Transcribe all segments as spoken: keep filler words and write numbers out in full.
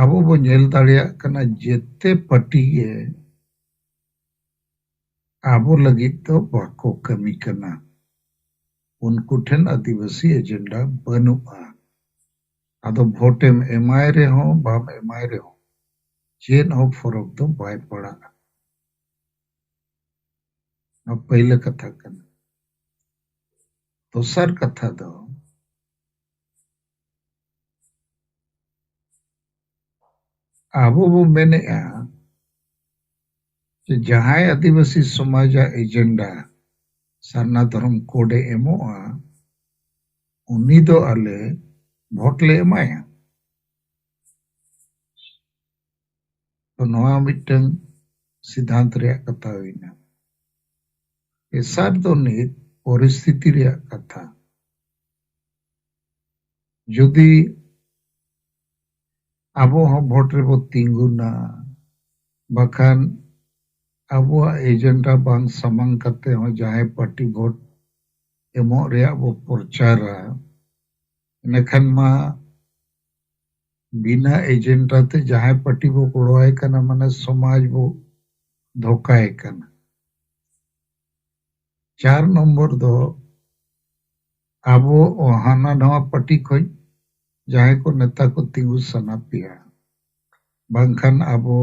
ᱟᱵᱚ ᱵᱚ ᱧᱮᱞ ᱫᱟᱲᱮᱭᱟᱜ ᱠᱟᱱᱟ, ᱡᱮᱛᱮ ᱯᱟᱨᱴᱤ ᱜᱮ ᱟᱵᱚ ᱞᱟᱹᱜᱤᱫ ᱫᱚ ᱵᱟᱠᱚ ᱠᱟᱹᱢᱤ ᱠᱟᱱᱟ᱾ ᱩᱱᱠᱩ ᱴᱷᱮᱱ ᱟᱹᱫᱤᱵᱟᱹᱥᱤ ᱮᱡᱮᱱᱰᱟ ᱵᱟᱹᱱᱩᱜᱼᱟ᱾ ᱟᱫᱚ ᱵᱷᱳᱴᱮᱢ ᱮᱢᱟᱭ ᱨᱮᱦᱚᱸ ᱵᱟᱢ ᱮᱢᱟᱭ ᱨᱮᱦᱚᱸ ᱪᱮᱫ ᱦᱚᱸ ᱯᱷᱚᱨᱚᱠ ᱫᱚ ᱵᱟᱭ ᱯᱟᱲᱟᱜᱼᱟ᱾ ᱱᱚᱣᱟ ᱯᱟᱹᱭᱞᱟᱹ ᱠᱟᱛᱷᱟ ᱠᱟᱱᱟ᱾ ᱫᱚᱥᱟᱨ ᱠᱟᱛᱷᱟ ᱫᱚ, ᱟᱵᱚ ᱵᱚ ᱢᱮᱱᱮᱜᱼᱟ ᱡᱮ ᱡᱟᱦᱟᱸᱭ ᱟᱹᱫᱤᱵᱟᱹᱥᱤ ᱥᱚᱢᱟᱡᱟᱜ ᱮᱡᱮᱱᱰᱟ ᱥᱟᱨᱱᱟ ᱫᱷᱚᱨᱚᱢ ᱠᱳᱰ ᱮ ᱮᱢᱚᱜᱼᱟ, ᱩᱱᱤ ᱫᱚ ᱟᱞᱮ ᱵᱷᱳᱴ ᱞᱮ ᱮᱢᱟᱭᱟ᱾ ᱛᱚ ᱱᱚᱣᱟ ᱢᱤᱫᱴᱟᱝ ᱥᱤᱫᱷᱟᱱᱛ ᱨᱮᱭᱟᱜ ᱠᱟᱛᱷᱟ ᱦᱩᱭᱱᱟ᱾ ᱛᱮᱥᱟᱨ ᱫᱚ ᱱᱤᱛ ᱯᱚᱨᱤᱥᱛᱷᱤᱛᱤ ᱨᱮᱭᱟᱜ ᱠᱟᱛᱷᱟ᱾ ᱡᱩᱫᱤ ᱟᱵᱚ ᱦᱚᱸ ᱵᱷᱳᱴ ᱨᱮᱵᱚ ᱛᱤᱸᱜᱩᱱᱟ, ᱵᱟᱠᱷᱟᱱ ᱟᱵᱚᱣᱟᱜ ᱮᱡᱮᱱᱰᱟ ᱵᱟᱝ ᱥᱟᱢᱟᱝ ᱠᱟᱛᱮ ᱦᱚᱸ ᱡᱟᱦᱟᱸᱭ ᱯᱟᱨᱴᱤ ᱵᱷᱳᱴ ᱮᱢᱚᱜ ᱨᱮᱭᱟᱜ ᱵᱚ ᱯᱨᱚᱪᱟᱨᱟ, ᱤᱱᱟᱹᱠᱷᱟᱱ ᱢᱟ ᱵᱤᱱᱟ ᱮᱡᱮᱱᱰᱟ ᱛᱮ ᱡᱟᱦᱟᱸᱭ ᱯᱟᱨᱴᱤ ᱵᱚ ᱜᱚᱲᱚᱣᱟᱭ ᱠᱟᱱᱟ, ᱢᱟᱱᱮ ᱥᱚᱢᱟᱡᱽ ᱵᱚ ᱫᱷᱳᱠᱟᱭ ᱠᱟᱱᱟ᱾ ᱪᱟᱨ ᱱᱚᱢᱵᱚᱨ ᱫᱚ ᱟᱵᱚ ᱦᱟᱱᱟ ᱱᱟᱣᱟ ᱯᱟᱨᱴᱤ ᱠᱷᱚᱱ ᱡᱟᱦᱟᱸᱭ ᱠᱚ ᱱᱮᱛᱟ ᱠᱚ ᱛᱤᱸᱜᱩ ᱥᱟᱱᱟ ᱯᱮᱭᱟ, ᱵᱟᱝᱠᱷᱟᱱ ᱟᱵᱚ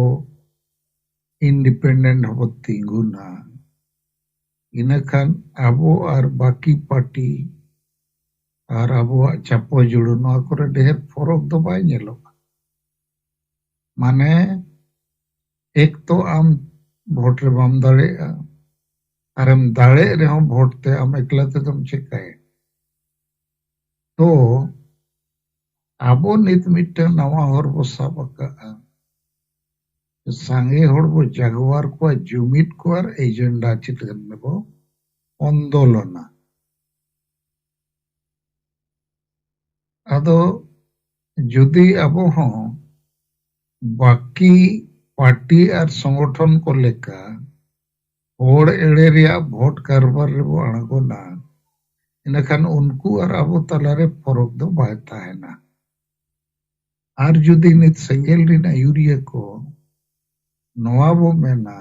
ᱤᱱᱰᱤᱯᱮᱱᱰᱮᱱᱴ ᱦᱚᱸᱵᱚ ᱛᱤᱸᱜᱩᱱᱟ᱾ ᱤᱱᱟᱹᱠᱷᱟᱱ ᱟᱵᱚ ᱟᱨ ᱵᱟᱹᱠᱤ ᱯᱟᱨᱴᱤ ᱟᱨ ᱟᱵᱚᱣᱟᱜ ᱪᱟᱯᱚ ᱡᱩᱲᱩ, ᱱᱚᱣᱟ ᱠᱚᱨᱮ ᱰᱷᱮᱨ ᱯᱷᱚᱨᱚᱠ ᱫᱚ ᱵᱟᱭ ᱧᱮᱞᱚᱜᱼᱟ᱾ ᱢᱟᱱᱮ, ᱮᱠ ᱛᱚ ᱟᱢ ᱵᱷᱳᱴ ᱨᱮ ᱵᱟᱢ ᱫᱟᱲᱮᱭᱟᱜᱼᱟ, ᱟᱨᱮᱢ ᱫᱟᱲᱮᱜ ᱨᱮᱦᱚᱸ ᱵᱷᱳᱴ ᱛᱮ ᱟᱢ ᱮᱠᱞᱟ ᱛᱮᱫᱚᱢ ᱪᱮᱠᱟᱭᱟ? ᱛᱚ ᱟᱵᱚ ᱱᱤᱛ ᱢᱤᱫᱴᱟᱝ ᱱᱟᱣᱟ ᱦᱚᱨ ᱵᱚ ᱥᱟᱵ ᱟᱠᱟᱫᱼᱟ᱾ ᱥᱟᱸᱜᱮ ᱦᱚᱲ ᱵᱚ ᱡᱟᱜᱣᱟᱨ ᱠᱚᱣᱟ, ᱡᱩᱢᱤᱫ ᱠᱚᱣᱟ ᱟᱨ ᱮᱡᱮᱱᱰᱟ ᱪᱮᱛᱟᱱ ᱨᱮᱵᱚ ᱟᱱᱫᱳᱞᱚᱱᱟ᱾ ᱟᱫᱚ ᱡᱩᱫᱤ ᱟᱵᱚ ᱦᱚᱸ ᱵᱟᱹᱠᱤ ᱯᱟᱨᱴᱤ ᱟᱨ ᱥᱚᱝᱜᱚᱴᱷᱚᱱ ᱠᱚ ᱞᱮᱠᱟ ᱦᱚᱲ ᱮᱲᱮ ᱨᱮᱭᱟᱜ ᱵᱷᱳᱴ ᱠᱟᱨᱵᱟᱨ ᱨᱮᱵᱚ ᱟᱬᱜᱚᱱᱟ, ᱤᱱᱟᱹᱠᱷᱟᱱ ᱩᱱᱠᱩ ᱟᱨ ᱟᱵᱚ ᱛᱟᱞᱟᱨᱮ ᱯᱷᱚᱨᱚᱠ ᱫᱚ ᱵᱟᱭ ᱛᱟᱦᱮᱱᱟ᱾ ᱟᱨ ᱡᱩᱫᱤ ᱱᱤᱛ ᱥᱮᱸᱜᱮᱞ ᱨᱤᱱ ᱟᱹᱭᱩᱨᱤᱭᱟᱹ ᱠᱚ ᱱᱚᱣᱟ ᱵᱚ ᱢᱮᱱᱟ,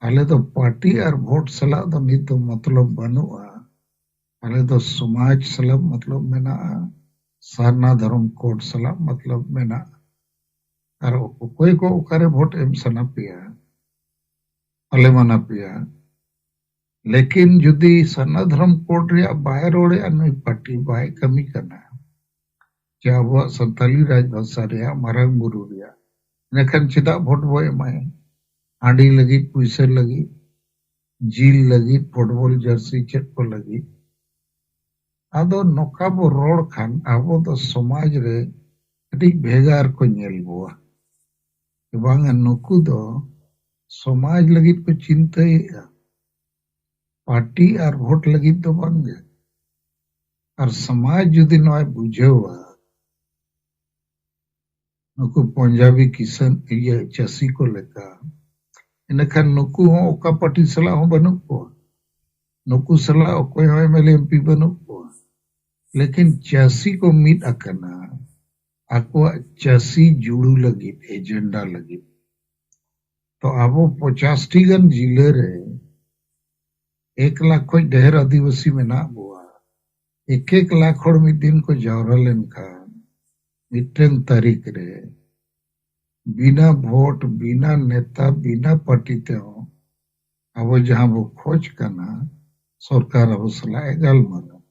ᱟᱞᱮ ᱫᱚ ᱯᱟᱨᱴᱤ ᱟᱨ ᱵᱷᱳᱴ ᱥᱟᱞᱟᱜ ᱫᱚ ᱱᱤᱛ ᱫᱚ ᱢᱚᱛᱞᱚᱵ ᱵᱟᱹᱱᱩᱜᱼᱟ, ᱟᱞᱮ ᱫᱚ ᱥᱚᱢᱟᱡᱽ ᱥᱟᱞᱟᱜ ᱢᱚᱛᱞᱚᱵ ᱢᱮᱱᱟᱜᱼᱟ, ᱥᱟᱨᱱᱟ ᱫᱷᱚᱨᱚᱢ ᱠᱳᱰ ᱥᱟᱞᱟᱜ ᱢᱚᱛᱞᱚᱵ ᱢᱮᱱᱟᱜᱼᱟ, ᱟᱨ ᱚᱠᱚᱭ ᱠᱚ ᱚᱠᱟᱨᱮ ᱵᱷᱳᱴ ᱮᱢ ᱥᱟᱱᱟ ᱯᱮᱭᱟ, ᱟᱞᱮ ᱢᱟᱱᱟ ᱯᱮᱭᱟ᱾ ᱞᱮᱠᱤᱱ ᱡᱩᱫᱤ ᱥᱟᱨᱱᱟ ᱫᱷᱚᱨᱚᱢ ᱠᱳᱰ ᱨᱮᱭᱟᱜ ᱵᱟᱭ ᱨᱚᱲᱮᱜᱼᱟ, ᱱᱩᱭ ᱯᱟᱨᱴᱤ ᱵᱟᱭ ᱠᱟᱹᱢᱤ ᱠᱟᱱᱟ, ᱡᱮ ᱟᱵᱚᱣᱟᱜ ᱥᱟᱱᱛᱟᱞᱤ ᱨᱟᱡᱽ ᱵᱷᱟᱥᱟ ᱨᱮᱭᱟᱜ, ᱢᱟᱨᱟᱝ ᱵᱩᱨᱩ ᱨᱮᱭᱟᱜ, ᱤᱱᱟᱹᱠᱷᱟᱱ ᱪᱮᱫᱟᱜ ᱵᱷᱳᱴ ᱵᱚ ᱮᱢᱟᱭᱟ? ᱦᱟᱺᱰᱤ ᱞᱟᱹᱜᱤᱫ, ᱯᱩᱭᱥᱟᱹ ᱞᱟᱹᱜᱤᱫ, ᱡᱤᱞ ᱞᱟᱹᱜᱤᱫ, ᱯᱷᱩᱴᱵᱚᱞ ᱡᱟᱹᱨᱥᱤ ᱪᱮᱫ ᱠᱚ ᱞᱟᱹᱜᱤᱫ? ᱟᱫᱚ ᱱᱚᱝᱠᱟ ᱵᱚ ᱨᱚᱲ ᱠᱷᱟᱱ ᱟᱵᱚ ᱫᱚ ᱥᱚᱢᱟᱡᱽ ᱨᱮ ᱟᱹᱰᱤ ᱵᱷᱮᱜᱟᱨ ᱠᱚ ᱧᱮᱞ ᱵᱚᱣᱟ᱾ ᱵᱟᱝᱟ, ᱱᱩᱠᱩ ᱫᱚ ᱥᱚᱢᱟᱡᱽ ᱞᱟᱹᱜᱤᱫ ᱠᱚ ᱪᱤᱱᱛᱟᱹᱭᱮᱫᱼᱟ, ᱯᱟᱨᱴᱤ ᱟᱨ ᱵᱷᱳᱴ ᱞᱟᱹᱜᱤᱫ ᱫᱚ ᱵᱟᱝᱜᱮ᱾ ᱟᱨ ᱥᱚᱢᱟᱡᱽ ᱡᱩᱫᱤ ᱱᱚᱣᱟᱭ ᱵᱩᱡᱷᱟᱹᱣᱟ, ᱱᱩᱠᱩ ᱯᱚᱧᱡᱟᱵᱤ ᱠᱤᱥᱟᱹᱱ, ᱤᱭᱟᱹ, ᱪᱟᱹᱥᱤ ᱠᱚ ᱞᱮᱠᱟ, ᱤᱱᱟᱹᱠᱷᱟᱱ ᱱᱩᱠᱩ ᱦᱚᱸ ᱚᱠᱟ ᱯᱟᱨᱴᱤ ᱥᱟᱞᱟᱜ ᱦᱚᱸ ᱵᱟᱹᱱᱩᱜ ᱠᱚᱣᱟ, ᱱᱩᱠᱩ ᱥᱟᱞᱟᱜ ᱚᱠᱚᱭ ᱦᱚᱸ M L A M P ᱵᱟᱹᱱᱩᱜ ᱠᱚᱣᱟ᱾ ᱞᱮᱠᱤᱱ ᱪᱟᱹᱥᱤ ᱠᱚ ᱢᱤᱫ ᱟᱠᱟᱱᱟ ᱟᱠᱚᱣᱟᱜ ᱪᱟᱹᱥᱤ ᱡᱩᱲᱩ ᱞᱟᱹᱜᱤᱫ, ᱮᱡᱮᱱᱰᱟ ᱞᱟᱹᱜᱤᱫ᱾ ᱛᱚ ᱟᱵᱚ ᱯᱚᱸᱪᱟᱥ ᱴᱤ ᱜᱟᱱ ᱡᱤᱞᱟᱹ ᱨᱮ ᱮᱠ ᱞᱟᱠᱷ ᱠᱷᱚᱱ ᱰᱷᱮᱨ ᱟᱹᱫᱤᱵᱟᱹᱥᱤ ᱢᱮᱱᱟᱜ ᱵᱚᱣᱟ᱾ ᱮᱠ ᱮᱠ ᱞᱟᱠᱷ ᱦᱚᱲ ᱢᱤᱫ ᱫᱤᱱ ᱠᱚ ᱡᱟᱣᱨᱟ ᱞᱮᱱᱠᱷᱟᱱ ᱢᱤᱫᱴᱮᱱ ᱛᱟᱹᱨᱤᱠᱷ ᱨᱮ ᱵᱤᱱᱟ ᱵᱷᱳᱴ, ᱵᱤᱱᱟ ᱱᱮᱛᱟ, ᱵᱤᱱᱟ ᱯᱟᱨᱴᱤ ᱛᱮᱦᱚᱸ ᱟᱵᱚ ᱡᱟᱦᱟᱸ ᱵᱚ ᱠᱷᱚᱡᱽ ᱠᱟᱱᱟ, ᱥᱚᱨᱠᱟᱨ ᱟᱵᱚ ᱥᱟᱞᱟᱜ ᱮ ᱜᱟᱞᱢᱟᱨᱟᱣ᱾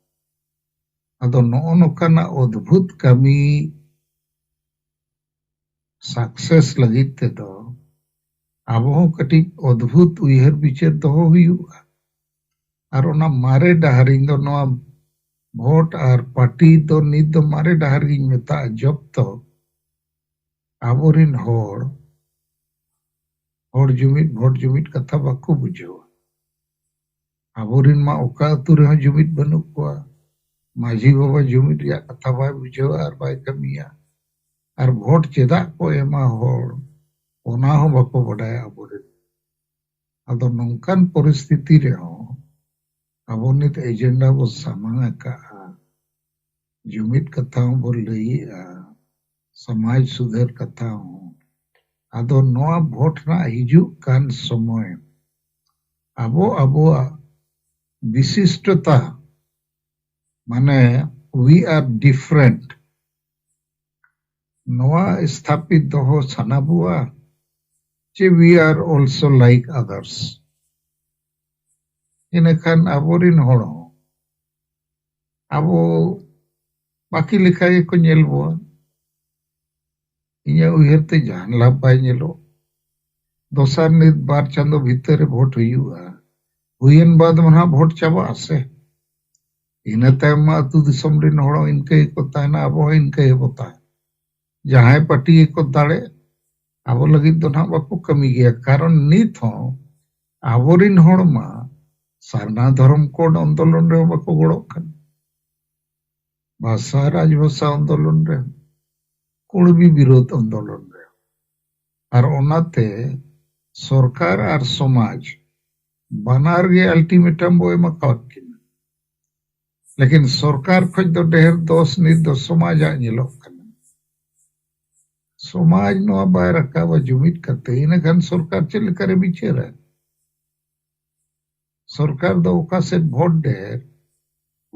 ᱟᱫᱚ ᱱᱚᱜᱼᱚ ᱱᱚᱝᱠᱟᱱᱟᱜ ᱚᱫᱽᱵᱷᱩᱛ ᱠᱟᱹᱢᱤ ᱥᱟᱠᱥᱮᱥ ᱞᱟᱹᱜᱤᱫ ᱛᱮᱫᱚ ᱟᱵᱚ ᱦᱚᱸ ᱠᱟᱹᱴᱤᱡ ᱚᱫᱽᱵᱷᱩᱛ ᱩᱭᱦᱟᱹᱨ ᱵᱤᱪᱟᱹᱨ ᱫᱚᱦᱚ ᱦᱩᱭᱩᱜᱼᱟ᱾ ᱟᱨ ᱚᱱᱟ ᱢᱟᱨᱮ ᱰᱟᱦᱟᱨ, ᱤᱧ ᱫᱚ ᱱᱚᱣᱟ ᱵᱷᱳᱴ ᱟᱨ ᱯᱟᱨᱴᱤ ᱫᱚ ᱱᱤᱛ ᱫᱚ ᱢᱟᱨᱮ ᱰᱟᱦᱟᱨ ᱜᱤᱧ ᱢᱮᱛᱟᱜᱼᱟ᱾ ᱡᱚᱵᱛᱚ ᱟᱵᱚᱨᱤᱱ ᱦᱚᱲ, ᱦᱚᱲ ᱡᱩᱢᱤᱫ, ᱵᱷᱳᱴ ᱡᱩᱢᱤᱫ ᱠᱟᱛᱷᱟ ᱵᱟᱠᱚ ᱵᱩᱡᱷᱟᱹᱣᱟ᱾ ᱟᱵᱚᱨᱤᱱ ᱢᱟ ᱚᱠᱟ ᱟᱹᱛᱩ ᱨᱮᱦᱚᱸ ᱡᱩᱢᱤᱫ ᱵᱟᱹᱱᱩᱜ ᱠᱚᱣᱟ᱾ ᱢᱟᱹᱡᱷᱤ ᱵᱟᱵᱟ ᱡᱩᱢᱤᱫ ᱨᱮᱭᱟᱜ ᱠᱟᱛᱷᱟ ᱵᱟᱭ ᱵᱩᱡᱷᱟᱹᱣᱟ ᱟᱨ ᱵᱟᱭ ᱠᱟᱹᱢᱤᱭᱟ᱾ ᱟᱨ ᱵᱷᱳᱴ ᱪᱮᱫᱟᱜ ᱠᱚ ᱮᱢᱟ ᱦᱚᱲ, ᱚᱱᱟ ᱦᱚᱸ ᱵᱟᱠᱚ ᱵᱟᱰᱟᱭᱟ ᱟᱵᱚᱨᱮᱱ᱾ ᱟᱫᱚ ᱱᱚᱝᱠᱟᱱ ᱯᱚᱨᱤᱥᱛᱷᱤᱛᱤ ᱨᱮᱦᱚᱸ ᱟᱵᱚ ᱱᱤᱛ ᱮᱡᱮᱱᱰᱟ ᱵᱚ ᱥᱟᱢᱟᱝ ᱟᱠᱟᱫᱼᱟ, ᱡᱩᱢᱤᱫ ᱠᱟᱛᱷᱟ ᱦᱚᱸᱵᱚ ᱞᱟᱹᱭᱮᱜᱼᱟ, ᱥᱚᱢᱟᱡᱽ ᱥᱩᱫᱷᱟᱹᱨ ᱠᱟᱛᱷᱟ ᱦᱚᱸ᱾ ᱟᱫᱚ ᱱᱚᱣᱟ ᱵᱷᱳᱴ ᱨᱮᱱᱟᱜ ᱦᱤᱡᱩᱜ ᱠᱟᱱ ᱥᱚᱢᱚᱭ ᱟᱵᱚ ᱟᱵᱚᱣᱟᱜ ᱵᱤᱥᱤᱥᱴᱚᱛᱟ, ᱢᱟᱱᱮ we are different, ᱱᱚᱣᱟ ᱥᱛᱷᱟᱯᱤᱛ ᱫᱚᱦᱚ ᱥᱟᱱᱟ ᱵᱚᱣᱟ ᱡᱮ we are also like others᱾ ᱤᱱᱟᱹᱠᱷᱟᱱ ᱟᱵᱚᱨᱤᱱ ᱦᱚᱲ ᱦᱚᱸ ᱟᱵᱚ ᱵᱟᱹᱠᱤ ᱞᱮᱠᱟ ᱜᱮᱠᱚ ᱧᱮᱞ ᱵᱚᱣᱟ᱾ ᱤᱧᱟᱹᱜ ᱩᱭᱦᱟᱹᱨ ᱛᱮ ᱡᱟᱦᱟᱱ ᱞᱟᱵᱷ ᱵᱟᱭ ᱧᱮᱞᱚᱜ᱾ ᱫᱚᱥᱟᱨ ᱱᱤᱛ ᱵᱟᱨ ᱪᱟᱸᱫᱚ ᱵᱷᱤᱛᱟᱹᱨ ᱨᱮ ᱵᱷᱳᱴ ᱦᱩᱭᱩᱜᱼᱟ, ᱦᱩᱭᱮᱱ ᱵᱟᱫ ᱢᱟ ᱱᱟᱦᱟᱜ ᱵᱷᱳᱴ ᱪᱟᱵᱟᱜ ᱟᱥᱮ᱾ ᱤᱱᱟᱹ ᱛᱟᱭᱚᱢ ᱢᱟ ᱟᱹᱛᱩ ᱫᱤᱥᱚᱢ ᱨᱮᱱ ᱦᱚᱲ ᱦᱚᱸ ᱤᱱᱠᱟᱹ ᱜᱮᱠᱚ ᱛᱟᱦᱮᱱᱟ, ᱟᱵᱚ ᱦᱚᱸ ᱤᱱᱠᱟᱹ ᱜᱮᱵᱚ ᱛᱟᱦᱮᱱᱟ᱾ ᱡᱟᱦᱟᱸᱭ ᱯᱟᱨᱴᱤ ᱜᱮᱠᱚ ᱫᱟᱲᱮ, ᱟᱵᱚ ᱞᱟᱹᱜᱤᱫ ᱫᱚ ᱱᱟᱦᱟᱜ ᱵᱟᱠᱚ ᱠᱟᱹᱢᱤ ᱜᱮᱭᱟ᱾ ᱠᱟᱨᱚᱱ ᱱᱤᱛ ᱦᱚᱸ ᱟᱵᱚᱨᱤᱱ ᱦᱚᱲ ᱢᱟ ᱥᱟᱨᱱᱟ ᱫᱷᱚᱨᱚᱢ ᱠᱳᱰ ᱟᱱᱫᱳᱞᱚᱱ ᱨᱮᱦᱚᱸ ᱵᱟᱠᱚ ᱜᱚᱲᱚᱜ ᱠᱟᱱᱟ, ᱵᱷᱟᱥᱟ ᱨᱟᱡᱽᱵᱷᱟᱥᱟ ᱟᱱᱫᱳᱞᱚᱱ ᱨᱮ ᱠᱩᱲᱵᱤ ᱵᱤᱨᱳᱫᱷ ᱟᱱᱫᱳᱞᱚᱱ ᱨᱮ᱾ ᱟᱨ ᱚᱱᱟᱛᱮ ᱥᱚᱨᱠᱟᱨ ᱟᱨ ᱥᱚᱢᱟᱡᱽ ᱵᱟᱱᱟᱨ ᱜᱮ ᱟᱞᱴᱤᱢᱮᱴᱟᱢ ᱵᱚ ᱮᱢ ᱟᱠᱟᱣᱟᱫ ᱠᱤᱱᱟ᱾ ᱞᱮᱠᱤᱱ ᱥᱚᱨᱠᱟᱨ ᱠᱷᱚᱡ ᱫᱚ ᱰᱷᱮᱨ ᱫᱚᱥ ᱱᱤᱛ ᱫᱚ ᱥᱚᱢᱟᱡᱟᱜ ᱧᱮᱞᱚᱜ ᱠᱟᱱᱟ᱾ ᱥᱚᱢᱟᱡᱽ ᱱᱚᱣᱟ ᱵᱟᱭ ᱨᱟᱠᱟᱵᱟ ᱡᱩᱢᱤᱫ ᱠᱟᱛᱮ, ᱤᱱᱟᱹᱠᱷᱟᱱ ᱥᱚᱨᱠᱟᱨ ᱪᱮᱫ ᱞᱮᱠᱟᱨᱮ ᱵᱤᱪᱟᱹᱨᱟ? ᱥᱚᱨᱠᱟᱨ ᱫᱚ ᱚᱠᱟ ᱥᱮᱫ ᱵᱷᱳᱴ ᱰᱷᱮᱨ,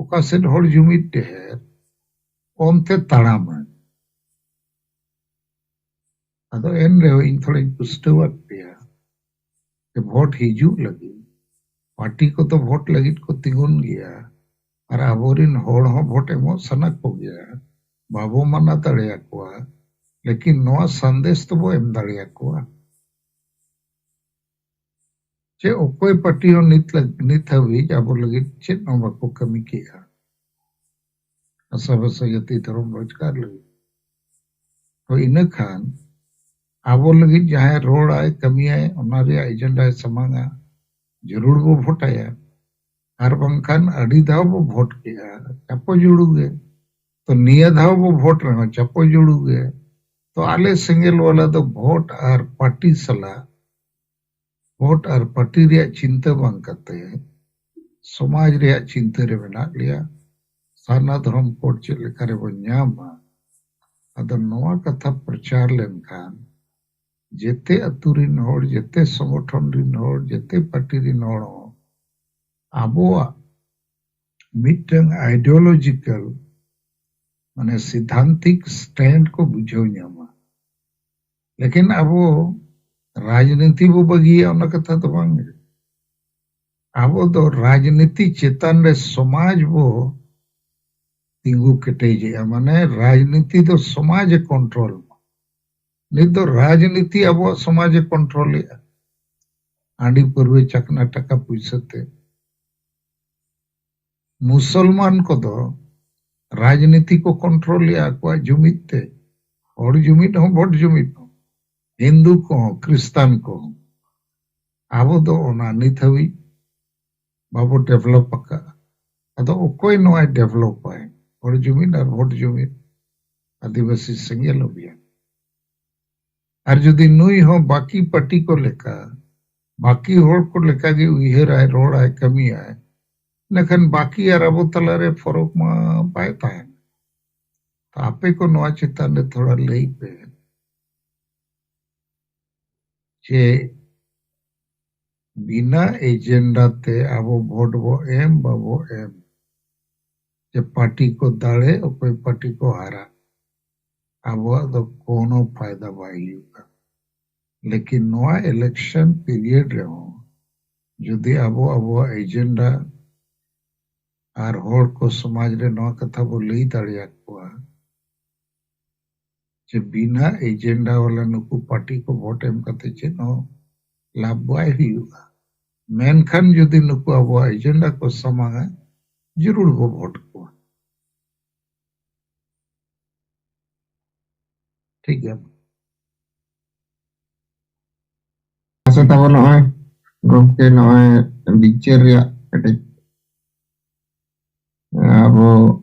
ᱚᱠᱟ ᱥᱮᱫ ᱦᱚᱲ ᱡᱩᱢᱤᱫ ᱰᱷᱮᱨ, ᱚᱱᱛᱮ ᱛᱟᱲᱟᱢᱟ᱾ ᱟᱫᱚ ᱮᱱ ᱨᱮᱦᱚᱸ ᱤᱧ ᱛᱷᱚᱲᱟᱧ ᱯᱩᱥᱴᱟᱹᱣᱟᱫ ᱯᱮᱭᱟ ᱡᱮ ᱵᱷᱳᱴ ᱦᱤᱡᱩᱜ ᱞᱟᱹᱜᱤᱫ ᱯᱟᱨᱴᱤ ᱠᱚᱫᱚ ᱵᱷᱳᱴ ᱞᱟᱹᱜᱤᱫ ᱠᱚ ᱛᱤᱸᱜᱩᱱ ᱜᱮᱭᱟ, ᱟᱨ ᱟᱵᱚᱨᱤᱱ ᱦᱚᱲ ᱦᱚᱸ ᱵᱷᱳᱴ ᱮᱢᱚᱜ ᱥᱟᱱᱟ ᱠᱚᱜᱮᱭᱟ, ᱵᱟᱵᱚ ᱢᱟᱱᱟ ᱫᱟᱲᱮᱭᱟᱠᱚᱣᱟ, ᱞᱮᱠᱤᱱ ᱱᱚᱣᱟ ᱥᱟᱸᱫᱮᱥ ᱫᱚᱵᱚ ᱮᱢ ᱫᱟᱲᱮᱭᱟᱠᱚᱣᱟ ᱡᱮ ᱚᱠᱚᱭ ᱯᱟᱨᱴᱤ ᱦᱚᱸ ᱱᱤᱛ ᱞᱟᱹᱜ-, ᱱᱤᱛ ᱦᱟᱹᱵᱤᱡ ᱟᱵᱚ ᱞᱟᱹᱜᱤᱫ ᱪᱮᱫ ᱦᱚᱸ ᱵᱟᱠᱚ ᱠᱟᱹᱢᱤ ᱠᱮᱜᱼᱟ ᱦᱟᱥᱟ ᱵᱷᱟᱥᱟ ᱡᱟᱹᱛᱤ ᱫᱷᱚᱨᱚᱢ ᱨᱳᱡᱽᱜᱟᱨ ᱞᱟᱹᱜᱤᱫ᱾ ᱛᱚ ᱤᱱᱟᱹ ᱠᱷᱟᱱ ᱟᱵᱚ ᱞᱟᱹᱜᱤᱫ ᱡᱟᱦᱟᱸᱭ ᱨᱚᱲᱟᱭ, ᱠᱟᱹᱢᱤᱭᱟᱭ, ᱚᱱᱟ ᱨᱮᱭᱟᱜ ᱮᱡᱮᱱᱰᱟᱭ ᱥᱟᱢᱟᱝᱟ, ᱡᱟᱹᱨᱩᱲ ᱵᱚ ᱵᱷᱳᱴᱟᱭᱟ᱾ ᱟᱨ ᱵᱟᱝᱠᱷᱟᱱ ᱟᱹᱰᱤ ᱫᱷᱟᱣ ᱵᱚ ᱵᱷᱳᱴ ᱠᱮᱜᱼᱟ, ᱪᱟᱯᱚ ᱡᱩᱲᱩ ᱜᱮ᱾ ᱛᱚ ᱱᱤᱭᱟᱹ ᱫᱷᱟᱣ ᱵᱚ ᱵᱷᱳᱴ ᱨᱮᱦᱚᱸ ᱪᱟᱯᱚ ᱡᱩᱲᱩ ᱜᱮ᱾ ᱛᱚ ᱟᱞᱮ ᱥᱮᱸᱜᱮᱞ ᱣᱟᱞᱟ ᱫᱚ ᱵᱷᱳᱴ ᱟᱨ ᱯᱟᱨᱴᱤ ᱥᱟᱞᱟᱜ, ᱵᱷᱳᱴ ᱟᱨ ᱯᱟᱨᱴᱤ ᱨᱮᱭᱟᱜ ᱪᱤᱱᱛᱟᱹ ᱵᱟᱝ ᱠᱟᱛᱮ ᱥᱚᱢᱟᱡᱽ ᱨᱮᱭᱟᱜ ᱪᱤᱱᱛᱟᱹ ᱨᱮ ᱢᱮᱱᱟᱜ ᱞᱮᱭᱟ᱾ ᱥᱟᱨᱱᱟ ᱫᱷᱚᱨᱚᱢ ᱠᱳᱰ ᱪᱮᱫ ᱞᱮᱠᱟ ᱨᱮᱵᱚᱱ ᱧᱟᱢᱟ, ᱟᱫᱚ ᱱᱚᱣᱟ ᱠᱟᱛᱷᱟ ᱯᱨᱚᱪᱟᱨ ᱞᱮᱱᱠᱷᱟᱱ ᱡᱮᱛᱮ ᱟᱹᱛᱩ ᱨᱤᱱ ᱦᱚᱲ, ᱡᱮᱛᱮ ᱥᱚᱝᱜᱚᱴᱷᱚᱱ ᱨᱤᱱ ᱦᱚᱲ, ᱡᱮᱛᱮ ᱯᱟᱨᱴᱤ ᱨᱤᱱ ᱦᱚᱲ ᱦᱚᱸ ᱟᱵᱚᱣᱟᱜ ᱢᱤᱫᱴᱟᱝ ᱟᱭᱰᱤᱭᱳᱞᱚᱡᱤᱠᱟᱞ, ᱢᱟᱱᱮ ᱥᱤᱫᱷᱟᱱᱛᱤᱠ ᱥᱴᱮᱱᱰ ᱠᱚ ᱵᱩᱡᱷᱟᱹᱣ ᱧᱟᱢᱟ᱾ ᱞᱮᱠᱤᱱ ᱟᱵᱚ ᱨᱟᱡᱽᱱᱤᱛᱤ ᱵᱚ ᱵᱟᱹᱜᱤᱭᱟ, ᱚᱱᱟ ᱠᱟᱛᱷᱟ ᱫᱚ ᱵᱟᱝ᱾ ᱟᱵᱚ ᱫᱚ ᱨᱟᱡᱽᱱᱤᱛᱤ ᱪᱮᱛᱟᱱ ᱨᱮ ᱥᱚᱢᱟᱡᱽ ᱵᱚ ᱛᱤᱸᱜᱩ ᱠᱮᱴᱮᱡᱮᱜᱼᱟ, ᱢᱟᱱᱮ ᱨᱟᱡᱽᱱᱤᱛᱤ ᱫᱚ ᱥᱚᱢᱟᱡᱽ ᱮ ᱠᱚᱱᱴᱨᱳᱞ ᱢᱟ᱾ ᱱᱤᱛ ᱫᱚ ᱨᱟᱡᱽᱱᱤᱛᱤ ᱟᱵᱚᱣᱟᱜ ᱥᱚᱢᱟᱡᱽ ᱮ ᱠᱚᱱᱴᱨᱳᱞᱮᱜᱼᱟ, ᱦᱟᱺᱰᱤ ᱯᱟᱹᱨᱣᱟᱹ ᱪᱟᱠᱷᱱᱟ ᱴᱟᱠᱟ ᱯᱩᱭᱥᱟᱹ ᱛᱮ᱾ ᱢᱩᱥᱚᱞᱢᱟᱱ ᱠᱚᱫᱚ ᱨᱟᱡᱽᱱᱤᱛᱤ ᱠᱚ ᱠᱚᱱᱴᱨᱳᱞᱮᱜᱼᱟ ᱟᱠᱚᱣᱟᱜ ᱡᱩᱢᱤᱫ ᱛᱮ, ᱦᱚᱲ ᱡᱩᱢᱤᱫ ᱦᱚᱸ ᱵᱷᱳᱴ ᱡᱩᱢᱤᱫ ᱦᱚᱸ, ᱦᱤᱱᱫᱩ ᱠᱚᱦᱚᱸ ᱠᱷᱨᱤᱥᱴᱟᱱ ᱠᱚᱦᱚᱸ᱾ ᱟᱵᱚ ᱫᱚ ᱚᱱᱟ ᱱᱤᱛ ᱦᱟᱹᱵᱤᱡ ᱵᱟᱵᱚ ᱰᱮᱵᱷᱞᱚᱯ ᱟᱠᱟᱫᱼᱟ᱾ ᱟᱫᱚ ᱚᱠᱚᱭ ᱱᱚᱣᱟᱭ ᱰᱮᱵᱷᱞᱚᱯᱟᱭ? ᱦᱚᱲ ᱡᱩᱢᱤᱫ ᱟᱨ ᱵᱷᱳᱴ ᱡᱩᱢᱤᱫ, ᱟᱹᱫᱤᱵᱟᱹᱥᱤ ᱥᱮᱸᱜᱮᱞ ᱚᱵᱷᱤᱭᱟᱱ᱾ ᱟᱨ ᱡᱩᱫᱤ ᱱᱩᱭ ᱦᱚᱸ ᱵᱟᱹᱠᱤ ᱯᱟᱨᱴᱤ ᱠᱚ ᱞᱮᱠᱟ, ᱵᱟᱹᱠᱤ ᱦᱚᱲ ᱠᱚ ᱞᱮᱠᱟᱜᱮ ᱩᱭᱦᱟᱹᱨᱟᱭ, ᱨᱚᱲᱟᱭ, ᱠᱟᱹᱢᱤᱭᱟᱭ, ᱤᱱᱟᱹᱠᱷᱟᱱ ᱵᱟᱹᱠᱤ ᱟᱨ ᱟᱵᱚ ᱛᱟᱞᱟᱨᱮ ᱯᱷᱚᱨᱚᱠ ᱢᱟ ᱵᱟᱭ ᱛᱟᱦᱮᱱᱟ᱾ ᱛᱚ ᱟᱯᱮ ᱠᱚ ᱱᱚᱣᱟ ᱪᱮᱛᱟᱱ ᱨᱮ ᱛᱷᱚᱲᱟ ᱞᱟᱹᱭ ᱯᱮ ᱡᱮ ᱵᱤᱱᱟ ᱮᱡᱮᱱᱰᱟ ᱛᱮ ᱟᱵᱚ ᱵᱷᱳᱴ ᱵᱚ ᱮᱢ ᱵᱟᱵᱚ ᱮᱢ, ᱡᱮ ᱯᱟᱨᱴᱤ ᱠᱚ ᱫᱟᱲᱮ, ᱚᱠᱚᱭ ᱯᱟᱨᱴᱤ ᱠᱚ ᱦᱟᱨᱟ, ᱟᱵᱚᱣᱟᱜ ᱫᱚ ᱠᱳᱱᱳ ᱯᱷᱟᱭᱫᱟ ᱵᱟᱭ ᱦᱩᱭᱩᱜᱼᱟ᱾ ᱞᱮᱠᱤᱱ ᱱᱚᱣᱟ ᱤᱞᱮᱠᱥᱚᱱ ᱯᱤᱨᱤᱭᱚᱰ ᱨᱮᱦᱚᱸ ᱡᱩᱫᱤ ᱟᱵᱚ ᱟᱵᱚᱣᱟᱜ ᱮᱡᱮᱱᱰᱟ ᱟᱨ ᱦᱚᱲ ᱠᱚ ᱥᱚᱢᱟᱡᱽ ᱨᱮ ᱱᱚᱣᱟ ᱠᱟᱛᱷᱟ ᱵᱚ ᱞᱟᱹᱭ ᱫᱟᱲᱮᱭᱟᱠᱚᱣᱟ ᱡᱮ ᱵᱤᱱᱟ ᱮᱡᱮᱱᱰᱟ ᱣᱟᱞᱟ ᱱᱩᱠᱩ ᱯᱟᱨᱴᱤ ᱠᱚ ᱵᱷᱳᱴ ᱮᱢ ᱠᱟᱛᱮ ᱪᱮᱫ ᱦᱚᱸ ᱞᱟᱵᱷ ᱵᱟᱭ ᱦᱩᱭᱩᱜᱼᱟ, ᱢᱮᱱᱠᱷᱟᱱ ᱡᱩᱫᱤ ᱱᱩᱠᱩ ᱟᱵᱚᱣᱟᱜ ᱮᱡᱮᱱᱰᱟ ᱠᱚ ᱥᱟᱢᱟᱝᱟ, ᱡᱟᱹᱨᱩᱲ ᱵᱚ ᱵᱷᱳᱴ ᱠᱚᱣᱟ᱾ ᱴᱷᱤᱠ ᱜᱮᱭᱟ᱾ ᱟᱪᱪᱷᱟ, ᱛᱟᱵᱚᱱ ᱱᱚᱜᱼᱚᱭ ᱜᱚᱢᱠᱮ, ᱱᱚᱜᱼᱚᱭ ᱵᱤᱪᱟᱹᱨ ᱨᱮᱭᱟᱜ ᱠᱟᱹᱴᱤᱡ ᱟᱵᱚ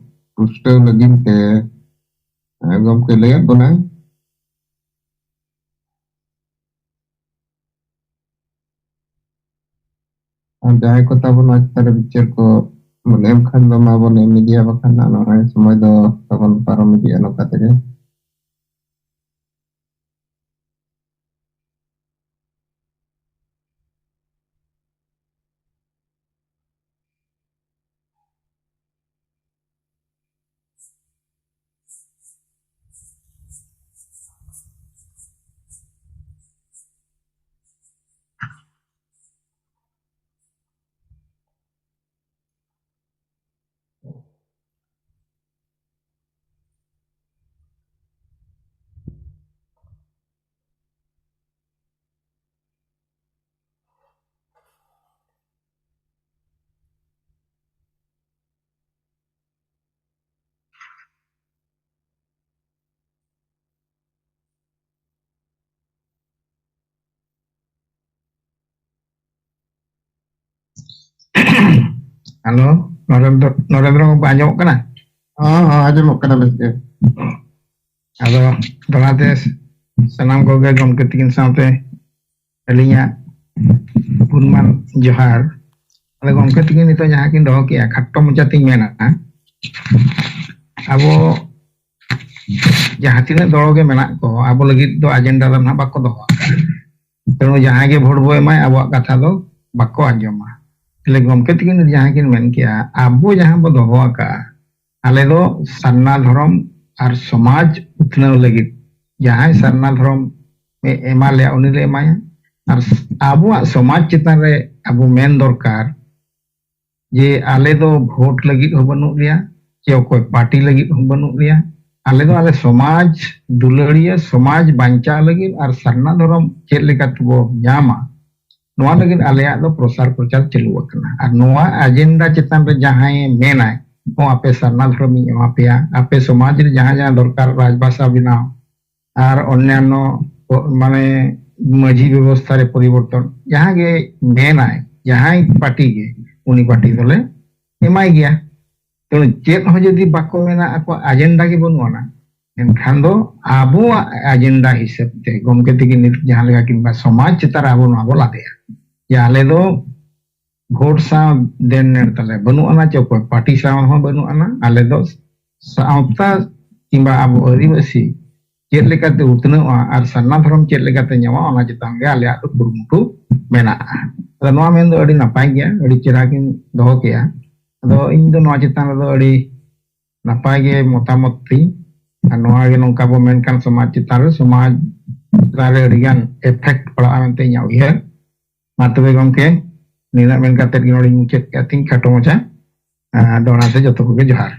ᱯᱩᱥᱴᱟᱹᱣ ᱞᱟᱹᱜᱤᱫ ᱛᱮ ᱜᱚᱢᱠᱮ ᱞᱟᱹᱭᱟᱫ ᱵᱚᱱᱟᱭ᱾ ᱟᱨ ᱡᱟᱦᱟᱸᱭ ᱠᱚ ᱛᱟᱵᱚᱱ ᱟᱡ ᱛᱟᱞᱮ ᱵᱤᱪᱟᱹᱨ ᱠᱚ ᱵᱚᱱ ᱮᱢ ᱠᱷᱟᱱ ᱫᱚ ᱢᱟ ᱵᱚᱱ ᱮᱢ ᱤᱫᱤᱭᱟ, ᱵᱟᱠᱷᱟᱱ ᱱᱟᱜ ᱱᱚᱜᱼᱚᱭ ᱥᱚᱢᱚᱭ ᱫᱚ ᱛᱟᱵᱚᱱ ᱯᱟᱨᱚᱢ ᱤᱫᱤᱜᱼᱟ ᱱᱚᱝᱠᱟ ᱛᱮᱜᱮ᱾ ᱦᱮᱞᱳ, ᱱᱚᱨᱮᱱᱫᱨᱚ, ᱱᱚᱨᱮᱱᱫᱨᱚ ᱵᱟᱵᱩ, ᱟᱸᱡᱚᱢᱚᱜ ᱠᱟᱱᱟ? ᱦᱚᱸ, ᱦᱚᱸ, ᱟᱸᱡᱚᱢᱚᱜ ᱠᱟᱱᱟ ᱵᱮᱥ ᱜᱮ᱾ ᱟᱫᱚ ᱫᱚᱦᱲᱟ ᱛᱮ ᱥᱟᱱᱟᱢ ᱠᱚᱜᱮ ᱜᱚᱢᱠᱮ ᱛᱤᱠᱤᱱ ᱥᱟᱶᱛᱮ ᱟᱹᱞᱤᱧᱟᱜ ᱜᱩᱱᱢᱟᱱ ᱡᱚᱦᱟᱨ᱾ ᱟᱫᱚ ᱜᱚᱢᱠᱮ ᱛᱤᱠᱤᱱ ᱱᱤᱛᱚᱜ ᱡᱟᱦᱟᱸ ᱠᱤᱱ ᱫᱚᱦᱚ ᱠᱮᱜᱼᱟ, ᱠᱷᱟᱴᱚ ᱢᱚᱪᱟ ᱛᱤᱧ ᱢᱮᱱᱟ, ᱟᱵᱚ ᱡᱟᱦᱟᱸ ᱛᱤᱱᱟᱹᱜ ᱫᱚᱲ ᱜᱮ ᱢᱮᱱᱟᱜ ᱠᱚ, ᱟᱵᱚ ᱞᱟᱹᱜᱤᱫ ᱫᱚ ᱟᱡᱮᱱᱰᱟ ᱫᱚ ᱱᱟᱦᱟᱜ ᱵᱟᱠᱚ ᱫᱚᱦᱚ ᱟᱠᱟᱫᱟ᱾ ᱛᱮᱱᱩ ᱡᱟᱦᱟᱸᱭ ᱜᱮ ᱵᱷᱳᱴ ᱵᱚ ᱮᱢᱟᱭ, ᱟᱵᱚᱣᱟᱜ ᱠᱟᱛᱷᱟ ᱫᱚ ᱵᱟᱠᱚ ᱟᱸᱡᱚᱢᱟ᱾ ᱛᱟᱦᱞᱮ ᱜᱚᱢᱠᱮ ᱛᱤᱠᱤᱱ ᱡᱟᱦᱟᱸ ᱠᱤᱱ ᱢᱮᱱ ᱠᱮᱜᱼᱟ, ᱟᱵᱚ ᱡᱟᱦᱟᱸ ᱵᱚ ᱫᱚᱦᱚ ᱟᱠᱟᱫᱼᱟ, ᱟᱞᱮ ᱫᱚ ᱥᱟᱨᱱᱟ ᱫᱷᱚᱨᱚᱢ ᱟᱨ ᱥᱚᱢᱟᱡᱽ ᱩᱛᱱᱟᱹᱣ ᱞᱟᱹᱜᱤᱫ ᱡᱟᱦᱟᱸᱭ ᱥᱟᱨᱱᱟ ᱫᱷᱚᱨᱚᱢ ᱮ ᱮᱢᱟ ᱞᱮᱭᱟ, ᱩᱱᱤ ᱞᱮ ᱮᱢᱟᱭᱟ᱾ ᱟᱨ ᱟᱵᱚᱣᱟᱜ ᱥᱚᱢᱟᱡᱽ ᱪᱮᱛᱟᱱ ᱨᱮ ᱟᱵᱚ ᱢᱮᱱ ᱫᱚᱨᱠᱟᱨ ᱡᱮ ᱟᱞᱮ ᱫᱚ ᱵᱷᱳᱴ ᱞᱟᱹᱜᱤᱫ ᱦᱚᱸ ᱵᱟᱹᱱᱩᱜ ᱞᱮᱭᱟ, ᱪᱮ ᱚᱠᱚᱭ ᱯᱟᱨᱴᱤ ᱞᱟᱹᱜᱤᱫ ᱦᱚᱸ ᱵᱟᱹᱱᱩᱜ ᱞᱮᱭᱟ᱾ ᱟᱞᱮ ᱫᱚ ᱟᱞᱮ ᱥᱚᱢᱟᱡᱽ ᱫᱩᱞᱟᱹᱲᱤᱭᱟᱹ, ᱥᱚᱢᱟᱡᱽ ᱵᱟᱧᱪᱟᱣ ᱞᱟᱹᱜᱤᱫ ᱟᱨ ᱥᱟᱨᱱᱟ ᱫᱷᱚᱨᱚᱢ ᱪᱮᱫ ᱞᱮᱠᱟ ᱛᱮᱵᱚ ᱧᱟᱢᱟ, ᱱᱚᱣᱟ ᱞᱟᱹᱜᱤᱫ ᱟᱞᱮᱭᱟᱜ ᱫᱚ ᱯᱨᱚᱥᱟᱨ ᱯᱨᱚᱪᱟᱨ ᱪᱟᱹᱞᱩ ᱟᱠᱟᱱᱟ᱾ ᱟᱨ ᱱᱚᱣᱟ ᱟᱡᱮᱱᱰᱟ ᱪᱮᱛᱟᱱ ᱨᱮ ᱡᱟᱦᱟᱸᱭᱮ ᱢᱮᱱᱟᱭ, "ᱦᱚᱸ, ᱟᱯᱮ ᱥᱟᱨᱱᱟ ᱫᱷᱚᱨᱚᱢ ᱤᱧ ᱮᱢᱟ ᱯᱮᱭᱟ, ᱟᱯᱮ ᱥᱚᱢᱟᱡᱽ ᱨᱮ ᱡᱟᱦᱟᱸ ᱡᱟᱦᱟᱸ ᱫᱚᱨᱠᱟᱨ, ᱨᱟᱡᱽᱵᱷᱟᱥᱟ ᱵᱮᱱᱟᱣ ᱟᱨ ᱚᱱᱱᱟᱱᱚ, ᱢᱟᱱᱮ, ᱢᱟᱹᱡᱷᱤ ᱵᱮᱵᱚᱥᱛᱷᱟ ᱨᱮ ᱯᱚᱨᱤᱵᱚᱨᱛᱚᱱ", ᱡᱟᱦᱟᱸ ᱜᱮ ᱢᱮᱱᱟᱭ, ᱡᱟᱦᱟᱸᱭ ᱯᱟᱨᱴᱤ ᱜᱮ, ᱩᱱᱤ ᱯᱟᱨᱴᱤ ᱫᱚᱞᱮ ᱮᱢᱟᱭ ᱜᱮᱭᱟ᱾ ᱛᱚ ᱪᱮᱫ ᱦᱚᱸ ᱡᱩᱫᱤ ᱵᱟᱠᱚ ᱢᱮᱱᱟ, ᱟᱠᱚᱣᱟᱜ ᱟᱡᱮᱱᱰᱟ ᱜᱮ ᱵᱟᱹᱱᱩᱜ ᱟᱱᱟ, ᱮᱱᱠᱷᱟᱱ ᱫᱚ ᱟᱵᱚᱣᱟᱜ ᱟᱡᱮᱱᱰᱟ ᱦᱤᱥᱟᱹᱵ ᱛᱮ ᱜᱚᱢᱠᱮ ᱛᱤᱠᱤᱱ ᱱᱤᱛ ᱡᱟᱦᱟᱸ ᱞᱮᱠᱟ ᱠᱤᱱᱵᱟ ᱥᱚᱢᱟᱡᱽ ᱪᱮᱛᱟᱱ ᱨᱮ ᱟᱵᱚ ᱱᱚᱣᱟ ᱵᱚ ᱞᱟᱫᱮᱭᱟ ᱡᱮ ᱟᱞᱮ ᱫᱚ ᱵᱷᱳᱴ ᱥᱟᱶ ᱫᱮᱱ ᱱᱮᱱ ᱛᱟᱞᱮ ᱵᱟᱹᱱᱩᱜ ᱟᱱᱟ, ᱪᱮ ᱚᱠᱚᱭ ᱯᱟᱨᱴᱤ ᱥᱟᱶ ᱦᱚᱸ ᱵᱟᱹᱱᱩᱜ ᱟᱱᱟ᱾ ᱟᱞᱮ ᱫᱚ ᱥᱟᱶᱛᱟ ᱠᱤᱝᱵᱟ ᱟᱵᱚ ᱟᱹᱫᱤᱵᱟᱹᱥᱤ ᱪᱮᱫ ᱞᱮᱠᱟᱛᱮ ᱩᱛᱱᱟᱹᱣᱼᱟ ᱟᱨ ᱥᱟᱨᱱᱟ ᱫᱷᱚᱨᱚᱢ ᱪᱮᱫ ᱞᱮᱠᱟᱛᱮ ᱧᱟᱢᱚᱜᱼᱟ, ᱚᱱᱟ ᱪᱮᱛᱟᱱ ᱜᱮ ᱟᱞᱮᱭᱟᱜ ᱫᱚ ᱠᱩᱨᱩᱢᱩᱴᱩ ᱢᱮᱱᱟᱜᱼᱟ᱾ ᱟᱫᱚ ᱱᱚᱣᱟ ᱢᱮᱱ ᱫᱚ ᱟᱹᱰᱤ ᱱᱟᱯᱟᱭ ᱜᱮᱭᱟ, ᱟᱹᱰᱤ ᱪᱮᱦᱨᱟ ᱠᱤᱱ ᱫᱚᱦᱚ ᱠᱮᱜᱼᱟ᱾ ᱟᱫᱚ ᱤᱧ ᱫᱚ ᱱᱚᱣᱟ ᱪᱮᱛᱟᱱ ᱨᱮᱫᱚ ᱟᱹᱰᱤ ᱱᱟᱯᱟᱭ ᱜᱮ ᱢᱚᱛᱟᱢᱚᱛ ᱛᱤᱧ᱾ ᱟᱨ ᱱᱚᱣᱟ ᱜᱮ ᱱᱚᱝᱠᱟ ᱵᱚ ᱢᱮᱱᱠᱷᱟᱱ ᱥᱚᱢᱟᱡᱽ ᱪᱮᱛᱟᱱ ᱨᱮ, ᱥᱚᱢᱟᱡᱽ ᱪᱮᱛᱟᱱ ᱨᱮ ᱟᱹᱰᱤ ᱜᱟᱱ effect ᱯᱟᱲᱟᱜᱼᱟ ᱢᱮᱱᱛᱮ ᱤᱧᱟᱹᱜ ᱩᱭᱦᱟᱹᱨ᱾ ᱢᱟ ᱛᱚᱵᱮ ᱜᱚᱢᱠᱮ, ᱱᱤᱱᱟᱹᱜ ᱢᱮᱱ ᱠᱟᱛᱮ ᱜᱮ ᱱᱚᱰᱮᱧ ᱢᱩᱪᱟᱹᱫ ᱠᱮᱜᱼᱟ ᱛᱤᱧ ᱠᱷᱟᱴᱚ ᱢᱟᱪᱷᱟ᱾ ᱟᱨ ᱫᱚᱦᱲᱟ ᱛᱮ ᱡᱚᱛᱚ ᱠᱚᱜᱮ ᱡᱚᱦᱟᱨ᱾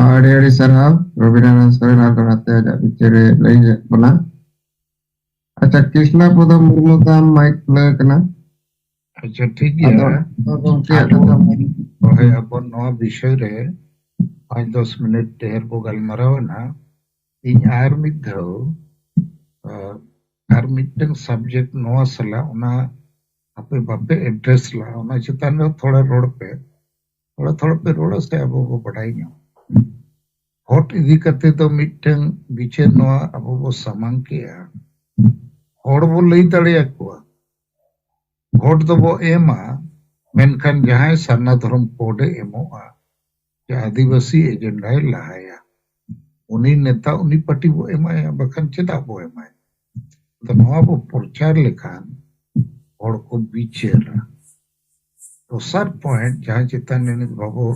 ᱟᱹᱰᱤ ᱟᱹᱰᱤ ᱥᱟᱨᱦᱟᱣ ᱨᱚᱵᱤᱱᱟᱨᱟᱭᱚᱱ ᱥᱚᱨᱮᱱ ᱟᱨ ᱫᱚᱦᱲᱟ ᱛᱮ ᱟᱡᱟᱜ ᱵᱤᱪᱟᱹᱨ ᱮ ᱞᱟᱹᱭ ᱟᱫ ᱵᱚᱱᱟ᱾ ᱟᱪᱪᱷᱟ, ᱠᱨᱤᱥᱱᱟ ᱯᱚᱫᱚ ᱢᱩᱨᱢᱩ, ᱛᱟᱢ ᱢᱟᱭᱤᱠ ᱠᱷᱩᱞᱟᱹᱣ ᱠᱟᱱᱟ᱾ ᱟᱪᱪᱷᱟ, ᱴᱷᱤᱠ ᱟᱫᱚ, ᱜᱮᱭᱟ᱾ ᱟᱫᱚ ᱜᱚᱢᱠᱮ, ᱟᱵᱚ, ᱟᱫᱚ ᱦᱳᱭ, ᱟᱵᱚ ᱱᱚᱣᱟ ᱵᱤᱥᱚᱭ ᱨᱮ ᱯᱟᱸᱪ ᱫᱚᱥ ᱢᱤᱱᱤᱴ ᱰᱷᱮᱨ ᱵᱚ ᱜᱟᱞᱢᱟᱨᱟᱣ ᱮᱱᱟ᱾ ᱤᱧ ᱟᱨ ᱢᱤᱫ ᱫᱷᱟᱣ, ᱟ, ᱟᱨ ᱢᱤᱫᱴᱟᱝ subject ᱱᱚᱣᱟ ᱥᱟᱞᱟᱜ, ᱚᱱᱟ ᱟᱯᱮ ᱵᱟᱯᱮ ᱮᱰᱨᱮᱥ ᱞᱟᱜᱼᱟ, ᱚᱱᱟ ᱪᱮᱛᱟᱱ ᱨᱮ ᱛᱷᱚᱲᱟ ᱨᱚᱲ ᱯᱮ᱾ ᱛᱷᱚᱲᱟ ᱛᱷᱚᱲᱟ ᱯᱮ ᱨᱚᱲᱟ ᱥᱮ ᱟᱵᱚ ᱵᱚ ᱵᱟᱰᱟᱭ ᱧᱟᱢᱟ᱾ ᱵᱷᱳᱴ ᱤᱫᱤ ᱠᱟᱛᱮ ᱫᱚ ᱢᱤᱫᱴᱟᱝ ᱵᱤᱪᱟᱹᱨ ᱱᱚᱣᱟ ᱟᱵᱚ ᱵᱚ ᱥᱟᱢᱟᱝ ᱠᱮᱜᱼᱟ, ᱦᱚᱲ ᱵᱚ ᱞᱟᱹᱭ ᱫᱟᱲᱮᱭᱟᱠᱚᱣᱟ ᱵᱷᱳᱴ ᱫᱚᱵᱚ ᱮᱢᱟ, ᱢᱮᱱᱠᱷᱟᱱ ᱡᱟᱦᱟᱸᱭ ᱥᱟᱨᱱᱟ ᱫᱷᱚᱨᱚᱢ ᱠᱳᱰ ᱮ ᱮᱢᱚᱜᱼᱟ, ᱡᱮ ᱟᱹᱫᱤᱵᱟᱹᱥᱤ ᱮᱡᱮᱱᱰᱟᱭ ᱞᱟᱦᱟᱭᱟ, ᱩᱱᱤ ᱱᱮᱛᱟ, ᱩᱱᱤ ᱯᱟᱨᱴᱤ ᱵᱚ ᱮᱢᱟᱭᱟ, ᱵᱟᱠᱷᱟᱱ ᱪᱮᱫᱟᱜ ᱵᱚ ᱮᱢᱟᱭᱟ? ᱟᱫᱚ ᱱᱚᱣᱟ ᱵᱚ ᱯᱨᱚᱪᱟᱨ ᱞᱮᱠᱷᱟᱱ ᱦᱚᱲ ᱠᱚ ᱵᱤᱪᱟᱹᱨᱟ᱾ ᱫᱚᱥᱟᱨ ᱯᱚᱭᱮᱱᱴ, ᱡᱟᱦᱟᱸ ᱪᱮᱛᱟᱱ ᱨᱮ ᱱᱤᱛ ᱵᱟᱵᱚ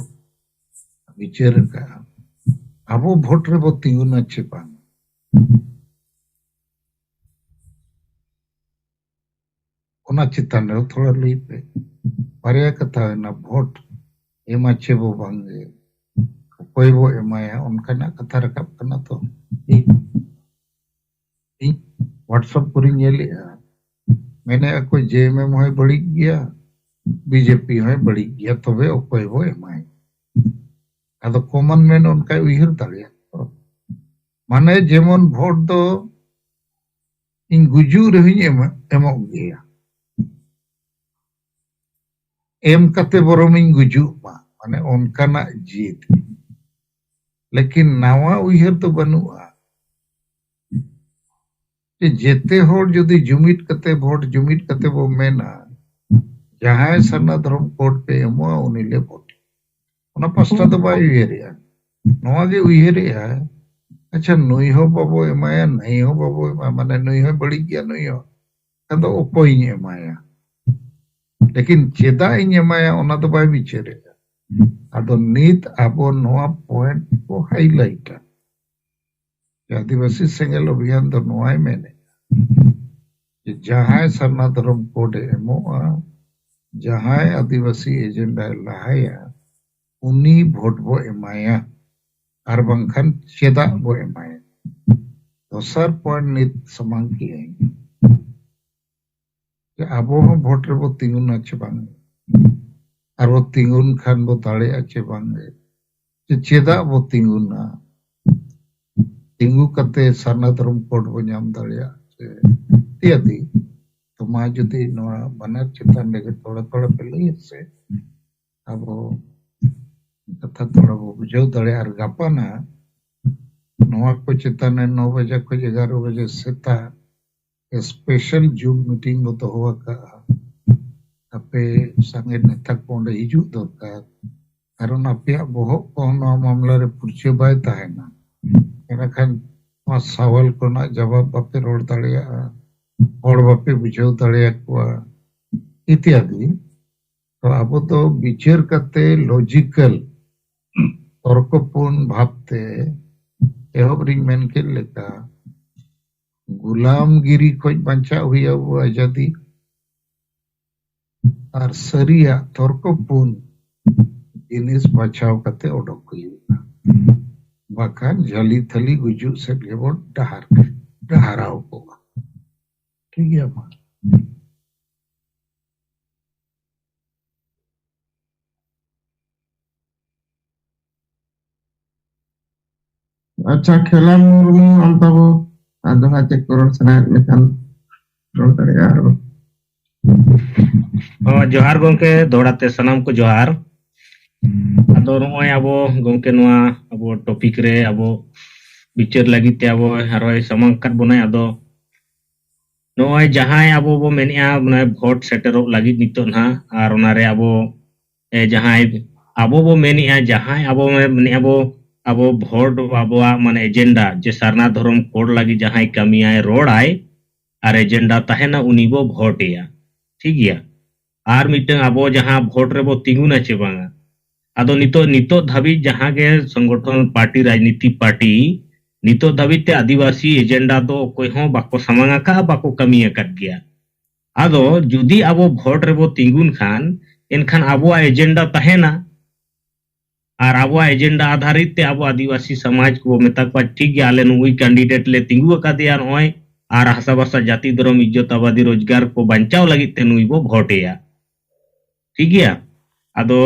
ᱵᱤᱪᱟᱹᱨ ᱟᱠᱟᱫᱼᱟ, ᱟᱵᱚ ᱵᱷᱳᱴ ᱨᱮᱵᱚ ᱛᱤᱸᱜᱩᱱᱟ ᱪᱮ ᱵᱟᱝ, ᱚᱱᱟ ᱪᱮᱛᱟᱱ ᱨᱮ ᱛᱷᱚᱲᱟ ᱞᱟᱹᱭ ᱯᱮ᱾ ᱵᱟᱨᱭᱟ ᱠᱟᱛᱷᱟ ᱦᱩᱭᱱᱟ, ᱵᱷᱳᱴ ᱮᱢᱟ ᱪᱮ ᱵᱚ ᱵᱟᱝ ᱜᱮ, ᱚᱠᱚᱭ ᱵᱚ ᱮᱢᱟᱭᱟ, ᱚᱱᱠᱟᱱᱟᱜ ᱠᱟᱛᱷᱟ ᱨᱟᱠᱟᱵ ᱠᱟᱱᱟ ᱛᱚ᱾ ᱤᱧ WhatsApp ᱠᱚᱨᱮᱧ ᱧᱮᱞᱮᱜᱼᱟ, ᱢᱮᱱᱮᱜᱼᱟ ᱠᱚ ᱡᱮ ᱮᱢ ᱮᱢ ᱦᱚᱸᱭ ᱵᱟᱹᱲᱤᱡ ᱜᱮᱭᱟ, ᱵᱤᱡᱮᱯᱤ ᱦᱚᱸᱭ ᱵᱟᱹᱲᱤᱡ ᱜᱮᱭᱟ, ᱛᱚᱵᱮ ᱚᱠᱚᱭ ᱵᱚ ᱮᱢᱟᱭ? ᱟᱫᱚ ᱠᱚᱢᱚᱱ ᱢᱮᱱ ᱚᱱᱠᱟᱭ ᱩᱭᱦᱟᱹᱨ ᱫᱟᱲᱮᱭᱟᱜᱼᱟ ᱛᱚ᱾ ᱢᱟᱱᱮ ᱡᱮᱢᱚᱱ ᱵᱷᱳᱴ ᱫᱚ ᱤᱧ ᱜᱩᱡᱩᱜ ᱨᱮᱦᱚᱸᱧ ᱮᱢ-, ᱮᱢᱚᱜ ᱜᱮᱭᱟ, ᱮᱢ ᱠᱟᱛᱮ ᱵᱚᱨᱚᱢ ᱤᱧ ᱜᱩᱡᱩᱜ ᱢᱟ, ᱢᱟᱱᱮ ᱚᱱᱠᱟᱱᱟᱜ ᱡᱤᱫ᱾ ᱞᱮᱠᱤᱱ ᱱᱟᱣᱟ ᱩᱭᱦᱟᱹᱨ ᱫᱚ ᱵᱟᱹᱱᱩᱜᱼᱟ᱾ ᱡᱮ ᱡᱮᱛᱮ ᱦᱚᱲ ᱡᱩᱫᱤ ᱡᱩᱢᱤᱫ ᱠᱟᱛᱮ, ᱵᱷᱳᱴ ᱡᱩᱢᱤᱫ ᱠᱟᱛᱮ ᱵᱚ ᱢᱮᱱᱟ, ᱡᱟᱦᱟᱸᱭ ᱥᱟᱨᱱᱟ ᱫᱷᱚᱨᱚᱢ ᱠᱳᱰ ᱯᱮ ᱮᱢᱚᱜᱼᱟ, ᱩᱱᱤ ᱞᱮ ᱵᱷᱳᱴ᱾ ᱚᱱᱟ ᱯᱟᱥᱴᱟ ᱫᱚ ᱵᱟᱭ ᱩᱭᱦᱟᱹᱨᱮᱜᱼᱟ᱾ ᱱᱚᱣᱟ ᱜᱮ ᱩᱭᱦᱟᱹᱨᱮᱜᱼᱟ, ᱟᱪᱪᱷᱟ, ᱱᱩᱭ ᱦᱚᱸ ᱵᱟᱵᱚ ᱮᱢᱟᱭᱟ, ᱱᱩᱭ ᱦᱚᱸ ᱵᱟᱵᱚ ᱮᱢᱟᱭᱟ, ᱢᱟᱱᱮ ᱱᱩᱭ ᱦᱚᱸ ᱵᱟᱹᱲᱤᱡ ᱜᱮᱭᱟ, ᱱᱩᱭ ᱦᱚᱸ᱾ ᱟᱫᱚ ᱚᱠᱚᱭᱤᱧ ᱮᱢᱟᱭᱟ? ᱞᱮᱠᱤᱱ ᱪᱮᱫᱟᱜ ᱤᱧ ᱮᱢᱟᱭᱟ, ᱚᱱᱟ ᱫᱚ ᱵᱟᱭ ᱵᱤᱪᱟᱹᱨᱮᱜᱼᱟ᱾ ᱟᱫᱚ ᱱᱤᱛ ᱟᱵᱚ ᱱᱚᱣᱟ ᱯᱚᱭᱮᱱᱴ ᱠᱚ ᱦᱟᱭᱞᱟᱭᱤᱴᱟ᱾ ᱟᱹᱫᱤᱵᱟᱹᱥᱤ ᱥᱮᱸᱜᱮᱞ ᱚᱵᱷᱤᱭᱟᱱ ᱫᱚ ᱱᱚᱣᱟᱭ ᱢᱮᱱᱮᱫᱼᱟ ᱡᱮ ᱡᱟᱦᱟᱸᱭ ᱥᱟᱨᱱᱟ ᱫᱷᱚᱨᱚᱢ ᱠᱳᱰ ᱮ ᱮᱢᱚᱜᱼᱟ, ᱡᱟᱦᱟᱸᱭ ᱟᱹᱫᱤᱵᱟᱹᱥᱤ ᱮᱡᱮᱱᱰᱟᱭ ᱞᱟᱦᱟᱭᱟ, ᱩᱱᱤ ᱵᱷᱳᱴ ᱵᱚ ᱮᱢᱟᱭᱟ, ᱟᱨ ᱵᱟᱝᱠᱷᱟᱱ ᱪᱮᱫᱟᱜ ᱵᱚ ᱮᱢᱟᱭᱟ? ᱫᱚᱥᱟᱨ ᱯᱚᱭᱮᱱᱴ ᱱᱤᱛ ᱥᱟᱢᱟᱝ ᱠᱮᱜᱼᱟᱹᱧ ᱡᱮ ᱟᱵᱚ ᱦᱚᱸ ᱵᱷᱳᱴ ᱨᱮᱵᱚ ᱛᱤᱸᱜᱩᱱᱟ ᱪᱮ ᱵᱟᱝ, ᱟᱨ ᱵᱚ ᱛᱤᱸᱜᱩᱱ ᱠᱷᱟᱱ ᱵᱚ ᱫᱟᱲᱮᱭᱟᱜᱼᱟ ᱪᱮ ᱵᱟᱝ ᱜᱮ, ᱡᱮ ᱪᱮᱫᱟᱜ ᱵᱚ ᱛᱤᱸᱜᱩᱱᱟ, ᱛᱤᱸᱜᱩ ᱠᱟᱛᱮ ᱥᱟᱨᱱᱟ ᱫᱷᱚᱨᱚᱢ ᱠᱳᱰ ᱵᱚ ᱧᱟᱢ ᱫᱟᱲᱮᱭᱟᱜᱼᱟ ᱪᱮ ᱤᱛᱭᱟᱫᱤ᱾ ᱛᱚ ᱢᱟ ᱡᱩᱫᱤ ᱱᱚᱣᱟ ᱵᱟᱱᱟᱨ ᱪᱮᱛᱟᱱ ᱨᱮᱜᱮ ᱛᱷᱚᱲᱟ ᱛᱷᱚᱲᱟ ᱯᱮ ᱞᱟᱹᱭᱟ ᱥᱮ, ᱟᱵᱚ ᱠᱟᱛᱷᱟ ᱛᱷᱚᱲᱟ ᱵᱚ ᱵᱩᱡᱷᱟᱹᱣ ᱫᱟᱲᱮᱭᱟᱜᱼᱟ᱾ ᱟᱨ ᱜᱟᱯᱟ ᱱᱟᱜ ᱱᱚᱣᱟ ᱠᱚ ᱪᱮᱛᱟᱱ ᱨᱮ ᱱᱚ ᱵᱟᱡᱮ ᱠᱷᱚᱱ ᱮᱜᱟᱨᱚ ᱵᱟᱡᱮ ᱥᱮᱛᱟᱜ special Zoom meeting ᱵᱚ ᱫᱚᱦᱚ ᱟᱠᱟᱫᱼᱟ᱾ ᱟᱯᱮ ᱥᱟᱸᱜᱮ ᱱᱮᱛᱟ ᱠᱚ ᱚᱸᱰᱮ ᱦᱤᱡᱩᱜ ᱫᱚᱨᱠᱟᱨ, ᱠᱟᱨᱚᱱ ᱟᱯᱮᱭᱟᱜ ᱵᱚᱦᱚᱜ ᱠᱚᱦᱚᱸ ᱱᱚᱣᱟ ᱢᱟᱢᱞᱟ ᱨᱮ ᱯᱩᱨᱪᱷᱟᱹ ᱵᱟᱭ ᱛᱟᱦᱮᱱᱟ᱾ ᱮᱱᱠᱷᱟᱱ ᱱᱚᱣᱟ ᱥᱟᱣᱟᱞ ᱠᱚᱨᱮᱱᱟᱜ ᱡᱟᱵᱟᱵ ᱵᱟᱯᱮ ᱨᱚᱲ ᱫᱟᱲᱮᱭᱟᱜᱼᱟ, ᱦᱚᱲ ᱵᱟᱯᱮ ᱵᱩᱡᱷᱟᱹᱣ ᱫᱟᱲᱮᱭᱟᱠᱚᱣᱟ ᱤᱛᱭᱟᱫᱤ᱾ ᱛᱚ ᱟᱵᱚ ᱫᱚ ᱵᱤᱪᱟᱹᱨ ᱠᱟᱛᱮ logical, ᱛᱚᱨᱠᱚᱯᱩᱨᱱ ᱵᱷᱟᱵᱛᱮ ᱮᱦᱚᱵ ᱨᱤᱧ ᱢᱮᱱ ᱠᱮᱫ ᱞᱮᱠᱟ, ᱜᱩᱞᱟᱢᱜᱤᱨᱤ ᱠᱷᱚᱱ ᱵᱟᱧᱪᱟᱣ ᱦᱩᱭ ᱟᱵᱚ ᱟᱡᱟᱫᱤ, ᱟᱨ ᱥᱟᱹᱨᱤᱭᱟᱜ ᱛᱚᱨᱠᱚᱯᱩᱨᱱ ᱡᱤᱱᱤᱥ ᱵᱟᱪᱷᱟᱣ ᱠᱟᱛᱮ ᱚᱰᱚᱠ ᱦᱩᱭᱩᱜᱼᱟ, ᱵᱟᱠᱷᱟᱱ ᱡᱷᱟᱹᱞᱤ ᱛᱷᱟᱹᱞᱤ ᱜᱩᱡᱩᱜ ᱥᱮᱫ ᱜᱮᱵᱚᱱ ᱰᱟᱦᱟᱨ ᱰᱟᱦᱟᱨᱟᱣ ᱠᱚᱜᱼᱟ᱾ ᱴᱷᱤᱠ ᱜᱮᱭᱟ ᱢᱟ᱾ ᱟᱪᱪᱷᱟ, ᱠᱷᱮᱞᱟ ᱢᱩᱨᱢᱩ, ᱟᱢ ᱛᱟᱵᱚ ᱟᱨ ᱡᱟᱦᱟᱸ ᱪᱮᱫ ᱠᱚ ᱨᱚᱲ ᱥᱟᱱᱟᱭᱮᱫ ᱢᱮᱠᱷᱟᱱ ᱨᱚᱲ ᱫᱟᱲᱮᱭᱟᱜᱼᱟ ᱟᱨᱚ᱾ ᱦᱚᱸ, ᱡᱚᱦᱟᱨ ᱜᱚᱢᱠᱮ, ᱫᱚᱦᱲᱟ ᱛᱮ ᱥᱟᱱᱟᱢ ᱠᱚ ᱡᱚᱦᱟᱨ᱾ ᱟᱫᱚ ᱱᱚᱜᱼᱚᱭ ᱟᱵᱚ ᱜᱚᱢᱠᱮ ᱱᱚᱣᱟ ᱟᱵᱚ topic ᱨᱮ ᱟᱵᱚ ᱵᱤᱪᱟᱹᱨ ᱞᱟᱹᱜᱤᱫ ᱛᱮ ᱟᱵᱚ ᱟᱨᱚᱭ ᱥᱟᱢᱟᱝ ᱟᱠᱟᱫ ᱵᱚᱱᱟᱭ᱾ ᱟᱫᱚ ᱱᱚᱜᱼᱚᱭ ᱡᱟᱦᱟᱸᱭ ᱟᱵᱚ ᱵᱚ ᱢᱮᱱᱮᱫᱼᱟ ᱢᱟᱱᱮ vote ᱥᱮᱴᱮᱨᱚᱜ ᱞᱟᱹᱜᱤᱫ ᱱᱤᱛᱚᱜ ᱱᱟᱦᱟᱜ, ᱟᱨ ᱚᱱᱟᱨᱮ ᱟᱵᱚ ᱮ, ᱡᱟᱦᱟᱸᱭ ᱟᱵᱚ ᱵᱚ ᱢᱮᱱᱮᱫᱼᱟ, ᱡᱟᱦᱟᱸᱭ ᱟᱵᱚ ᱢᱮᱱᱮᱫᱼᱟ ᱵᱚ, ᱟᱵᱚ vote ᱟᱵᱚᱣᱟᱜ ᱢᱟᱱᱮ agenda ᱡᱮ ᱥᱟᱨᱱᱟ ᱫᱷᱚᱨᱚᱢ code ᱞᱟᱹᱜᱤᱫ ᱡᱟᱦᱟᱸᱭ ᱠᱟᱹᱢᱤᱭᱟᱭ, ᱨᱚᱲᱟᱭ ᱟᱨ agenda ᱛᱟᱦᱮᱱᱟ, ᱩᱱᱤ ᱵᱚ vote ᱮᱭᱟ᱾ ᱴᱷᱤᱠ ᱜᱮᱭᱟ? ᱟᱨ ᱢᱤᱫᱴᱟᱝ ᱟᱵᱚ ᱡᱟᱦᱟᱸ vote ᱨᱮᱵᱚ ᱛᱤᱸᱜᱩᱱᱟ ᱪᱮ ᱵᱟᱝᱟ? ᱟᱫᱚ ᱱᱤᱛᱚᱜ, ᱱᱤᱛᱚᱜ ᱫᱷᱟᱹᱵᱤᱡ ᱡᱟᱦᱟᱸ ᱜᱮ ᱥᱚᱝᱜᱚᱴᱷᱚᱱ ᱯᱟᱨᱴᱤ, ᱨᱟᱡᱽᱱᱤᱛᱤ ᱯᱟᱨᱴᱤ, ᱱᱤᱛᱚᱜ ᱫᱷᱟᱹᱵᱤᱡ ᱛᱮ ᱟᱹᱫᱤᱵᱟᱹᱥᱤ agenda ᱫᱚ ᱚᱠᱚᱭ ᱦᱚᱸ ᱵᱟᱠᱚ ᱥᱟᱢᱟᱝ ᱟᱠᱟᱫᱼᱟ, ᱵᱟᱠᱚ ᱠᱟᱹᱢᱤ ᱟᱠᱟᱫ ᱜᱮᱭᱟ᱾ ᱟᱫᱚ ᱡᱩᱫᱤ ᱟᱵᱚ vote ᱨᱮᱵᱚ ᱛᱤᱸᱜᱩᱱ ᱠᱷᱟᱱ, ᱮᱱᱠᱷᱟᱱ ᱟᱵᱚᱣᱟᱜ agenda ᱛᱟᱦᱮᱱᱟ᱾ ᱟᱨ ᱟᱵᱚᱣᱟᱜ agenda ᱟᱫᱷᱟᱨᱤᱛ ᱛᱮ ᱟᱵᱚ ᱟᱹᱫᱤᱵᱟᱹᱥᱤ ᱥᱚᱢᱟᱡᱽ ᱠᱚᱵᱚ ᱢᱮᱛᱟ ᱠᱚᱣᱟ, "ᱴᱷᱤᱠ ᱜᱮᱭᱟ, ᱟᱞᱮ ᱱᱩᱭ candidate ᱞᱮ ᱛᱤᱸᱜᱩ ᱟᱠᱟᱫᱮᱭᱟ ᱱᱚᱜᱼᱚᱭ, ᱟᱨ ᱦᱟᱥᱟ ᱵᱷᱟᱥᱟ ᱡᱟᱹᱛᱤ ᱫᱷᱚᱨᱚᱢ ᱤᱡᱽᱡᱚᱛ ᱟᱵᱟᱫᱤ ᱨᱳᱡᱽᱜᱟᱨ ᱠᱚ ᱵᱟᱧᱪᱟᱣ ᱞᱟᱹᱜᱤᱫ ᱛᱮ ᱱᱩᱭ ᱵᱚ vote ᱮᱭᱟ᱾" ᱴᱷᱤᱠ ᱜᱮᱭᱟ? ᱟᱫᱚ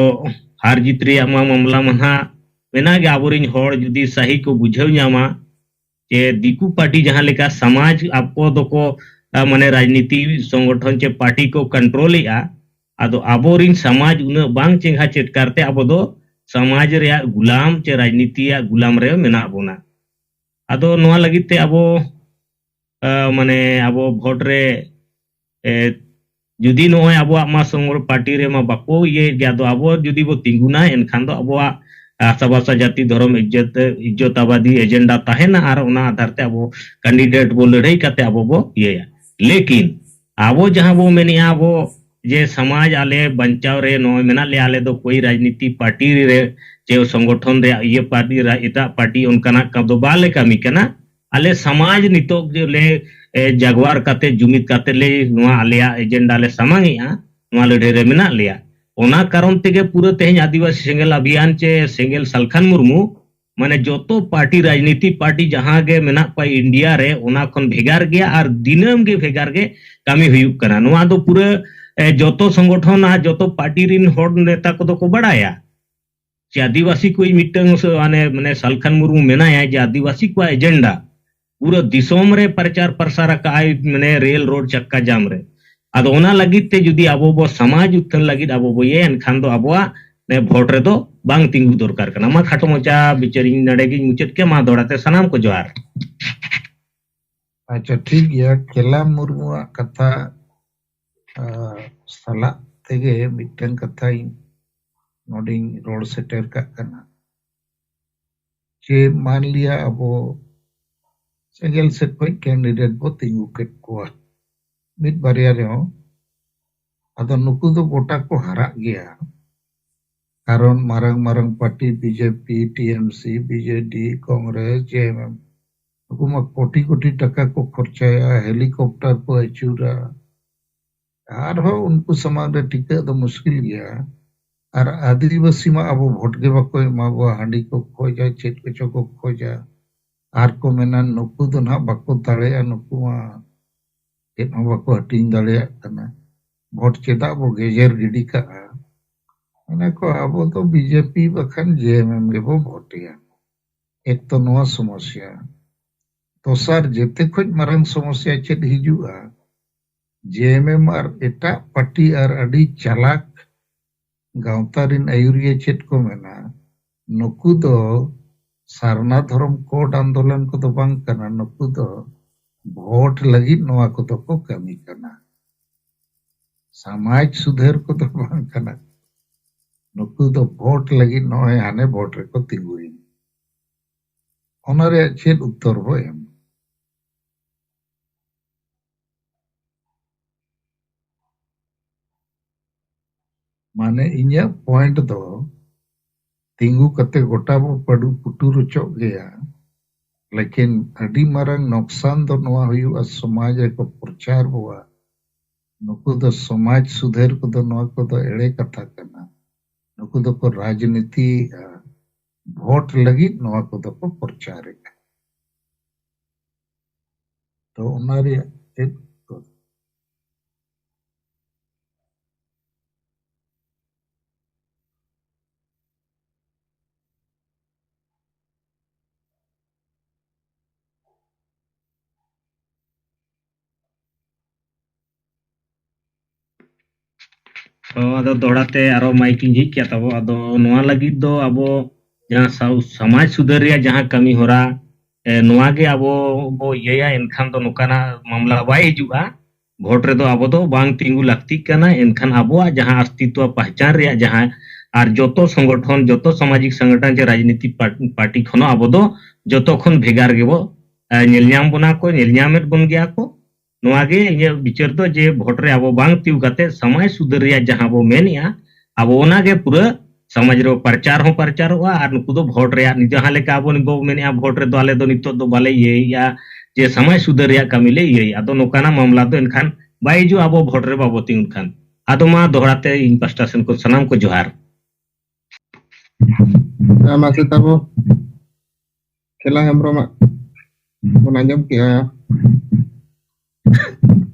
ᱦᱟᱨ ᱡᱤᱛ ᱨᱮᱭᱟᱜ ᱢᱟ ᱢᱟᱢᱞᱟ ᱢᱟ ᱱᱟᱦᱟᱜ ᱢᱮᱱᱟᱜ ᱜᱮ᱾ ᱟᱵᱚᱨᱮᱱ ᱦᱚᱲ ᱡᱩᱫᱤ ᱥᱟᱹᱦᱤ ᱠᱚ ᱵᱩᱡᱷᱟᱹᱣ ᱧᱟᱢᱟ, ᱡᱮ ᱫᱤᱠᱩ ᱯᱟᱨᱴᱤ ᱡᱟᱦᱟᱸ ᱞᱮᱠᱟ ᱥᱚᱢᱟᱡᱽ ᱟᱠᱚ ᱫᱚᱠᱚ, ᱟ, ᱢᱟᱱᱮ ᱨᱟᱡᱽᱱᱤᱛᱤ ᱥᱚᱝᱜᱚᱴᱷᱚᱱ ᱪᱮ ᱯᱟᱨᱴᱤ ᱠᱚ ᱠᱚᱱᱴᱨᱳᱞᱮᱜᱼᱟ, ᱟᱫᱚ ᱟᱵᱚᱨᱤᱱ ᱥᱚᱢᱟᱡᱽ ᱩᱱᱟᱹᱜ ᱵᱟᱝ ᱪᱮᱸᱜᱷᱟ ᱪᱮᱫ ᱠᱟᱨᱛᱮ ᱟᱵᱚ ᱫᱚ ᱥᱚᱢᱟᱡᱽ ᱨᱮᱭᱟᱜ ᱜᱩᱞᱟᱢ ᱪᱮ ᱨᱟᱡᱽᱱᱤᱛᱤᱭᱟᱜ ᱜᱩᱞᱟᱢ ᱨᱮ ᱢᱮᱱᱟᱜ ᱵᱚᱱᱟ᱾ ᱟᱫᱚ ᱱᱚᱣᱟ ᱞᱟᱹᱜᱤᱫ ᱛᱮ ᱟᱵᱚ, ᱟ, ᱢᱟᱱᱮ ᱟᱵᱚ ᱵᱷᱳᱴ ᱨᱮ, ᱮ, ᱡᱩᱫᱤ ᱱᱚᱜᱼᱚᱭ ᱟᱵᱚᱣᱟᱜ ᱢᱟ ᱥᱚᱝᱜᱚ-, ᱯᱟᱨᱴᱤ ᱨᱮᱢᱟ ᱵᱟᱠᱚ ᱤᱭᱟᱹᱭᱮᱫ ᱜᱮᱭᱟ, ᱟᱫᱚ ᱟᱵᱚ ᱡᱩᱫᱤ ᱵᱚ ᱛᱤᱸᱜᱩᱱᱟ, ᱮᱱᱠᱷᱟᱱ ᱫᱚ ᱟᱵᱚᱣᱟᱜ ᱟᱥᱟ ᱵᱷᱟᱥᱟ ᱡᱟᱹᱛᱤ ᱫᱷᱚᱨᱚᱢ ᱤᱡᱽᱡᱚᱛ, ᱤᱡᱽᱡᱚᱛᱟᱵᱟᱫᱤ ᱮᱡᱮᱱᱰᱟ ᱛᱟᱦᱮᱱᱟ ᱟᱨ ᱚᱱᱟ ᱟᱫᱷᱟᱨ ᱛᱮ ᱟᱵᱚ ᱠᱮᱱᱰᱤᱰᱮᱴ ᱵᱚ ᱞᱟᱹᱲᱦᱟᱹᱭ ᱠᱟᱛᱮ ᱟᱵᱚ ᱵᱚ ᱤᱭᱟᱹᱭᱟ᱾ ᱞᱮᱠᱤᱱ ᱟᱵᱚ ᱡᱟᱦᱟᱸ ᱵᱚ ᱢᱮᱱᱮᱜᱼᱟ ᱟᱵᱚ ᱡᱮ ᱥᱚᱢᱟᱡᱽ ᱟᱞᱮ ᱵᱟᱧᱪᱟᱣ ᱨᱮ ᱱᱚᱜᱼᱚᱭ ᱢᱮᱱᱟᱜ ᱞᱮᱭᱟ, ᱟᱞᱮ ᱫᱚ ᱠᱳᱭ ᱨᱟᱡᱽᱱᱤᱛᱤ ᱯᱟᱨᱴᱤ ᱨᱮ ᱪᱮ ᱥᱚᱝᱜᱚᱴᱷᱚᱱ ᱨᱮᱭᱟᱜ ᱤᱭᱟᱹ ᱯᱟᱨᱴᱤ ᱨᱟ-, ᱮᱴᱟᱜ ᱯᱟᱨᱴᱤ ᱚᱱᱠᱟᱱᱟᱜ ᱠᱟᱢ ᱫᱚ ᱵᱟᱞᱮ ᱠᱟᱹᱢᱤ ᱠᱟᱱᱟ᱾ ᱟᱞᱮ ᱥᱚᱢᱟᱡᱽ ᱱᱤᱛᱚᱜ ᱡᱮ ᱞᱮ, ᱮ, ᱡᱟᱜᱽᱣᱟᱨ ᱠᱟᱛᱮ ᱡᱩᱢᱤᱫ ᱠᱟᱛᱮ ᱞᱮ ᱱᱚᱣᱟ ᱟᱞᱮᱭᱟᱜ ᱮᱡᱮᱱᱰᱟ ᱞᱮ ᱥᱟᱢᱟᱝ ᱮᱜᱼᱟ, ᱱᱚᱣᱟ ᱞᱟᱹᱲᱦᱟᱹᱭ ᱨᱮ ᱢᱮᱱᱟᱜ ᱞᱮᱭᱟ᱾ ᱚᱱᱟ ᱠᱟᱨᱚᱱ ᱛᱮᱜᱮ ᱯᱩᱨᱟᱹ ᱛᱮᱦᱮᱧ ᱟᱹᱫᱤᱵᱟᱹᱥᱤ ᱥᱮᱸᱜᱮᱞ ᱚᱵᱷᱤᱭᱟᱱ ᱪᱮ ᱥᱮᱸᱜᱮᱞ ᱥᱟᱞᱠᱷᱟᱱ ᱢᱩᱨᱢᱩ ᱢᱟᱱᱮ ᱡᱚᱛᱚ ᱯᱟᱨᱴᱤ, ᱨᱟᱡᱽᱱᱤᱛᱤ ᱯᱟᱨᱴᱤ ᱡᱟᱦᱟᱸ ᱜᱮ ᱢᱮᱱᱟᱜ ᱠᱚᱣᱟ ᱤᱱᱰᱤᱭᱟ ᱨᱮ, ᱚᱱᱟ ᱠᱷᱚᱱ ᱵᱷᱮᱜᱟᱨ ᱜᱮᱭᱟ ᱟᱨ ᱫᱤᱱᱟᱹᱢ ᱜᱮ ᱵᱷᱮᱜᱟᱨ ᱜᱮ ᱠᱟᱹᱢᱤ ᱦᱩᱭᱩᱜ ᱠᱟᱱᱟ᱾ ᱱᱚᱣᱟ ᱫᱚ ᱯᱩᱨᱟᱹ, ᱮ, ᱡᱚᱛᱚ ᱥᱚᱝᱜᱚᱴᱷᱚᱱ ᱟᱨ ᱡᱚᱛᱚ ᱯᱟᱨᱴᱤ ᱨᱤᱱ ᱦᱚᱲ ᱱᱮᱛᱟ ᱠᱚᱫᱚ ᱠᱚ ᱵᱟᱲᱟᱭᱟ᱾ ᱪᱮ ᱟᱹᱫᱤᱵᱟᱹᱥᱤ ᱠᱚ ᱢᱤᱫᱴᱟᱝ ᱥᱮ ᱢᱟᱱᱮ, ᱢᱟᱱᱮ ᱥᱟᱞᱠᱷᱟᱱ ᱢᱩᱨᱢᱩ ᱢᱮᱱᱟᱭᱟ ᱡᱮ ᱟᱹᱫᱤᱵᱟᱹᱥᱤ ᱠᱚᱣᱟᱜ ᱮᱡᱮᱱᱰᱟ ᱯᱩᱨᱟᱹ ᱫᱤᱥᱚᱢ ᱨᱮ ᱯᱨᱚᱪᱟᱨ ᱯᱨᱚᱥᱟᱨ ᱟᱠᱟᱫ ᱟᱭ, ᱢᱟᱱᱮ ᱨᱮᱞ ᱨᱳᱰ ᱪᱟᱠᱟ ᱡᱟᱢ ᱨᱮ᱾ ᱟᱫᱚ ᱚᱱᱟ ᱞᱟᱹᱜᱤᱫ ᱛᱮ ᱡᱩᱫᱤ ᱟᱵᱚ ᱵᱚ ᱥᱚᱢᱟᱡᱽ ᱩᱛᱛᱷᱟᱱ ᱞᱟᱹᱜᱤᱫ ᱟᱵᱚ ᱵᱚ ᱤᱭᱟᱹᱭᱟ, ᱮᱱᱠᱷᱟᱱ ᱫᱚ ᱟᱵᱚᱣᱟᱜ, ᱮ, ᱵᱷᱳᱴ ᱨᱮᱫᱚ ᱵᱟᱝ ᱛᱤᱸᱜᱩ ᱫᱚᱨᱠᱟᱨ ᱠᱟᱱᱟ᱾ ᱢᱟ ᱠᱷᱟᱴᱚ ᱢᱟᱪᱷᱟ ᱵᱤᱪᱟᱹᱨᱤᱧ ᱱᱚᱰᱮ ᱜᱤᱧ ᱢᱩᱪᱟᱹᱫ ᱠᱮᱫ᱾ ᱢᱟ ᱫᱚᱦᱲᱟ ᱛᱮ ᱥᱟᱱᱟᱢ ᱠᱚ ᱡᱚᱦᱟᱨ᱾ ᱟᱪᱪᱷᱟ, ᱴᱷᱤᱠ ᱜᱮᱭᱟ᱾ ᱠᱷᱮᱞᱟ ᱢᱩᱨᱢᱩᱣᱟᱜ ᱠᱟᱛᱷᱟ, ᱟ, ᱥᱟᱞᱟᱜ ᱛᱮᱜᱮ ᱢᱤᱫᱴᱟᱝ ᱠᱟᱛᱷᱟᱧ ᱱᱚᱰᱮᱧ ᱨᱚᱲ ᱥᱮᱴᱮᱨ ᱠᱟᱜ ᱠᱟᱱᱟ᱾ ᱡᱮ ᱢᱟᱱ ᱞᱤᱭᱟ ᱟᱵᱚ ᱥᱮᱸᱜᱮᱞ ᱥᱮᱫ ᱠᱷᱚᱱ ᱠᱮᱱᱰᱤᱰᱮᱴ ᱵᱚ ᱛᱤᱸᱜᱩ ᱠᱮᱫ ᱠᱚᱣᱟ, ᱢᱤᱫ ᱵᱟᱨᱭᱟ ᱨᱮᱦᱚᱸ, ᱟᱫᱚ ᱱᱩᱠᱩ ᱫᱚ ᱜᱚᱴᱟ ᱠᱚ ᱦᱟᱨᱟᱜ ᱜᱮᱭᱟ᱾ ᱠᱟᱨᱚᱱ ᱢᱟᱨᱟᱝ ᱢᱟᱨᱟᱝ party BJP, TMC, BJD, Congress, JMM, ᱱᱩᱠᱩ ᱢᱟ ᱠᱳᱴᱤ ᱠᱳᱴᱤ ᱴᱟᱠᱟ ᱠᱚ ᱠᱷᱚᱨᱪᱟᱭᱟ, ᱦᱮᱞᱤᱠᱚᱯᱴᱟᱨ ᱠᱚ ᱟᱹᱪᱩᱨᱟ᱾ ᱟᱨᱦᱚᱸ ᱩᱱᱠᱩ ᱥᱟᱢᱟᱝ ᱨᱮ ᱴᱤᱠᱟᱹᱜ ᱫᱚ ᱢᱩᱥᱠᱤᱞ ᱜᱮᱭᱟ᱾ ᱟᱨ ᱟᱹᱫᱤᱵᱟᱹᱥᱤ ᱢᱟ ᱟᱵᱚ ᱵᱷᱳᱴ ᱜᱮ ᱵᱟᱠᱚ ᱮᱢᱟ ᱵᱚᱣᱟ, ᱦᱟᱺᱰᱤ ᱠᱚ ᱠᱷᱚᱡᱟ, ᱪᱮᱫ ᱠᱚᱪᱚ ᱠᱚ ᱠᱷᱚᱡᱟ᱾ ᱟᱨ ᱠᱚ ᱢᱮᱱᱟ, "ᱱᱩᱠᱩ ᱫᱚ ᱱᱟᱦᱟᱜ ᱵᱟᱠᱚ ᱫᱟᱲᱮᱭᱟᱜᱼᱟ, ᱱᱩᱠᱩ ᱢᱟ ᱪᱮᱫ ᱦᱚᱸ ᱵᱟᱠᱚ ᱦᱟᱹᱴᱤᱧ ᱫᱟᱲᱮᱭᱟᱜ ᱠᱟᱱᱟ, ᱵᱷᱳᱴ ᱪᱮᱫᱟᱜ ᱵᱚ ᱜᱮᱡᱮᱨ ᱜᱤᱰᱤ ᱠᱟᱜᱼᱟ?" ᱢᱮᱱᱟ ᱠᱚ, "ᱟᱵᱚ ᱫᱚ ᱵᱤᱡᱮᱯᱤ ᱵᱟᱠᱷᱟᱱ ᱡᱮᱮᱢᱮᱢ ᱜᱮᱵᱚ ᱵᱷᱳᱴᱮᱭᱟ᱾" ᱮᱠ ᱛᱚ ᱱᱚᱣᱟ ᱥᱚᱢᱚᱥᱭᱟ, ᱫᱚᱥᱟᱨ ᱡᱮᱛᱮ ᱠᱷᱚᱱ ᱢᱟᱨᱟᱝ ᱥᱚᱢᱚᱥᱭᱟ ᱪᱮᱫ ᱦᱤᱡᱩᱜᱼᱟ, ᱡᱮ ᱮᱢ ᱮᱢ ᱟᱨ ᱮᱴᱟᱜ ᱯᱟᱨᱴᱤ ᱟᱨ ᱟᱹᱰᱤ ᱪᱟᱞᱟᱠ ᱜᱟᱶᱛᱟ ᱨᱤᱱ ᱟᱹᱭᱩᱨᱤᱭᱟᱹ ᱪᱮᱫ ᱠᱚ ᱢᱮᱱᱟ, ᱱᱩᱠᱩ ᱫᱚ ᱥᱟᱨᱱᱟ ᱫᱷᱚᱨᱚᱢ ᱠᱳᱰ ᱟᱱᱫᱳᱞᱚᱱ ᱠᱚᱫᱚ ᱵᱟᱝ ᱠᱟᱱᱟ, ᱱᱩᱠᱩ ᱫᱚ ᱵᱷᱳᱴ ᱞᱟᱹᱜᱤᱫ ᱱᱚᱣᱟ ᱠᱚᱫᱚ ᱠᱚ ᱠᱟᱹᱢᱤ ᱠᱟᱱᱟ᱾ ᱥᱚᱢᱟᱡᱽ ᱥᱩᱫᱷᱟᱹᱨ ᱠᱚᱫᱚ ᱵᱟᱝ ᱠᱟᱱᱟ, ᱱᱩᱠᱩ ᱫᱚ ᱵᱷᱳᱴ ᱞᱟᱹᱜᱤᱫ ᱱᱚᱜᱼᱚᱭ ᱦᱟᱱᱮ ᱵᱷᱳᱴ ᱨᱮᱠᱚ ᱛᱤᱸᱜᱩᱭᱮᱱᱟ᱾ ᱚᱱᱟ ᱨᱮᱭᱟᱜ ᱪᱮᱫ ᱩᱛᱛᱚᱨ ᱵᱚ ᱮᱢᱟ? ᱢᱟᱱᱮ ᱤᱧᱟᱹᱜ ᱯᱚᱭᱮᱱᱴ ᱫᱚ ᱛᱤᱸᱜᱩ ᱠᱟᱛᱮ ᱜᱚᱴᱟ ᱵᱚ ᱯᱟᱹᱰᱩ ᱯᱩᱴᱩᱨ ᱦᱚᱪᱚᱜ ᱜᱮᱭᱟ, ᱞᱮᱠᱤᱱ ᱟᱹᱰᱤ ᱢᱟᱨᱟᱝ ᱱᱚᱠᱥᱟᱱ ᱫᱚ ᱱᱚᱣᱟ ᱦᱩᱭᱩᱜᱼᱟ, ᱥᱚᱢᱟᱡᱽ ᱨᱮᱠᱚ ᱯᱨᱚᱪᱟᱨ ᱵᱚᱣᱟ, ᱱᱩᱠᱩ ᱫᱚ ᱥᱚᱢᱟᱡᱽ ᱥᱩᱫᱷᱟᱹᱨ ᱠᱚᱫᱚ ᱱᱚᱣᱟ ᱠᱚᱫᱚ ᱮᱲᱮ ᱠᱟᱛᱷᱟ ᱠᱟᱱᱟ, ᱱᱩᱠᱩ ᱫᱚᱠᱚ ᱨᱟᱡᱽᱱᱤᱛᱤᱭᱮᱫᱼᱟ, ᱵᱷᱳᱴ ᱞᱟᱹᱜᱤᱫ ᱱᱚᱣᱟ ᱠᱚᱫᱚ ᱠᱚ ᱯᱨᱚᱪᱟᱨᱮᱫᱼᱟ᱾ ᱛᱚ ᱚᱱᱟ ᱨᱮᱭᱟᱜ ᱪᱮᱫ ᱩᱛᱛᱚᱨ? ᱛᱚ ᱟᱫᱚ ᱫᱚᱦᱲᱟ ᱛᱮ ᱟᱨᱚ ᱢᱟᱭᱤᱠ ᱤᱧ ᱡᱷᱤᱡ ᱠᱮᱫ ᱛᱟᱵᱚ᱾ ᱟᱫᱚ ᱱᱚᱣᱟ ᱞᱟᱹᱜᱤᱫ ᱫᱚ ᱟᱵᱚ ᱡᱟᱦᱟᱸ ᱥᱟᱶ-, ᱥᱚᱢᱟᱡᱽ ᱥᱩᱫᱷᱟᱹᱨ ᱨᱮᱭᱟᱜ ᱡᱟᱦᱟᱸ ᱠᱟᱹᱢᱤ ᱦᱚᱨᱟ, ᱮ, ᱱᱚᱣᱟ ᱜᱮ ᱟᱵᱚ ᱵᱚ ᱤᱭᱟᱹᱭᱟ, ᱮᱱᱠᱷᱟᱱ ᱫᱚ ᱱᱚᱝᱠᱟᱱᱟᱜ ᱢᱟᱢᱞᱟ ᱵᱟᱭ ᱦᱤᱡᱩᱜᱼᱟ᱾ ᱵᱷᱳᱴ ᱨᱮᱫᱚ ᱟᱵᱚ ᱫᱚ ᱵᱟᱝ ᱛᱤᱸᱜᱩ ᱞᱟᱹᱠᱛᱤᱜ ᱠᱟᱱᱟ᱾ ᱮᱱᱠᱷᱟᱱ ᱟᱵᱚᱣᱟᱜ ᱡᱟᱦᱟᱸ ᱚᱥᱛᱤᱛᱣᱚ ᱯᱟᱦᱪᱟᱱ ᱨᱮᱭᱟᱜ ᱡᱟᱦᱟᱸ, ᱟᱨ ᱡᱚᱛᱚ ᱥᱚᱝᱜᱚᱴᱷᱚᱱ, ᱡᱚᱛᱚ ᱥᱟᱢᱟᱡᱤᱠ ᱥᱚᱝᱜᱚᱴᱷᱚᱱ ᱪᱮ ᱨᱟᱡᱽᱱᱤᱛᱤᱠ ᱯᱟᱨ-, ᱯᱟᱨᱴᱤ ᱠᱷᱚᱱ ᱦᱚᱸ ᱟᱵᱚ ᱫᱚ ᱡᱚᱛᱚ ᱠᱷᱚᱱ ᱵᱷᱮᱜᱟᱨ ᱜᱮᱵᱚ, ᱮ, ᱧᱮᱞ ᱧᱟᱢ ᱵᱚᱱᱟ ᱠᱚ, ᱧᱮᱞ ᱧᱟᱢᱮᱫ ᱵᱚᱱ ᱜᱮᱭᱟ ᱠᱚ᱾ ᱱᱚᱣᱟ ᱜᱮ ᱤᱧᱟᱹᱜ ᱵᱤᱪᱟᱹᱨ ᱫᱚ, ᱡᱮ ᱵᱷᱳᱴ ᱨᱮ ᱟᱵᱚ ᱵᱟᱝ ᱛᱤᱸᱜᱩ ᱠᱟᱛᱮ ᱥᱚᱢᱟᱡᱽ ᱥᱩᱫᱷᱟᱹᱨ ᱨᱮᱭᱟᱜ ᱡᱟᱦᱟᱸ ᱵᱚ ᱢᱮᱱᱮᱜᱼᱟ, ᱟᱵᱚ ᱚᱱᱟ ᱜᱮ ᱯᱩᱨᱟᱹ ᱥᱚᱢᱟᱡᱽ ᱨᱮ ᱯᱨᱚᱪᱟᱨ ᱦᱚᱸ ᱯᱨᱚᱪᱟᱨᱚᱜᱼᱟ᱾ ᱟᱨ ᱱᱩᱠᱩ ᱫᱚ ᱵᱷᱳᱴ ᱨᱮᱭᱟᱜ, ᱡᱟᱦᱟᱸ ᱞᱮᱠᱟ ᱟᱵᱚ ᱱᱤᱛ ᱵᱚ ᱢᱮᱱᱮᱜᱼᱟ, ᱵᱷᱳᱴ ᱨᱮᱫᱚ ᱟᱞᱮ ᱫᱚ ᱱᱤᱛᱚᱜ ᱫᱚ ᱵᱟᱞᱮ ᱤᱭᱟᱹᱭᱮᱜᱼᱟ, ᱡᱮ ᱥᱚᱢᱟᱡᱽ ᱥᱩᱫᱷᱟᱹᱨ ᱨᱮᱭᱟᱜ ᱠᱟᱹᱢᱤ ᱞᱮ ᱤᱭᱟᱹᱭᱮᱜᱼᱟ᱾ ᱟᱫᱚ ᱱᱚᱝᱠᱟᱱᱟᱜ ᱢᱟᱢᱞᱟ ᱫᱚ ᱮᱱᱠᱷᱟᱱ ᱵᱟᱭ ᱦᱤᱡᱩᱜᱼᱟ, ᱟᱵᱚ ᱵᱷᱳᱴ ᱨᱮ ᱵᱟᱵᱚ ᱛᱤᱸᱜᱩᱱ ᱠᱷᱟᱱ᱾ ᱟᱫᱚ ᱢᱟ ᱫᱚᱦᱲᱟ ᱛᱮ ᱤᱧ ᱯᱟᱥᱴᱟ ᱥᱮᱱ ᱠᱷᱚᱱ ᱥᱟᱱᱟᱢ ᱠᱚ ᱡᱚᱦᱟᱨ᱾ ᱦᱮᱸ, ᱢᱟᱪᱮᱫ ᱛᱟᱵᱚ ᱠᱷᱮᱞᱟ ᱦᱮᱢᱵᱨᱚᱢᱟᱜ ᱵᱚᱱ ᱟᱸᱡᱚᱢ ᱠᱮᱜᱼᱟ᱾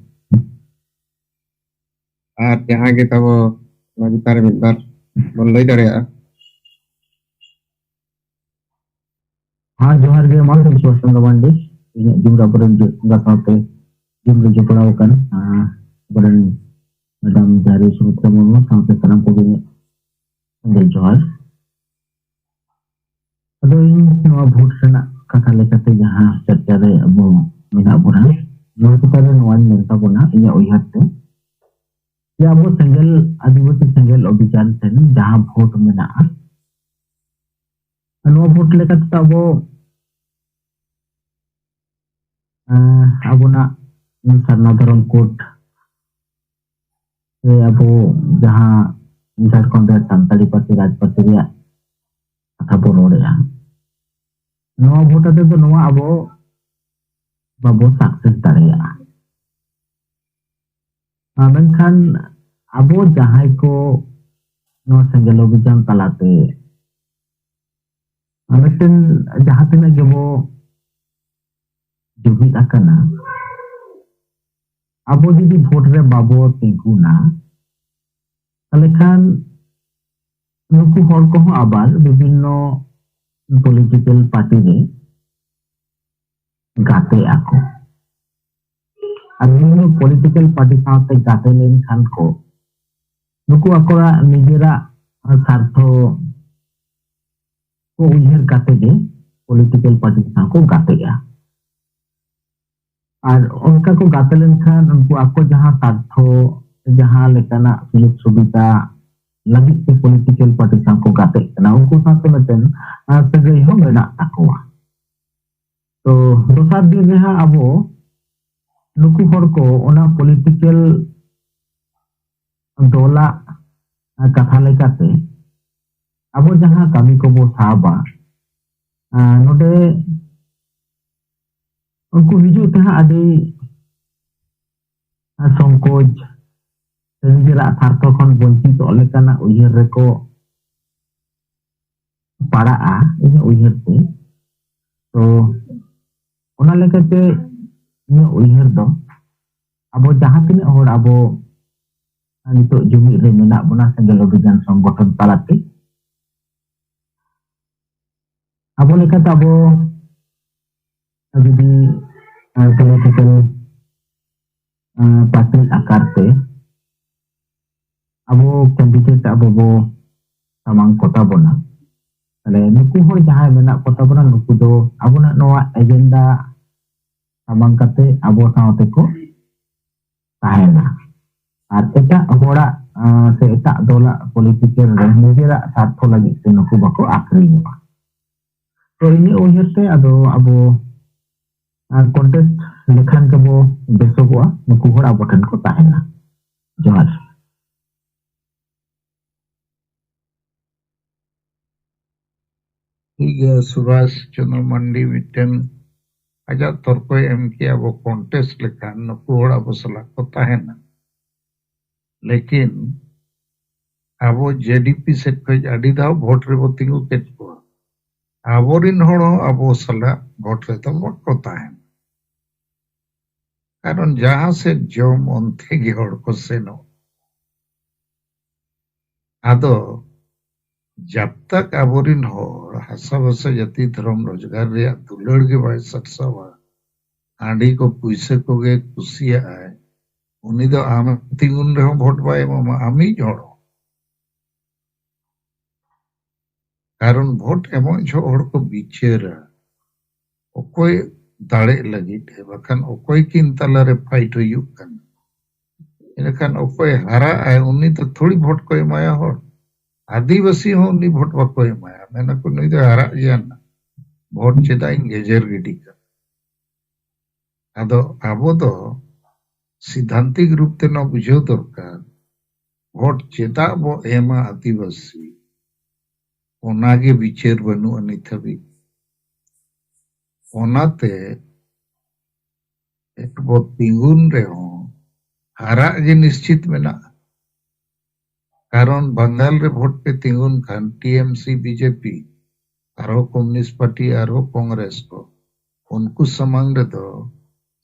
ᱟᱨ ᱡᱟᱦᱟᱸ ᱜᱮ ᱛᱟᱵᱚ ᱚᱱᱟ ᱪᱮᱛᱟᱱ ᱨᱮ ᱢᱤᱫ ᱵᱟᱨ ᱵᱚᱱ ᱞᱟᱹᱭ ᱫᱟᱲᱮᱭᱟᱜᱼᱟ᱾ ᱦᱮᱸ, ᱡᱚᱦᱟᱨ ᱜᱮ, ᱢᱟ ᱞᱟᱹᱭ ᱢᱮ, ᱥᱩᱵᱷᱟᱥ ᱪᱚᱱᱫᱨᱚ ᱢᱟᱱᱰᱤ᱾ ᱤᱧᱟᱹᱜ ᱡᱩᱢ ᱨᱮ ᱟᱵᱚᱨᱮᱱ ᱡᱚ-, ᱵᱚᱸᱜᱟ ᱥᱟᱶᱛᱮ ᱡᱩᱢ ᱨᱮ ᱡᱚᱯᱲᱟᱣ ᱟᱠᱟᱱ, ᱟᱸ, ᱟᱵᱚᱨᱮᱱ ᱢᱮᱰᱟᱢ ᱡᱟᱦᱟᱸᱨᱮ ᱥᱩᱢᱤᱛᱨᱟ ᱢᱩᱨᱢᱩ ᱥᱟᱶᱛᱮ ᱥᱟᱱᱟᱢ ᱠᱚᱜᱮ ᱤᱧᱟᱹᱜ ᱥᱟᱹᱜᱩᱱ ᱡᱚᱦᱟᱨ᱾ ᱟᱫᱚ ᱤᱧ ᱱᱚᱣᱟ ᱵᱷᱳᱴ ᱨᱮᱱᱟᱜ ᱠᱟᱛᱷᱟ ᱞᱮᱠᱟᱛᱮ ᱡᱟᱦᱟᱸ ᱪᱟᱨᱪᱟ ᱨᱮ ᱟᱵᱚ ᱢᱮᱱᱟᱜ ᱵᱚᱱᱟ, ᱱᱚᱣᱟ ᱪᱮᱛᱟᱱ ᱨᱮ ᱱᱚᱣᱟᱧ ᱢᱮᱱ ᱛᱟᱵᱚᱱᱟ, ᱤᱧᱟᱹᱜ ᱩᱭᱦᱟᱹᱨ ᱛᱮ, ᱡᱮ ᱟᱵᱚ ᱥᱮᱸᱜᱮᱞ, ᱟᱹᱫᱤᱵᱟᱹᱥᱤ ᱥᱮᱸᱜᱮᱞ ᱚᱵᱷᱤᱡᱟᱱ ᱴᱷᱮᱱ ᱡᱟᱦᱟᱸ ᱵᱷᱳᱴ ᱢᱮᱱᱟᱜᱼᱟ, ᱱᱚᱣᱟ ᱵᱷᱳᱴ ᱞᱮᱠᱟ ᱛᱮᱫᱚ ᱟᱵᱚ, ᱮᱸ, ᱟᱵᱚᱱᱟᱜ ᱥᱟᱨᱱᱟ ᱫᱷᱚᱨᱚᱢ ᱠᱳᱰ ᱥᱮ ᱟᱵᱚ ᱡᱟᱦᱟᱸ ᱡᱷᱟᱲᱠᱷᱚᱸᱰ ᱨᱮ ᱥᱟᱱᱛᱟᱲᱤ ᱯᱟᱹᱨᱥᱤ ᱨᱟᱡᱽ ᱯᱟᱹᱨᱥᱤ ᱨᱮᱭᱟᱜ ᱠᱟᱛᱷᱟ ᱵᱚ ᱨᱚᱲᱮᱫᱼᱟ, ᱱᱚᱣᱟ ᱵᱷᱳᱴ ᱟᱛᱮ ᱫᱚ ᱱᱚᱣᱟ ᱟᱵᱚ ᱵᱟᱵᱚ ᱥᱟᱠᱥᱮᱥ ᱫᱟᱲᱮᱭᱟᱜᱼᱟ᱾ ᱟᱨ ᱢᱮᱱᱠᱷᱟᱱ ᱟᱵᱚ ᱡᱟᱦᱟᱸᱭ ᱠᱚ ᱱᱚᱣᱟ ᱥᱮᱸᱜᱮᱞ ᱚᱵᱷᱤᱡᱟᱱ ᱛᱟᱞᱟᱛᱮ ᱢᱤᱫᱴᱮᱱ ᱡᱟᱦᱟᱸ ᱛᱤᱱᱟᱹᱜ ᱜᱮᱵᱚ ᱡᱩᱢᱤᱫ ᱟᱠᱟᱱᱟ, ᱟᱵᱚ ᱡᱩᱫᱤ ᱵᱷᱳᱴ ᱨᱮ ᱵᱟᱵᱚ ᱛᱤᱸᱜᱩᱱᱟ, ᱛᱟᱦᱞᱮ ᱠᱷᱟᱱ ᱱᱩᱠᱩ ᱦᱚᱲ ᱠᱚᱦᱚᱸ ᱟᱵᱟᱨ ᱵᱤᱵᱷᱤᱱᱱᱚ ᱯᱚᱞᱤᱴᱤᱠᱮᱞ ᱯᱟᱨᱴᱤ ᱨᱮ ᱜᱟᱛᱮᱜ ᱟᱠᱚ᱾ ᱟᱨ ᱵᱤᱵᱷᱤᱱᱱᱚ ᱯᱚᱞᱤᱴᱤᱠᱮᱞ ᱯᱟᱨᱴᱤ ᱥᱟᱶᱛᱮ ᱜᱟᱛᱮ ᱞᱮᱱᱠᱷᱟᱱ ᱠᱚ, ᱱᱩᱠᱩ ᱟᱠᱚᱣᱟᱜ ᱱᱤᱡᱮᱨᱟᱜ ᱥᱟᱨᱛᱷᱚ ᱠᱚ ᱩᱭᱦᱟᱹᱨ ᱠᱟᱛᱮ ᱜᱮ ᱯᱚᱞᱤᱴᱤᱠᱮᱞ ᱯᱟᱨᱴᱤ ᱥᱟᱶ ᱠᱚ ᱜᱟᱛᱮᱜᱼᱟ᱾ ᱟᱨ ᱚᱱᱠᱟ ᱠᱚ ᱜᱟᱛᱮ ᱞᱮᱱᱠᱷᱟᱱ ᱩᱱᱠᱩ ᱟᱠᱚ ᱡᱟᱦᱟᱸ ᱥᱟᱨᱛᱷᱚ, ᱡᱟᱦᱟᱸ ᱞᱮᱠᱟᱱᱟᱜ ᱥᱩᱡᱳᱜᱽ ᱥᱩᱵᱤᱫᱷᱟ ᱞᱟᱹᱜᱤᱫ ᱛᱮ ᱯᱚᱞᱤᱴᱤᱠᱮᱞ ᱯᱟᱨᱴᱤ ᱥᱟᱶ ᱠᱚ ᱜᱟᱛᱮᱜ ᱠᱟᱱᱟ, ᱩᱱᱠᱩ ᱥᱟᱶᱛᱮ ᱢᱤᱫᱴᱮᱱ, ᱟᱸ, ᱥᱟᱹᱜᱟᱹᱭ ᱦᱚᱸ ᱢᱮᱱᱟᱜ ᱛᱟᱠᱚᱣᱟ᱾ ᱛᱚ ᱫᱚᱥᱟᱨ ᱫᱤᱱ ᱨᱮᱦᱟᱸᱜ ᱟᱵᱚ ᱱᱩᱠᱩ ᱦᱚᱲ ᱠᱚ ᱚᱱᱟ ᱯᱚᱞᱤᱴᱤᱠᱮᱞ ᱫᱚᱞᱟᱜ ᱠᱟᱛᱷᱟ ᱞᱮᱠᱟᱛᱮ ᱟᱵᱚ ᱡᱟᱦᱟᱸ ᱠᱟᱹᱢᱤ ᱠᱚᱵᱚ ᱥᱟᱵᱟ, ᱟᱸ, ᱱᱚᱰᱮ ᱩᱱᱠᱩ ᱦᱤᱡᱩᱜ ᱛᱮᱦᱟᱸᱜ ᱟᱹᱰᱤ ᱥᱚᱝᱠᱳᱪ ᱥᱮ ᱱᱤᱡᱮᱨᱟᱜ ᱥᱟᱨᱛᱷᱚ ᱠᱷᱚᱱ ᱵᱚᱧᱪᱤᱛᱚᱜ ᱞᱮᱠᱟᱱᱟᱜ ᱩᱭᱦᱟᱹᱨ ᱨᱮᱠᱚ ᱯᱟᱲᱟᱜᱼᱟ, ᱤᱧᱟᱹᱜ ᱩᱭᱦᱟᱹᱨ ᱛᱮ᱾ ᱛᱚ ᱚᱱᱟ ᱞᱮᱠᱟᱛᱮ ᱤᱧᱟᱹᱜ ᱩᱭᱦᱟᱹᱨ ᱫᱚ ᱟᱵᱚ ᱡᱟᱦᱟᱸ ᱛᱤᱱᱟᱹᱜ ᱦᱚᱲ ᱟᱵᱚ ᱱᱤᱛᱚᱜ ᱡᱩᱢᱤᱫ ᱨᱮ ᱢᱮᱱᱟᱜ ᱵᱚᱱᱟ ᱥᱮᱸᱜᱮᱞ ᱚᱵᱷᱤᱡᱟᱱ ᱥᱚᱝᱜᱚᱴᱷᱚᱱ ᱛᱟᱞᱟᱛᱮ, ᱟᱵᱚ ᱞᱮᱠᱟᱛᱮ ᱟᱵᱚ ᱡᱩᱫᱤ ᱯᱚᱞᱤᱴᱤᱠᱟᱞ ᱯᱟᱨᱴᱤ ᱟᱠᱟᱨ ᱛᱮ ᱟᱵᱚ ᱠᱮᱱᱰᱤᱰᱮᱴ ᱟᱵᱚ ᱵᱚ ᱥᱟᱢᱟᱝ ᱠᱚᱛᱟ ᱵᱚᱱᱟ, ᱛᱟᱦᱞᱮ ᱱᱩᱠᱩ ᱦᱚᱲ ᱡᱟᱦᱟᱸᱭ ᱢᱮᱱᱟᱜ ᱠᱚᱛᱟ ᱵᱚᱱᱟ, ᱱᱩᱠᱩ ᱫᱚ ᱟᱵᱚᱱᱟᱜ ᱱᱚᱣᱟ ᱮᱡᱮᱱᱰᱟ ᱥᱟᱢᱟᱝ ᱠᱟᱛᱮ ᱟᱵᱚ ᱥᱟᱶ ᱛᱮᱠᱚ ᱛᱟᱦᱮᱱᱟ᱾ ᱟᱨ ᱮᱴᱟᱜ ᱦᱚᱲᱟᱜ, ᱟᱸ, ᱥᱮ ᱮᱴᱟᱜ ᱫᱚᱞᱟᱜ ᱯᱚᱞᱤᱴᱤᱠᱟᱞ ᱨᱮ ᱱᱤᱡᱮᱨᱟᱜ ᱥᱟᱨᱛᱷᱚ ᱞᱟᱹᱜᱤᱫ ᱛᱮ ᱱᱩᱠᱩ ᱵᱟᱠᱚ ᱟᱠᱷᱨᱤᱧᱚᱜᱼᱟ᱾ ᱛᱚ, ᱤᱧᱟᱹᱜ ᱩᱭᱦᱟᱹᱨ ᱛᱮ ᱟᱫᱚ ᱟᱵᱚ, ᱟᱸ, ᱠᱚᱱᱴᱮᱥᱴ ᱞᱮᱠᱷᱟᱱ ᱜᱮᱵᱚ ᱵᱮᱥᱚᱜᱚᱜᱼᱟ, ᱱᱩᱠᱩ ᱦᱚᱲ ᱟᱵᱚ ᱴᱷᱮᱱ ᱠᱚ ᱛᱟᱦᱮᱱᱟ᱾ ᱡᱚᱦᱟᱨ᱾ ᱴᱷᱤᱠ ᱜᱮᱭᱟ, ᱥᱩᱵᱷᱟᱥ ᱪᱚᱸᱫᱽᱨᱚ ᱢᱟᱱᱰᱤ ᱢᱤᱫᱴᱮᱱ ᱟᱡᱟᱜ ᱛᱚᱨᱠᱚᱭ ᱮᱢ ᱠᱮᱜᱼᱟ, ᱟᱵᱚ ᱠᱚᱱᱴᱮᱥᱴ ᱞᱮᱠᱷᱟᱱ ᱱᱩᱠᱩ ᱦᱚᱲ ᱟᱵᱚ ᱥᱟᱞᱟᱜ ᱠᱚ ᱛᱟᱦᱮᱱᱟ᱾ ᱞᱮᱠᱤᱱ ᱟᱵᱚ ᱡᱮᱰᱤᱯᱤ ᱥᱮᱫ ᱠᱷᱚᱱ ᱟᱹᱰᱤ ᱫᱷᱟᱣ ᱵᱷᱳᱴ ᱨᱮᱵᱚ ᱛᱤᱸᱜᱩ ᱠᱮᱫ ᱠᱚᱣᱟ, ᱟᱵᱚᱨᱤᱱ ᱦᱚᱲ ᱦᱚᱸ ᱟᱵᱚ ᱥᱟᱞᱟᱜ ᱵᱷᱳᱴ ᱨᱮᱫᱚ ᱵᱟᱠᱚ ᱛᱟᱦᱮᱱᱟ᱾ ᱠᱟᱨᱚᱱ ᱡᱟᱦᱟᱸ ᱥᱮᱫ ᱡᱚᱢ, ᱚᱱᱛᱮ ᱜᱮ ᱦᱚᱲ ᱠᱚ ᱥᱮᱱᱚᱜ᱾ ᱟᱫᱚ ᱡᱟᱵ ᱛᱟᱠ ᱟᱵᱚᱨᱤᱱ ᱦᱚᱲ ᱦᱟᱥᱟ ᱵᱷᱟᱥᱟ, ᱡᱟᱹᱛᱤ, ᱫᱷᱚᱨᱚᱢ, ᱨᱳᱡᱽᱜᱟᱨ ᱨᱮᱭᱟᱜ ᱫᱩᱞᱟᱹᱲ ᱜᱮ ᱵᱟᱭ ᱥᱟᱨᱥᱟᱣᱟ, ᱦᱟᱺᱰᱤ ᱠᱚ, ᱯᱩᱭᱥᱟᱹ ᱠᱚᱜᱮ ᱠᱩᱥᱤᱭᱟᱜᱼᱟᱭ, ᱩᱱᱤ ᱫᱚ ᱟᱢ ᱛᱤᱸᱜᱩᱱ ᱨᱮᱦᱚᱸ ᱵᱷᱳᱴ ᱵᱟᱭ ᱮᱢᱟᱢᱟ, ᱟᱢᱤᱡ ᱦᱚᱲ ᱦᱚᱸ᱾ ᱠᱟᱨᱚᱱ ᱵᱷᱳᱴ ᱮᱢᱚᱜ ᱡᱚᱦᱚᱜ ᱦᱚᱲ ᱠᱚ ᱵᱤᱪᱟᱹᱨᱟ, ᱚᱠᱚᱭ ᱫᱟᱲᱮᱜ ᱞᱟᱹᱜᱤᱫ ᱮ, ᱵᱟᱠᱷᱟᱱ ᱚᱠᱚᱭ ᱠᱤᱱ ᱛᱟᱞᱟᱨᱮ ᱯᱷᱟᱭᱤᱴ ᱦᱩᱭᱩᱜ ᱠᱟᱱᱟ᱾ ᱮᱱᱠᱷᱟᱱ ᱚᱠᱚᱭ ᱦᱟᱨᱟᱜ ᱟᱭ, ᱩᱱᱤ ᱫᱚ ᱛᱷᱚᱲᱤ ᱵᱷᱳᱴ ᱠᱚ ᱮᱢᱟᱭᱟ ᱦᱚᱲ᱾ ᱟᱹᱫᱤᱵᱟᱹᱥᱤ ᱦᱚᱸ ᱩᱱᱤ ᱵᱷᱳᱴ ᱵᱟᱠᱚ ᱮᱢᱟᱭᱟ, ᱢᱮᱱᱟᱠᱚ, "ᱱᱩᱭ ᱫᱚ ᱦᱟᱨᱟᱜ ᱜᱮᱭᱟ ᱱᱟ, ᱵᱷᱳᱴ ᱪᱮᱫᱟᱜ ᱤᱧ ᱜᱮᱡᱮᱨ ᱜᱤᱰᱤ ᱠᱟᱜᱼᱟ?" ᱟᱫᱚ ᱟᱵᱚ ᱫᱚ ᱥᱤᱫᱷᱟᱱᱛᱤᱠ ᱨᱩᱯ ᱛᱮ ᱱᱚᱣᱟ ᱵᱩᱡᱷᱟᱹᱣ ᱫᱚᱨᱠᱟᱨ, ᱵᱷᱳᱴ ᱪᱮᱫᱟᱜ ᱵᱚ ᱮᱢᱟ ᱟᱹᱫᱤᱵᱟᱹᱥᱤ, ᱚᱱᱟᱜᱮ ᱵᱤᱪᱟᱹᱨ ᱵᱟᱹᱱᱩᱜᱼᱟ ᱱᱤᱛ ᱦᱟᱹᱵᱤᱡ᱾ ᱚᱱᱟᱛᱮ ᱮᱴ ᱵᱚ ᱛᱤᱸᱜᱩᱱ ᱨᱮᱦᱚᱸ ᱦᱟᱨᱟᱜ ᱜᱮ ᱱᱤᱥᱪᱤᱛ ᱢᱮᱱᱟᱜᱼᱟ᱾ ᱠᱟᱨᱚᱱ ᱵᱟᱝᱜᱟᱞ ᱨᱮ ᱵᱷᱳᱴ ᱯᱮ ᱛᱤᱸᱜᱩᱱ ᱠᱷᱟᱱ ᱴᱤᱮᱢᱥᱤ, ᱵᱤᱡᱮᱯᱤ, ᱟᱨᱦᱚᱸ ᱠᱚᱢᱭᱩᱱᱤᱥᱴ ᱯᱟᱨᱴᱤ, ᱟᱨᱦᱚᱸ ᱠᱚᱝᱜᱨᱮᱥ ᱠᱚ, ᱩᱱᱠᱩ ᱥᱟᱢᱟᱝ ᱨᱮᱫᱚ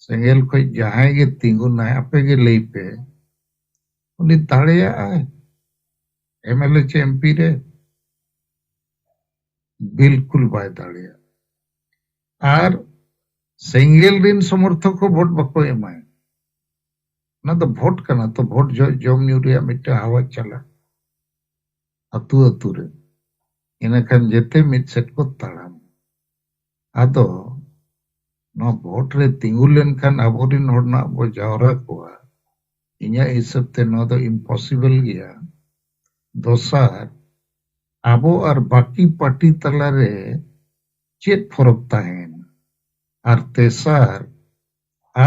ᱥᱮᱸᱜᱮᱞ ᱠᱷᱚᱡ ᱡᱟᱦᱟᱸᱭ ᱜᱮ ᱛᱤᱸᱜᱩᱱᱟᱭ, ᱟᱯᱮ ᱜᱮ ᱞᱟᱹᱭ ᱯᱮ, ᱩᱱᱤ ᱫᱟᱲᱮᱭᱟᱜᱼᱟᱭ ᱮᱢᱮᱞᱮ ᱪᱮ ᱮᱢᱯᱤ ᱨᱮ? ᱵᱤᱞᱠᱩᱞ ᱵᱟᱭ ᱫᱟᱲᱮᱭᱟᱜᱼᱟ᱾ ᱟᱨ ᱥᱮᱸᱜᱮᱞ ᱨᱤᱱ ᱥᱚᱢᱚᱨᱛᱷᱚᱠ ᱦᱚᱸ ᱵᱷᱳᱴ ᱵᱟᱠᱚ ᱮᱢᱟᱭᱟ᱾ ᱚᱱᱟ ᱫᱚ ᱵᱷᱳᱴ ᱠᱟᱱᱟ ᱛᱚ, ᱵᱷᱳᱴ ᱡᱚᱦᱚᱜ ᱡᱚᱢ ᱧᱩ ᱨᱮᱭᱟᱜ ᱢᱤᱫᱴᱟᱝ ᱦᱟᱣᱟ ᱪᱟᱞᱟᱜ ᱟᱹᱛᱩ ᱟᱹᱛᱩ ᱨᱮ᱾ ᱤᱱᱟᱹᱠᱷᱟᱱ ᱡᱮᱛᱮ ᱢᱤᱫ ᱥᱮᱫ ᱠᱚ ᱛᱟᱲᱟᱢ᱾ ᱟᱫᱚ ᱱᱚᱣᱟ ᱵᱷᱳᱴ ᱨᱮ ᱛᱤᱸᱜᱩ ᱞᱮᱱᱠᱷᱟᱱ ᱟᱵᱚᱨᱤᱱ ᱦᱚᱲ ᱱᱟᱜ ᱵᱚ ᱡᱟᱣᱨᱟ ᱠᱚᱣᱟ, ᱤᱧᱟᱹᱜ ᱦᱤᱥᱟᱹᱵ ᱛᱮ ᱱᱚᱣᱟ ᱫᱚ ᱤᱢᱯᱚᱥᱤᱵᱚᱞ ᱜᱮᱭᱟ᱾ ᱫᱚᱥᱟᱨ, ᱟᱵᱚ ᱟᱨ ᱵᱟᱹᱠᱤ ᱯᱟᱨᱴᱤ ᱛᱟᱞᱟᱨᱮ ᱪᱮᱫ ᱯᱷᱚᱨᱚᱠ ᱛᱟᱦᱮᱱ? ᱟᱨ ᱛᱮᱥᱟᱨ,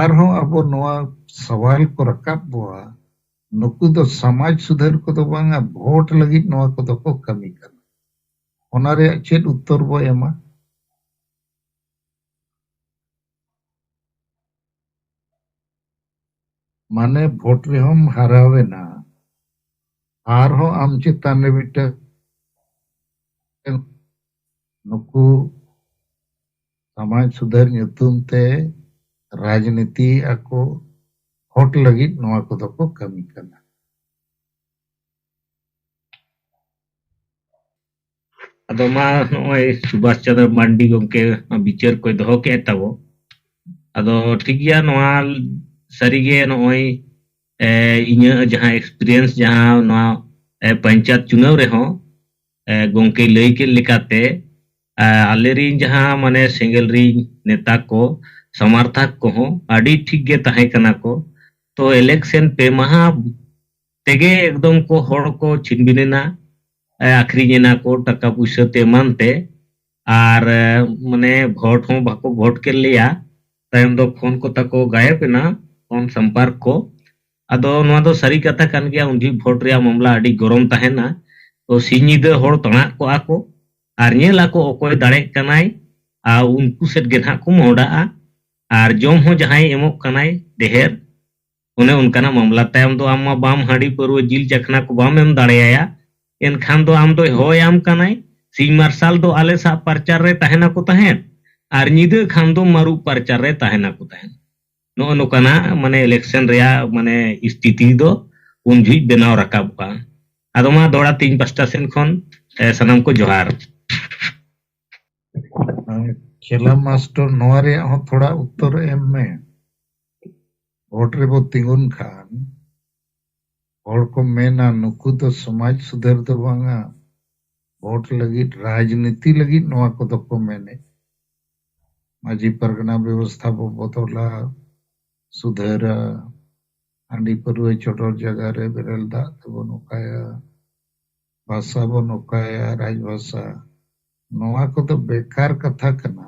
ᱟᱨᱦᱚᱸ ᱟᱵᱚ ᱱᱚᱣᱟ ᱥᱟᱣᱟᱞ ᱠᱚ ᱨᱟᱠᱟᱵ ᱵᱚᱣᱟ, ᱱᱩᱠᱩ ᱫᱚ ᱥᱚᱢᱟᱡᱽ ᱥᱩᱫᱷᱟᱹᱨ ᱠᱚᱫᱚ ᱵᱟᱝᱟ, ᱵᱷᱳᱴ ᱞᱟᱹᱜᱤᱫ ᱱᱚᱣᱟ ᱠᱚᱫᱚ ᱠᱚ ᱠᱟᱹᱢᱤ ᱠᱟᱱᱟ᱾ ᱚᱱᱟ ᱨᱮᱭᱟᱜ ᱪᱮᱫ ᱩᱛᱛᱚᱨ ᱵᱚ ᱮᱢᱟ? ᱢᱟᱱᱮ ᱵᱷᱳᱴ ᱨᱮᱦᱚᱸᱢ ᱦᱟᱨᱟᱣᱮᱱᱟ, ᱟᱨᱦᱚᱸ ᱟᱢ ᱪᱮᱛᱟᱱ ᱨᱮ ᱢᱤᱫᱴᱟᱝ ᱱᱩᱠᱩ ᱥᱚᱢᱟᱡᱽ ᱥᱩᱫᱷᱟᱹᱨ ᱧᱩᱛᱩᱢ ᱛᱮ ᱨᱟᱡᱽᱱᱤᱛᱤ ᱟᱠᱚ, ᱵᱷᱳᱴ ᱞᱟᱹᱜᱤᱫ ᱱᱚᱣᱟ ᱠᱚᱫᱚ ᱠᱚ ᱠᱟᱹᱢᱤ ᱠᱟᱱᱟ᱾ ᱟᱫᱚ ᱢᱟ ᱱᱚᱜᱼᱚᱭ ᱥᱩᱵᱷᱟᱥ ᱪᱚᱸᱫᱽᱨᱚ ᱢᱟᱱᱰᱤ ᱜᱚᱢᱠᱮ ᱵᱤᱪᱟᱹᱨ ᱠᱚᱭ ᱫᱚᱦᱚ ᱠᱮᱫ ᱛᱟᱵᱚ᱾ ᱟᱫᱚ ᱴᱷᱤᱠ ᱜᱮᱭᱟ, ᱱᱚᱣᱟ ᱥᱟᱹᱨᱤᱜᱮ ᱱᱚᱜᱼᱚᱭ, ᱮ, ᱤᱧᱟᱹᱜ ᱡᱟᱦᱟᱸ ᱮᱠᱥᱯᱤᱨᱤᱭᱮᱱᱥ, ᱡᱟᱦᱟᱸ ᱱᱚᱣᱟ, ᱮ, ᱯᱚᱧᱪᱟᱭᱮᱛ ᱪᱩᱱᱟᱹᱣ ᱨᱮᱦᱚᱸ, ᱮ, ᱜᱚᱢᱠᱮᱭ ᱞᱟᱹᱭ ᱠᱮᱫ ᱞᱮᱠᱟᱛᱮ, ᱮ, ᱟᱞᱮᱨᱤᱱ ᱡᱟᱦᱟᱸ ᱢᱟᱱᱮ ᱥᱮᱸᱜᱮᱞ ᱨᱤᱱ ᱱᱮᱛᱟ ᱠᱚ, ᱥᱚᱢᱚᱨᱛᱷᱚᱠ ᱠᱚᱦᱚᱸ ᱟᱹᱰᱤ ᱴᱷᱤᱠ ᱜᱮ ᱛᱟᱦᱮᱸ ᱠᱟᱱᱟ ᱠᱚ᱾ ᱛᱚ ᱤᱞᱮᱠᱥᱚᱱ ᱯᱮ ᱢᱟᱦᱟ ᱛᱮᱜᱮ ᱮᱠᱫᱚᱢ ᱠᱚ ᱦᱚᱲ ᱠᱚ ᱪᱷᱤᱱᱵᱤᱱ ᱮᱱᱟ, ᱮ, ᱟᱠᱷᱨᱤᱧ ᱮᱱᱟ ᱠᱚ ᱴᱟᱠᱟ ᱯᱩᱭᱥᱟᱹ ᱛᱮ ᱮᱢᱟᱱ ᱛᱮ, ᱟᱨ, ᱮ, ᱢᱟᱱᱮ ᱵᱷᱳᱴ ᱦᱚᱸ ᱵᱟᱠᱚ ᱵᱷᱳᱴ ᱠᱮᱫ ᱞᱮᱭᱟ᱾ ᱛᱟᱭᱚᱢ ᱫᱚ ᱯᱷᱳᱱ ᱠᱚ ᱛᱟᱠᱚ ᱜᱟᱭᱮᱵ ᱮᱱᱟ, ᱯᱷᱳᱱ ᱥᱚᱢᱯᱚᱨᱠ ᱠᱚ᱾ ᱟᱫᱚ ᱱᱚᱣᱟ ᱫᱚ ᱥᱟᱹᱨᱤ ᱠᱟᱛᱷᱟ ᱠᱟᱱ ᱜᱮᱭᱟ, ᱩᱱ ᱡᱚᱦᱚᱜ ᱵᱷᱳᱴ ᱨᱮᱭᱟᱜ ᱢᱟᱢᱞᱟ ᱟᱹᱰᱤ ᱜᱚᱨᱚᱢ ᱛᱟᱦᱮᱱᱟ᱾ ᱛᱚ ᱥᱤᱧ ᱧᱤᱫᱟᱹ ᱦᱚᱲ ᱛᱟᱬᱟᱜ ᱠᱚᱜᱼᱟ ᱠᱚ ᱟᱨ ᱧᱮᱞ ᱟᱠᱚ ᱚᱠᱚᱭ ᱫᱟᱲᱮᱜ ᱠᱟᱱᱟᱭ, ᱟᱨ ᱩᱱᱠᱩ ᱥᱮᱫ ᱜᱮ ᱱᱟᱦᱟᱜ ᱠᱚ ᱢᱚᱦᱰᱟᱜᱼᱟ᱾ ᱟᱨ ᱡᱚᱢ ᱦᱚᱸ ᱡᱟᱦᱟᱸᱭ ᱮᱢᱚᱜ ᱠᱟᱱᱟᱭ ᱰᱷᱮᱨ, ᱚᱱᱮ ᱚᱱᱠᱟᱱᱟᱜ ᱢᱟᱢᱞᱟ᱾ ᱛᱟᱭᱚᱢ ᱫᱚ ᱟᱢ ᱢᱟ ᱵᱟᱢ ᱦᱟᱺᱰᱤ ᱯᱟᱹᱨᱣᱟᱹ ᱡᱤᱞ ᱪᱟᱠᱷᱱᱟ ᱠᱚ ᱵᱟᱢ ᱮᱢ ᱫᱟᱲᱮᱭᱟᱭᱟ, ᱮᱱᱠᱷᱟᱱ ᱫᱚ ᱟᱢ ᱫᱚᱭ ᱦᱚᱭ ᱟᱢ ᱠᱟᱱᱟᱭ᱾ ᱥᱤᱧ ᱢᱟᱨᱥᱟᱞ ᱫᱚ ᱟᱞᱮ ᱥᱟᱜ ᱯᱨᱚᱪᱟᱨ ᱨᱮ ᱛᱟᱦᱮᱱᱟᱠᱚ ᱛᱟᱦᱮᱸᱫ, ᱟᱨ ᱧᱤᱫᱟᱹ ᱠᱷᱟᱱ ᱫᱚ ᱢᱟᱹᱨᱩᱵ ᱯᱨᱚᱪᱟᱨ ᱨᱮ ᱛᱟᱦᱮᱱᱟᱠᱚ ᱛᱟᱦᱮᱸᱫ᱾ ᱱᱚᱜᱼᱚ ᱱᱚᱝᱠᱟᱱᱟᱜ ᱢᱟᱱᱮ ᱤᱞᱮᱠᱥᱚᱱ ᱨᱮᱭᱟᱜ ᱢᱟᱱᱮ ᱥᱛᱷᱤᱛᱤ ᱫᱚ ᱩᱱ ᱡᱚᱦᱚᱜ ᱵᱮᱱᱟᱣ ᱨᱟᱠᱟᱵᱚᱜᱼᱟ᱾ ᱟᱫᱚ ᱢᱟ ᱫᱚᱦᱲᱟ ᱛᱮ ᱤᱧ ᱯᱟᱥᱴᱟ ᱥᱮᱱ ᱠᱷᱚᱱ, ᱮ, ᱥᱟᱱᱟᱢ ᱠᱚ ᱡᱚᱦᱟᱨ᱾ ᱪᱮᱞᱟ ᱢᱟᱥᱴᱚᱨ, ᱱᱚᱣᱟ ᱨᱮᱭᱟᱜ ᱦᱚᱸ ᱛᱷᱚᱲᱟ ᱩᱛᱛᱚᱨ ᱮᱢ ᱢᱮ᱾ ᱵᱷᱳᱴ ᱨᱮᱵᱚ ᱛᱤᱸᱜᱩᱱ ᱠᱷᱟᱱ ᱦᱚᱲ ᱠᱚ ᱢᱮᱱᱟ, "ᱱᱩᱠᱩ ᱫᱚ ᱥᱚᱢᱟᱡᱽ ᱥᱩᱫᱷᱟᱹᱨ ᱫᱚ ᱵᱟᱝᱟ, ᱵᱷᱳᱴ ᱞᱟᱹᱜᱤᱫ, ᱨᱟᱡᱽᱱᱤᱛᱤ ᱞᱟᱹᱜᱤᱫ ᱱᱚᱣᱟ ᱠᱚᱫᱚ ᱠᱚ ᱢᱮᱱᱮᱫ᱾ ᱢᱟᱹᱡᱷᱤ ᱯᱟᱨᱜᱟᱱᱟ ᱵᱮᱵᱚᱥᱛᱷᱟ ᱵᱚ ᱵᱚᱫᱚᱞᱟ, ᱥᱩᱫᱷᱟᱹᱨᱟ, ᱦᱟᱺᱰᱤ ᱯᱟᱹᱨᱣᱟᱹ ᱪᱚᱰᱚᱨ ᱡᱟᱭᱜᱟ ᱨᱮ ᱵᱮᱨᱮᱞ ᱫᱟᱜ ᱛᱮᱵᱚᱱ ᱚᱠᱟᱭᱟ, ᱵᱷᱟᱥᱟ ᱵᱚᱱ ᱚᱠᱟᱭᱟ, ᱨᱟᱡᱽ ᱵᱷᱟᱥᱟ, ᱱᱚᱣᱟ ᱠᱚᱫᱚ ᱵᱮᱠᱟᱨ ᱠᱟᱛᱷᱟ ᱠᱟᱱᱟ᱾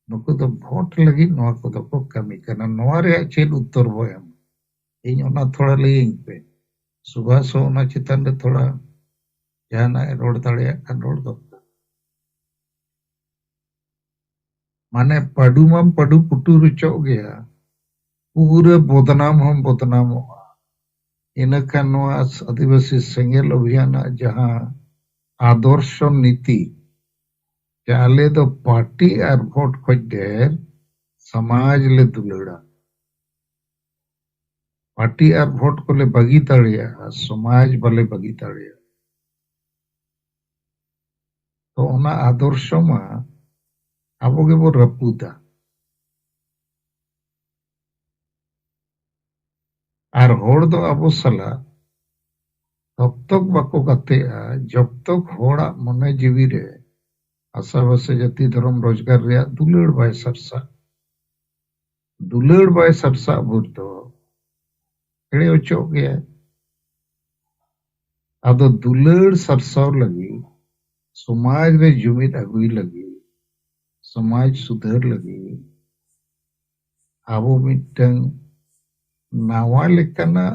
ᱱᱩᱠᱩ ᱫᱚ ᱵᱷᱳᱴ ᱞᱟᱹᱜᱤᱫ ᱱᱚᱣᱟ ᱠᱚᱫᱚ ᱠᱚ ᱠᱟᱹᱢᱤ ᱠᱟᱱᱟ᱾ ᱱᱚᱣᱟ ᱨᱮᱭᱟᱜ ᱪᱮᱫ ᱩᱛᱛᱚᱨ ᱵᱚ ᱮᱢ? ᱤᱧ ᱚᱱᱟ ᱛᱷᱚᱲᱟ ᱞᱟᱹᱭᱟᱹᱧ ᱯᱮ᱾ ᱥᱩᱵᱷᱟᱥ ᱦᱚᱸ ᱚᱱᱟ ᱪᱮᱛᱟᱱ ᱨᱮ ᱛᱷᱚᱲᱟ ᱡᱟᱦᱟᱱᱟᱜ ᱮ ᱨᱚᱲ ᱫᱟᱲᱮᱭᱟᱜ ᱠᱷᱟᱱ ᱨᱚᱲ ᱫᱚᱨᱠᱟᱨ᱾ ᱢᱟᱱᱮ ᱯᱟᱹᱰᱩ ᱢᱟᱢ ᱯᱟᱹᱰᱩ ᱯᱩᱴᱩᱨ ᱦᱚᱪᱚᱜ ᱜᱮᱭᱟ, ᱯᱩᱨᱟᱹ ᱵᱚᱫᱱᱟᱢ ᱦᱚᱸᱢ ᱵᱚᱫᱱᱟᱢᱚᱜᱼᱟ᱾ ᱤᱱᱟᱹᱠᱷᱟᱱ ᱱᱚᱣᱟ ᱟᱹᱫᱤᱵᱟᱹᱥᱤ ᱥᱮᱸᱜᱮᱞ ᱚᱵᱷᱤᱭᱟᱱᱟᱜ ᱡᱟᱦᱟᱸ ᱟᱫᱚᱨᱥᱚ ᱱᱤᱛᱤ, ᱡᱮ ᱟᱞᱮ ᱫᱚ ᱯᱟᱨᱴᱤ ᱟᱨ ᱵᱷᱳᱴ ᱠᱷᱚᱡ ᱰᱷᱮᱨ ᱥᱚᱢᱟᱡᱽ ᱞᱮ ᱫᱩᱞᱟᱹᱲᱟ, ᱯᱟᱨᱴᱤ ᱟᱨ ᱵᱷᱳᱴ ᱠᱚᱞᱮ ᱵᱟᱹᱜᱤ ᱫᱟᱲᱮᱭᱟᱜᱼᱟ, ᱥᱚᱢᱟᱡᱽ ᱵᱟᱞᱮ ᱵᱟᱹᱜᱤ ᱫᱟᱲᱮᱭᱟᱜᱼᱟ᱾ ᱛᱚ ᱚᱱᱟ ᱟᱫᱚᱨᱥᱚ ᱢᱟ ᱟᱵᱚ ᱜᱮᱵᱚ ᱨᱟᱹᱯᱩᱫᱟ᱾ ᱟᱨ ᱦᱚᱲ ᱫᱚ ᱟᱵᱚ ᱥᱟᱞᱟᱜ ᱛᱚᱠᱛᱚᱠ ᱵᱟᱠᱚ ᱜᱟᱛᱮᱜᱼᱟ, ᱡᱚᱵᱛᱚᱠ ᱦᱚᱲᱟᱜ ᱢᱚᱱᱮ ᱡᱤᱣᱤ ᱨᱮ ᱵᱷᱟᱥᱟ ᱵᱷᱟᱥᱟ, ᱡᱟᱹᱛᱤ, ᱫᱷᱚᱨᱚᱢ, ᱨᱳᱡᱽᱜᱟᱨ ᱨᱮᱭᱟᱜ ᱫᱩᱞᱟᱹᱲ ᱵᱟᱭ ᱥᱟᱨᱥᱟᱜ᱾ ᱫᱩᱞᱟᱹᱲ ᱵᱟᱭ ᱥᱟᱨᱥᱟᱜ ᱵᱷᱳᱨ ᱫᱚ ᱮᱲᱮ ᱚᱪᱚᱜ ᱜᱮᱭᱟ᱾ ᱟᱫᱚ ᱫᱩᱞᱟᱹᱲ ᱥᱟᱨᱥᱟᱣ ᱞᱟᱹᱜᱤᱫ, ᱥᱚᱢᱟᱡᱽ ᱨᱮ ᱡᱩᱢᱤᱫ ᱟᱹᱜᱩᱭ ᱞᱟᱹᱜᱤᱫ, ᱥᱚᱢᱟᱡᱽ ᱥᱩᱫᱷᱟᱹᱨ ᱞᱟᱹᱜᱤᱫ ᱟᱵᱚ ᱢᱤᱫᱴᱟᱝ ᱱᱟᱣᱟ ᱞᱮᱠᱟᱱᱟᱜ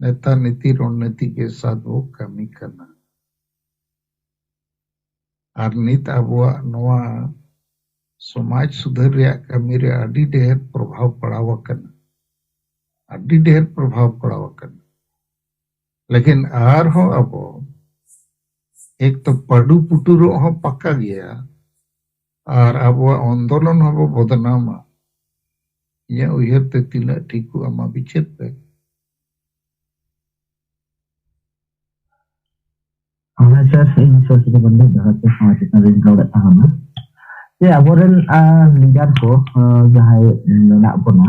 ᱱᱮᱛᱟ ᱱᱤᱛᱤ ᱨᱚᱱᱱᱤᱛᱤ ᱠᱮ ᱥᱟᱛ ᱵᱚ ᱠᱟᱹᱢᱤ ᱠᱟᱱᱟ᱾ ᱟᱨ ᱱᱤᱛ ᱟᱵᱚᱣᱟᱜ ᱱᱚᱣᱟ ᱥᱚᱢᱟᱡᱽ ᱥᱩᱫᱷᱟᱹᱨ ᱨᱮᱭᱟᱜ ᱠᱟᱹᱢᱤ ᱨᱮ ᱟᱹᱰᱤ ᱰᱷᱮᱨ ᱯᱨᱚᱵᱷᱟᱵᱽ ᱯᱟᱲᱟᱣ ᱟᱠᱟᱱᱟ, ᱟᱹᱰᱤ ᱰᱷᱮᱨ ᱯᱨᱚᱵᱷᱟᱵᱽ ᱯᱟᱲᱟᱣ ᱟᱠᱟᱱᱟ᱾ ᱞᱮᱠᱤᱱ ᱟᱨᱦᱚᱸ ᱟᱵᱚ ᱮᱠ ᱛᱚ ᱯᱟᱹᱰᱩ ᱯᱩᱴᱩᱨᱚᱜ ᱦᱚᱸ ᱯᱟᱠᱟ ᱜᱮᱭᱟ, ᱟᱨ ᱟᱵᱚᱣᱟᱜ ᱟᱱᱫᱳᱞᱚᱱ ᱦᱚᱸᱵᱚ ᱵᱚᱫᱱᱟᱢᱟ᱾ ᱤᱧᱟᱹᱜ ᱩᱭᱦᱟᱹᱨ ᱛᱮ ᱛᱤᱱᱟᱹᱜ ᱴᱷᱤᱠᱚᱜᱼᱟ, ᱢᱟ ᱵᱤᱪᱟᱹᱨ ᱯᱮ᱾ ᱦᱳᱭ ᱥᱟᱨ, ᱤᱧ ᱥᱟᱨ ᱥᱤᱫᱩ ᱯᱟᱱᱰᱮ ᱡᱟᱦᱟᱸ ᱛᱮ ᱥᱚᱢᱟᱡᱽ ᱪᱮᱛᱟᱱ ᱨᱤᱧ ᱨᱚᱲᱮᱫ ᱛᱟᱦᱮᱱᱟ᱾ ᱡᱮ ᱟᱵᱚᱨᱮᱱ ᱞᱤᱰᱟᱨ ᱠᱚ, ᱟᱸ, ᱡᱟᱦᱟᱸᱭ ᱢᱮᱱᱟᱜ ᱵᱚᱱᱟ,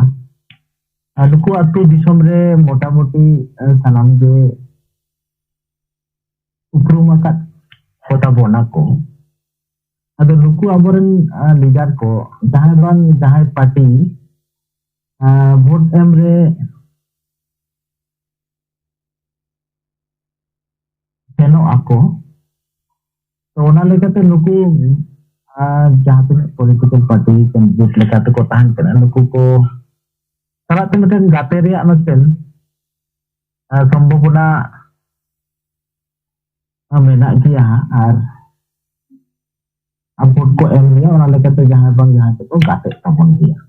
ᱟᱨ ᱱᱩᱠᱩ ᱟᱹᱛᱩ ᱫᱤᱥᱚᱢ ᱨᱮ ᱢᱚᱴᱟᱢᱩᱴᱤ, ᱟᱸ, ᱥᱟᱱᱟᱢ ᱜᱮ ᱩᱯᱨᱩᱢ ᱟᱠᱟᱫ ᱠᱚᱛᱟ ᱵᱚᱱᱟ ᱠᱚ᱾ ᱟᱫᱚ ᱱᱩᱠᱩ ᱟᱵᱚᱨᱮᱱ, ᱟᱸ, ᱞᱤᱰᱟᱨ ᱠᱚ ᱡᱟᱦᱟᱸᱭ ᱵᱟᱝ ᱡᱟᱦᱟᱸᱭ ᱯᱟᱨᱴᱤ, ᱟᱸ, ᱵᱷᱳᱴ ᱮᱢ ᱨᱮ ᱥᱮᱱᱚᱜ ᱟᱠᱚ, ᱛᱚ ᱚᱱᱟ ᱞᱮᱠᱟᱛᱮ ᱱᱩᱠᱩ, ᱟᱸ, ᱡᱟᱦᱟᱸ ᱛᱤᱱᱟᱹᱜ ᱯᱚᱞᱤᱴᱤᱠᱮᱞ ᱯᱟᱨᱴᱤ ᱠᱮᱱᱰᱤᱰᱮᱴ ᱞᱮᱠᱟ ᱛᱮᱠᱚ ᱛᱟᱦᱮᱱ ᱠᱟᱱᱟ, ᱱᱩᱠᱩ ᱠᱚ ᱥᱟᱞᱟᱜ ᱛᱮ ᱢᱤᱫᱴᱮᱱ ᱜᱟᱛᱮ ᱨᱮᱭᱟᱜ ᱢᱤᱫᱴᱮᱱ, ᱟᱸ, ᱥᱚᱢᱵᱷᱚᱵᱚᱱᱟ ᱢᱮᱱᱟᱜ ᱜᱮᱭᱟ ᱦᱟᱸᱜ᱾ ᱟᱨ ᱟᱨ ᱵᱷᱳᱴ ᱠᱚ ᱮᱢ ᱜᱮᱭᱟ, ᱚᱱᱟ ᱞᱮᱠᱟᱛᱮ ᱡᱟᱦᱟᱸᱭ ᱵᱟᱝ ᱡᱟᱦᱟᱸᱭ ᱛᱮᱠᱚ ᱜᱟᱛᱮᱜ ᱛᱟᱵᱚᱱ ᱜᱮᱭᱟ᱾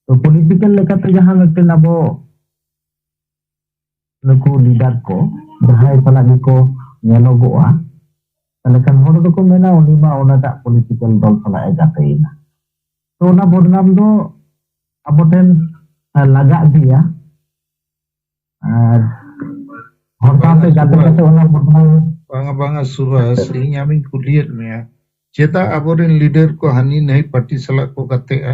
ᱛᱚ, ᱯᱚᱞᱤᱴᱤᱠᱮᱞ ᱞᱮᱠᱟᱛᱮ ᱡᱟᱦᱟᱸ ᱢᱤᱫᱴᱮᱱ ᱟᱵᱚ ᱱᱩᱠᱩ ᱞᱤᱰᱟᱨ ᱠᱚ ᱡᱟᱦᱟᱸᱭ ᱥᱟᱞᱟᱜ ᱜᱮᱠᱚ ᱧᱮᱞᱚᱜᱚᱜᱼᱟ, ᱛᱟᱦᱞᱮ ᱠᱷᱟᱱ ᱦᱚᱲ ᱫᱚᱠᱚ ᱢᱮᱱᱟ, "ᱩᱱᱤ ᱢᱟ ᱚᱱᱟᱴᱟᱜ ᱯᱚᱞᱤᱴᱤᱠᱮᱞ ᱫᱚᱞ ᱥᱟᱞᱟᱜ ᱮ ᱜᱟᱛᱮᱭᱮᱱᱟ᱾" ᱛᱚ, ᱚᱱᱟ ᱵᱚᱫᱱᱟᱢ ᱫᱚ ᱟᱵᱚ ᱴᱷᱮᱱ ᱞᱟᱜᱟᱜ ᱜᱮᱭᱟ᱾ ᱟᱨ ᱦᱚᱲ ᱥᱟᱶᱛᱮ ᱜᱟᱛᱮ ᱠᱟᱛᱮ ᱚᱱᱟ ᱵᱚᱫᱱᱟᱢ᱾ ᱵᱟᱝᱟ, ᱵᱟᱝᱟ, ᱥᱩᱵᱷᱟᱥ, ᱤᱧ ᱟᱢᱤᱧ ᱠᱩᱞᱤᱭᱮᱫ ᱢᱮᱭᱟ, ᱪᱮᱫᱟᱜ ᱟᱵᱚᱨᱮᱱ ᱞᱤᱰᱟᱨ ᱠᱚ ᱦᱟᱹᱱᱤ ᱱᱟᱹᱭ ᱯᱟᱨᱴᱤ ᱥᱟᱞᱟᱜ ᱠᱚ ᱜᱟᱛᱮᱜᱼᱟ?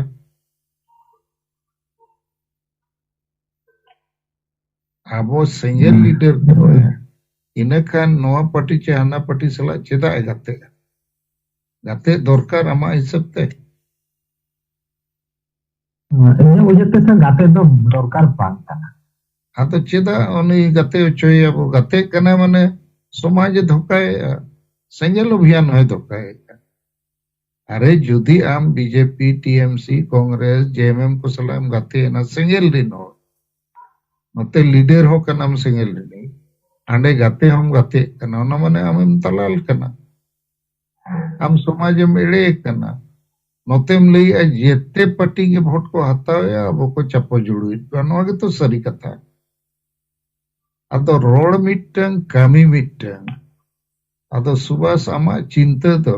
ᱟᱵᱚ ᱥᱮᱸᱜᱮᱞ ᱦᱩᱸ᱾ ᱞᱤᱰᱟᱨ ᱠᱚ, ᱤᱱᱟᱹ ᱠᱷᱟᱱ ᱱᱚᱣᱟ ᱯᱟᱨᱴᱤ ᱪᱮ ᱦᱟᱱᱟ ᱯᱟᱨᱴᱤ ᱥᱟᱞᱟᱜ ᱪᱮᱫᱟᱜ ᱮ ᱜᱟᱛᱮᱜᱼᱟ? ᱜᱟᱛᱮ ᱫᱚᱨᱠᱟᱨ ᱟᱢᱟᱜ ᱦᱤᱥᱟᱹᱵ ᱛᱮ? ᱤᱧᱟᱹᱜ ᱩᱭᱦᱟᱹᱨ ᱛᱮ ᱥᱮ ᱜᱟᱛᱮ ᱫᱚ ᱫᱚᱨᱠᱟᱨ ᱵᱟᱝ ᱠᱟᱱᱟ᱾ ᱟᱫᱚ ᱪᱮᱫᱟᱜ ᱩᱱᱤ ᱜᱟᱛᱮ ᱦᱚᱪᱚᱭᱮᱭᱟ ᱵᱚ? ᱜᱟᱛᱮᱜ ᱠᱟᱱᱟᱭ ᱢᱟᱱᱮ ᱥᱚᱢᱟᱡᱽ ᱮ ᱫᱷᱳᱠᱟᱭᱮᱜᱼᱟ, ᱥᱮᱸᱜᱮᱞ ᱚᱵᱷᱤᱭᱟᱱ ᱦᱚᱸᱭ ᱫᱷᱳᱠᱟᱭᱮᱜᱼᱟ᱾ ᱟᱨᱮ, ᱡᱩᱫᱤ ᱟᱢ ᱵᱤᱡᱮᱯᱤ, ᱴᱤᱮᱢᱥᱤ, ᱠᱚᱝᱜᱨᱮᱥ, ᱡᱮᱮᱢᱮᱢ ᱠᱚ ᱥᱟᱞᱟᱜ ᱮᱢ ᱜᱟᱛᱮᱭᱮᱱᱟ, ᱥᱮᱸᱜᱮᱞ ᱨᱤᱱ ᱦᱚᱲ, ᱱᱚᱛᱮ ᱞᱤᱰᱟᱨ ᱦᱚᱸ ᱠᱟᱱᱟᱢ ᱥᱮᱸᱜᱮᱞ ᱨᱤᱱᱤᱡ, ᱦᱟᱸᱰᱮ ᱜᱟᱛᱮ ᱦᱚᱸᱢ ᱜᱟᱛᱮᱜ ᱠᱟᱱᱟ, ᱚᱱᱟ ᱢᱟᱱᱮ ᱟᱢᱮᱢ ᱫᱟᱞᱟᱞ ᱠᱟᱱᱟ, ᱟᱢ ᱥᱚᱢᱟᱡᱽ ᱮᱢ ᱮᱲᱮ ᱠᱟᱱᱟ᱾ ᱱᱚᱛᱮᱢ ᱞᱟᱹᱭᱮᱜᱼᱟ ᱡᱮᱛᱮ ᱯᱟᱨᱴᱤ ᱜᱮ ᱵᱷᱳᱴ ᱠᱚ ᱦᱟᱛᱟᱣᱮᱜᱼᱟ, ᱟᱵᱚ ᱠᱚ ᱪᱟᱯᱚ ᱡᱩᱲᱩᱭᱮᱫ ᱠᱚᱣᱟ, ᱱᱚᱣᱟ ᱜᱮᱛᱚ ᱥᱟᱹᱨᱤ ᱠᱟᱛᱷᱟ᱾ ᱟᱫᱚ ᱨᱚᱲ ᱢᱤᱫᱴᱟᱝ, ᱠᱟᱹᱢᱤ ᱢᱤᱫᱴᱟᱝ᱾ ᱟᱫᱚ ᱥᱩᱵᱷᱟᱥ, ᱟᱢᱟᱜ ᱪᱤᱱᱛᱟᱹ ᱫᱚ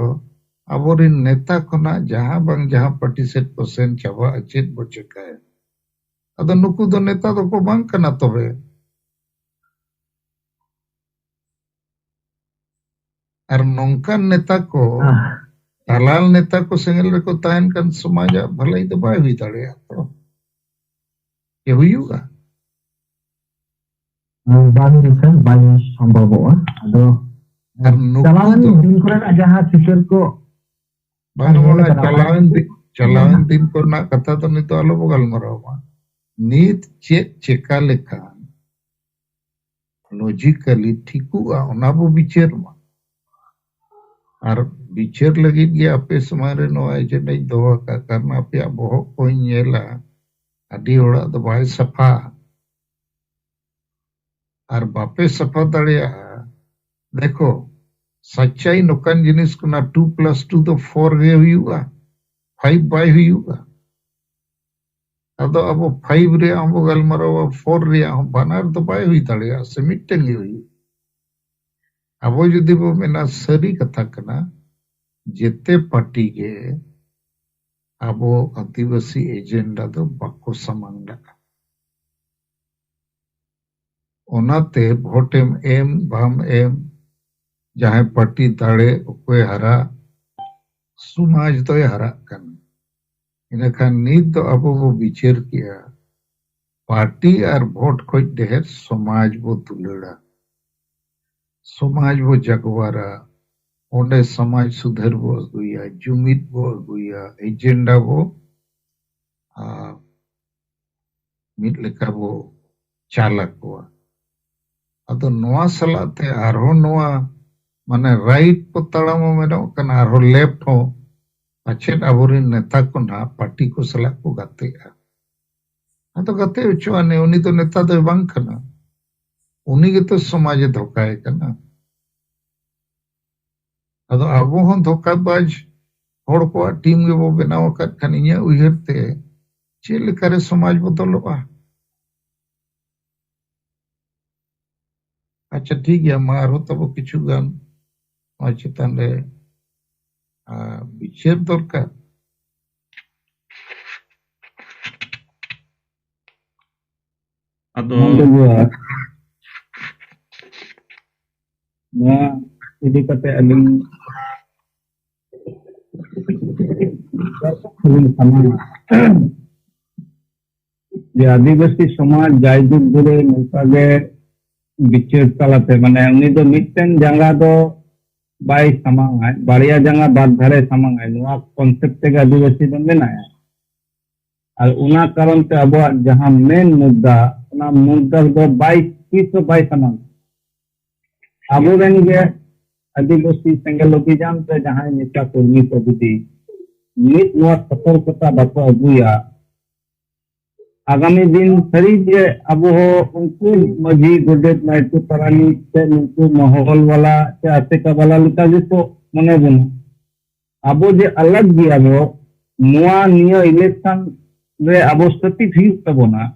ᱟᱵᱚᱨᱮᱱ ᱱᱮᱛᱟ ᱠᱷᱚᱱᱟᱜ ᱡᱟᱦᱟᱸ ᱵᱟᱝ ᱡᱟᱦᱟᱸ ᱯᱟᱨᱴᱤ ᱥᱮᱫ ᱠᱚ ᱥᱮᱱ ᱪᱟᱵᱟᱜᱼᱟ, ᱪᱮᱫ ᱵᱚ ᱪᱮᱠᱟᱭᱟ? ᱟᱫᱚ ᱱᱩᱠᱩ ᱫᱚ ᱱᱮᱛᱟ ᱫᱚᱠᱚ ᱵᱟᱝ ᱠᱟᱱᱟ ᱛᱚᱵᱮ᱾ ᱟᱨ ᱱᱚᱝᱠᱟᱱ ᱱᱮᱛᱟ ᱠᱚ ᱟᱦ᱾ ᱫᱟᱞᱟᱞ ᱱᱮᱛᱟ ᱠᱚ ᱥᱮᱸᱜᱮᱞ ᱨᱮᱠᱚ ᱛᱟᱦᱮᱱ ᱠᱷᱟᱱ ᱥᱚᱢᱟᱡᱟᱜ ᱵᱷᱟᱹᱞᱟᱹᱭ ᱫᱚ ᱵᱟᱭ ᱦᱩᱭ ᱫᱟᱲᱮᱭᱟᱜᱼᱟ ᱛᱚ᱾ ᱪᱮᱫ ᱦᱩᱭᱩᱜᱼᱟ? ᱵᱟᱝ ᱦᱩᱭᱩᱜ ᱠᱷᱟᱱ ᱵᱟᱝ ᱥᱚᱢᱵᱷᱚᱵᱚᱜᱼᱟ᱾ ᱟᱫᱚ ᱟᱨ ᱱᱩᱠᱩ ᱪᱟᱞᱟᱣᱮᱱ ᱫᱚ ᱫᱤᱱ ᱠᱚᱨᱮᱱᱟᱜ ᱡᱟᱦᱟᱸ ᱪᱤᱛᱟᱹᱨ ᱠᱚ ᱵᱟᱝ ᱧᱮᱞ ᱵᱟᱝ ᱟᱠᱟᱫᱟ, ᱪᱟᱞᱟᱣᱮᱱ ᱚᱱᱟ ᱫᱤᱱ ᱪᱟᱞᱟᱣᱮᱱ ᱫᱤᱱ ᱠᱚᱨᱮᱱᱟᱜ ᱠᱟᱛᱷᱟ ᱫᱚ ᱱᱤᱛᱚᱜ ᱟᱞᱚ ᱵᱚ ᱜᱟᱞᱢᱟᱨᱟᱣ ᱢᱟ᱾ ᱱᱤᱛ ᱪᱮᱫ ᱪᱮᱠᱟ ᱞᱮᱠᱷᱟᱱ ᱞᱚᱡᱤᱠᱟᱞᱤ ᱴᱷᱤᱠᱚᱜᱼᱟ, ᱚᱱᱟ ᱵᱚ ᱵᱤᱪᱟᱹᱨ ᱢᱟ᱾ ᱟᱨ ᱵᱤᱪᱟᱹᱨ ᱞᱟᱹᱜᱤᱫ ᱜᱮ ᱟᱯᱮ ᱥᱟᱢᱟᱝ ᱨᱮ ᱱᱚᱣᱟ ᱮᱡᱮᱱᱰᱟᱧ ᱫᱚᱦᱚ ᱟᱠᱟᱫ, ᱠᱟᱨᱚᱱ ᱟᱯᱮᱭᱟᱜ ᱵᱚᱦᱚᱜ ᱠᱚᱧ ᱧᱮᱞᱟ, ᱟᱹᱰᱤ ᱦᱚᱲᱟᱜ ᱫᱚ ᱵᱟᱭ ᱥᱟᱯᱷᱟ᱾ ᱟᱨ ᱵᱟᱯᱮ ᱥᱟᱯᱷᱟ ᱫᱟᱲᱮᱭᱟᱜᱼᱟ᱾ ᱫᱮᱠᱷᱚ, ᱥᱟᱪᱪᱟᱭ ᱱᱚᱝᱠᱟᱱ ᱡᱤᱱᱤᱥ ᱠᱟᱱᱟ, ᱴᱩ ᱯᱞᱟᱥ ᱴᱩ ᱫᱚ ᱯᱷᱳᱨ ᱜᱮ ᱦᱩᱭᱩᱜᱼᱟ, ᱯᱷᱟᱭᱤᱵᱷ ᱵᱟᱭ ᱦᱩᱭᱩᱜᱼᱟ᱾ ᱟᱫᱚ ᱟᱵᱚ ᱯᱷᱟᱭᱤᱵᱷ ᱨᱮᱭᱟᱜ ᱦᱚᱸᱵᱚ ᱜᱟᱞᱢᱟᱨᱟᱣᱟ, ᱯᱷᱳᱨ ᱨᱮᱭᱟᱜ ᱦᱚᱸ, ᱵᱟᱱᱟᱨ ᱫᱚ ᱵᱟᱭ ᱦᱩᱭ ᱫᱟᱲᱮᱭᱟᱜᱼᱟ, ᱥᱮ ᱢᱤᱫᱴᱮᱱ ᱜᱮ ᱦᱩᱭᱩᱜᱼᱟ᱾ ᱟᱵᱚ ᱡᱩᱫᱤ ᱵᱚ ᱢᱮᱱᱟ, ᱥᱟᱹᱨᱤ ᱠᱟᱛᱷᱟ ᱠᱟᱱᱟ, ᱡᱮᱛᱮ ᱯᱟᱨᱴᱤ ᱜᱮ ᱟᱵᱚ ᱟᱹᱫᱤᱵᱟᱹᱥᱤ ᱮᱡᱮᱱᱰᱟ ᱫᱚ ᱵᱟᱠᱚ ᱥᱟᱢᱟᱝ ᱫᱟᱲᱮᱭᱟᱜᱼᱟ᱾ ᱚᱱᱟᱛᱮ ᱵᱷᱳᱴᱮᱢ ᱮᱢ ᱵᱟᱢ ᱮᱢ, ᱡᱟᱦᱟᱸᱭ ᱯᱟᱨᱴᱤ ᱫᱟᱲᱮ, ᱚᱠᱚᱭ ᱦᱟᱨᱟ, ᱥᱚᱢᱟᱡᱽ ᱫᱚᱭ ᱦᱟᱨᱟᱜ ᱠᱟᱱᱟ᱾ ᱤᱱᱟᱹᱠᱷᱟᱱ ᱱᱤᱛ ᱫᱚ ᱟᱵᱚ ᱵᱚ ᱵᱤᱪᱟᱹᱨ ᱠᱮᱜᱼᱟ, ᱯᱟᱨᱴᱤ ᱟᱨ ᱵᱷᱳᱴ ᱠᱷᱚᱡ ᱰᱷᱮᱨ ᱥᱚᱢᱟᱡᱽ ᱵᱚ ᱫᱩᱞᱟᱹᱲᱟ, ᱥᱚᱢᱟᱡᱽ ᱵᱚ ᱡᱟᱜᱣᱟᱨᱟ, ᱚᱸᱰᱮ ᱥᱚᱢᱟᱡᱽ ᱥᱩᱫᱷᱟᱹᱨ ᱵᱚ ᱟᱹᱜᱩᱭᱟ, ᱡᱩᱢᱤᱫ ᱵᱚ ᱟᱹᱜᱩᱭᱟ, ᱮᱡᱮᱱᱰᱟ ᱵᱚ ᱟᱨ ᱢᱤᱫ ᱞᱮᱠᱟ ᱵᱚ ᱪᱟᱞ ᱟᱠᱚᱣᱟ᱾ ᱟᱫᱚ ᱱᱚᱣᱟ ᱥᱟᱞᱟᱜ ᱛᱮ ᱟᱨᱦᱚᱸ ᱱᱚᱣᱟ ᱢᱟᱱᱮ ᱨᱟᱭᱤᱴ ᱠᱚ ᱛᱟᱲᱟᱢᱟ ᱢᱮᱱᱚᱜ ᱠᱟᱱᱟ, ᱟᱨᱦᱚᱸ ᱞᱮᱯᱴ ᱦᱚᱸ ᱯᱟᱪᱮᱫ ᱟᱵᱚᱨᱮᱱ ᱱᱮᱛᱟ ᱠᱚ ᱱᱟᱦᱟᱜ ᱯᱟᱨᱴᱤ ᱠᱚ ᱥᱟᱞᱟᱜ ᱠᱚ ᱜᱟᱛᱮᱜᱼᱟ᱾ ᱟᱫᱚ ᱜᱟᱛᱮ ᱦᱚᱪᱚᱣᱟᱱᱮ, ᱩᱱᱤ ᱫᱚ ᱱᱮᱛᱟ ᱫᱚᱭ ᱵᱟᱝ ᱠᱟᱱᱟ, ᱩᱱᱤ ᱜᱮᱛᱚ ᱥᱚᱢᱟᱡᱽ ᱮ ᱫᱷᱚᱠᱟᱭ ᱠᱟᱱᱟ᱾ ᱟᱫᱚ ᱟᱵᱚ ᱦᱚᱸ ᱫᱷᱚᱠᱟᱵᱟᱡᱽ ᱦᱚᱲ ᱠᱚᱣᱟᱜ ᱴᱤᱢ ᱜᱮᱵᱚ ᱵᱮᱱᱟᱣ ᱟᱠᱟᱫ ᱠᱷᱟᱱ ᱤᱧᱟᱹᱜ ᱩᱭᱦᱟᱹᱨ ᱛᱮ ᱪᱮᱫ ᱞᱮᱠᱟᱨᱮ ᱥᱚᱢᱟᱡᱽ ᱵᱚᱫᱚᱞᱚᱜᱼᱟ? ᱟᱪᱪᱷᱟ, ᱴᱷᱤᱠ ᱜᱮᱭᱟ, ᱢᱟ ᱟᱨᱦᱚᱸ ᱛᱟᱵᱚ ᱠᱤᱪᱷᱩ ᱜᱟᱱ ᱱᱚᱣᱟ ᱪᱮᱛᱟᱱ ᱨᱮ, ᱟᱨ, ᱵᱤᱪᱟᱹᱨ ᱫᱚᱨᱠᱟᱨ᱾ ᱟᱫᱚ ᱱᱚᱣᱟ ᱤᱫᱤ ᱠᱟᱛᱮ ᱟᱹᱞᱤᱧ ᱥᱟᱢᱟᱝᱟ ᱡᱮ ᱟᱹᱫᱤᱵᱟᱹᱥᱤ ᱥᱚᱢᱟᱡᱽ ᱡᱟᱭᱡᱩᱜᱽ ᱫᱷᱚᱨᱮ ᱱᱚᱝᱠᱟ ᱜᱮ ᱵᱤᱪᱟᱹᱨ ᱛᱟᱞᱟᱛᱮ, ᱢᱟᱱᱮ, ᱩᱱᱤ ᱫᱚ ᱢᱤᱫᱴᱮᱱ ᱡᱟᱸᱜᱟ ᱫᱚ ᱵᱟᱭ ᱥᱟᱢᱟᱝᱟᱭ, ᱵᱟᱨᱭᱟ ᱡᱟᱸᱜᱟ ᱵᱟᱨ ᱫᱷᱟᱨᱮ ᱥᱟᱢᱟᱝᱟᱭ, ᱱᱚᱣᱟ concept ᱛᱮᱜᱮ ᱟᱹᱫᱤᱵᱟᱹᱥᱤ ᱫᱚ ᱢᱮᱱᱟᱭᱟ᱾ ᱟᱨ ᱚᱱᱟ ᱠᱟᱨᱚᱱ ᱛᱮ ᱟᱵᱚᱣᱟᱜ ᱡᱟᱦᱟᱸ ᱢᱮᱱ ᱢᱩᱫᱽᱫᱟ, ᱚᱱᱟ ᱢᱩᱫᱽᱫᱟ ᱫᱚ ᱵᱟᱭ, ᱛᱤᱥ ᱦᱚᱸ ᱵᱟᱭ ᱥᱟᱢᱟᱝ᱾ ᱟᱵᱚᱨᱮᱱ ᱜᱮ ᱟᱹᱫᱤᱵᱟᱹᱥᱤ ᱥᱮᱸᱜᱮᱞ ᱚᱵᱷᱤᱡᱟᱱ ᱨᱮ ᱡᱟᱦᱟᱸᱭ ᱱᱮᱛᱟ ᱠᱚᱨᱢᱤ ᱠᱚ ᱡᱩᱫᱤ ᱢᱤᱫ ᱱᱚᱣᱟ ᱥᱚᱛᱚᱨᱠᱚᱛᱟ ᱵᱟᱠᱚ ᱟᱹᱜᱩᱭᱟ, ᱟᱜᱟᱢᱤ ᱫᱤᱱ ᱥᱟᱹᱨᱤ ᱜᱮ ᱟᱵᱚ ᱦᱚᱸ ᱩᱱᱠᱩ ᱢᱟᱹᱡᱷᱤ, ᱜᱚᱰᱮᱛ, ᱱᱟᱭᱠᱮ, ᱯᱟᱨᱟᱱᱤᱠ ᱥᱮ ᱱᱩᱠᱩ ᱢᱚᱦᱚᱞ ᱵᱟᱞᱟ ᱥᱮ ᱟᱥᱮᱠᱟ ᱵᱟᱞᱟ ᱞᱮᱠᱟ ᱜᱮᱠᱚ ᱢᱚᱱᱮ ᱵᱚᱱᱟ᱾ ᱟᱵᱚ ᱡᱮ ᱟᱞᱟᱜᱽ ᱜᱮᱭᱟ ᱵᱚ, ᱱᱚᱣᱟ ᱱᱤᱭᱟᱹ election ᱨᱮ ᱟᱵᱚ ᱥᱟᱹᱛᱤ ᱦᱩᱭᱩᱜ ᱛᱟᱵᱚᱱᱟ᱾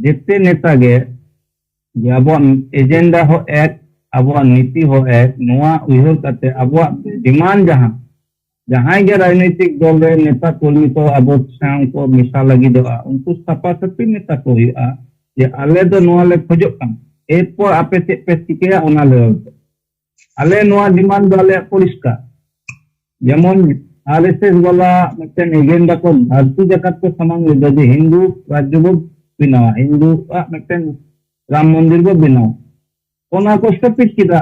ᱡᱮᱛᱮ ᱱᱮᱛᱟ ᱜᱮ ᱡᱮ ᱟᱵᱚᱣᱟᱜ agenda ᱦᱚᱸ ᱮᱠ, ᱟᱵᱚᱣᱟᱜ ᱱᱤᱛᱤ ᱦᱚᱸ ᱮᱠ, ᱱᱚᱣᱟ ᱩᱭᱦᱟᱹᱨ ᱠᱟᱛᱮ ᱟᱵᱚᱣᱟᱜ demand ᱡᱟᱦᱟᱸ, ᱡᱟᱦᱟᱸᱭ ᱜᱮ ᱨᱟᱡᱽᱱᱳᱭᱛᱤᱠ ᱫᱚᱞ ᱨᱮ ᱱᱮᱛᱟ ᱠᱚᱨᱢᱤ ᱠᱚ ᱟᱵᱚ ᱥᱟᱶ ᱠᱚ ᱢᱮᱥᱟ ᱞᱟᱹᱜᱤᱫᱚᱜᱼᱟ, ᱩᱱᱠᱩ ᱥᱟᱯᱷᱟ ᱥᱟᱹᱯᱷᱤ ᱢᱮᱛᱟ ᱠᱚ ᱦᱩᱭᱩᱜᱼᱟ ᱡᱮ ᱟᱞᱮ ᱫᱚ ᱱᱚᱣᱟ ᱞᱮ ᱠᱷᱚᱡᱚᱜ ᱠᱟᱱᱟ, ᱮᱨᱯᱚᱨ ᱟᱯᱮ ᱪᱮᱫ ᱯᱮ ᱪᱤᱠᱟᱹᱭᱟ ᱚᱱᱟ ᱞᱟᱹᱭ ᱯᱮ᱾ ᱟᱞᱮ ᱱᱚᱣᱟ demand ᱫᱚ ᱟᱞᱮᱭᱟᱜ ᱯᱚᱨᱤᱥᱠᱟᱨ᱾ ᱡᱮᱢᱚᱱ RSS ᱵᱟᱞᱟ ᱢᱤᱫᱴᱮᱱ agenda ᱠᱚ ᱫᱷᱟᱹᱨᱛᱤ ᱡᱟᱠᱟᱛ ᱠᱚ ᱥᱟᱢᱟᱝ ᱞᱮᱫᱟ ᱡᱮ ᱦᱤᱱᱫᱩ ᱨᱟᱡᱽᱡᱚ ᱵᱚ ᱵᱮᱱᱟᱣᱟ, ᱦᱤᱱᱫᱩᱣᱟᱜ ᱢᱤᱫᱴᱮᱱ ᱨᱟᱢ ᱢᱚᱱᱫᱤᱨ ᱵᱚ ᱵᱮᱱᱟᱣᱟ, ᱚᱱᱟ ᱠᱚ ᱥᱛᱷᱟᱯᱤᱛ ᱠᱮᱫᱟ᱾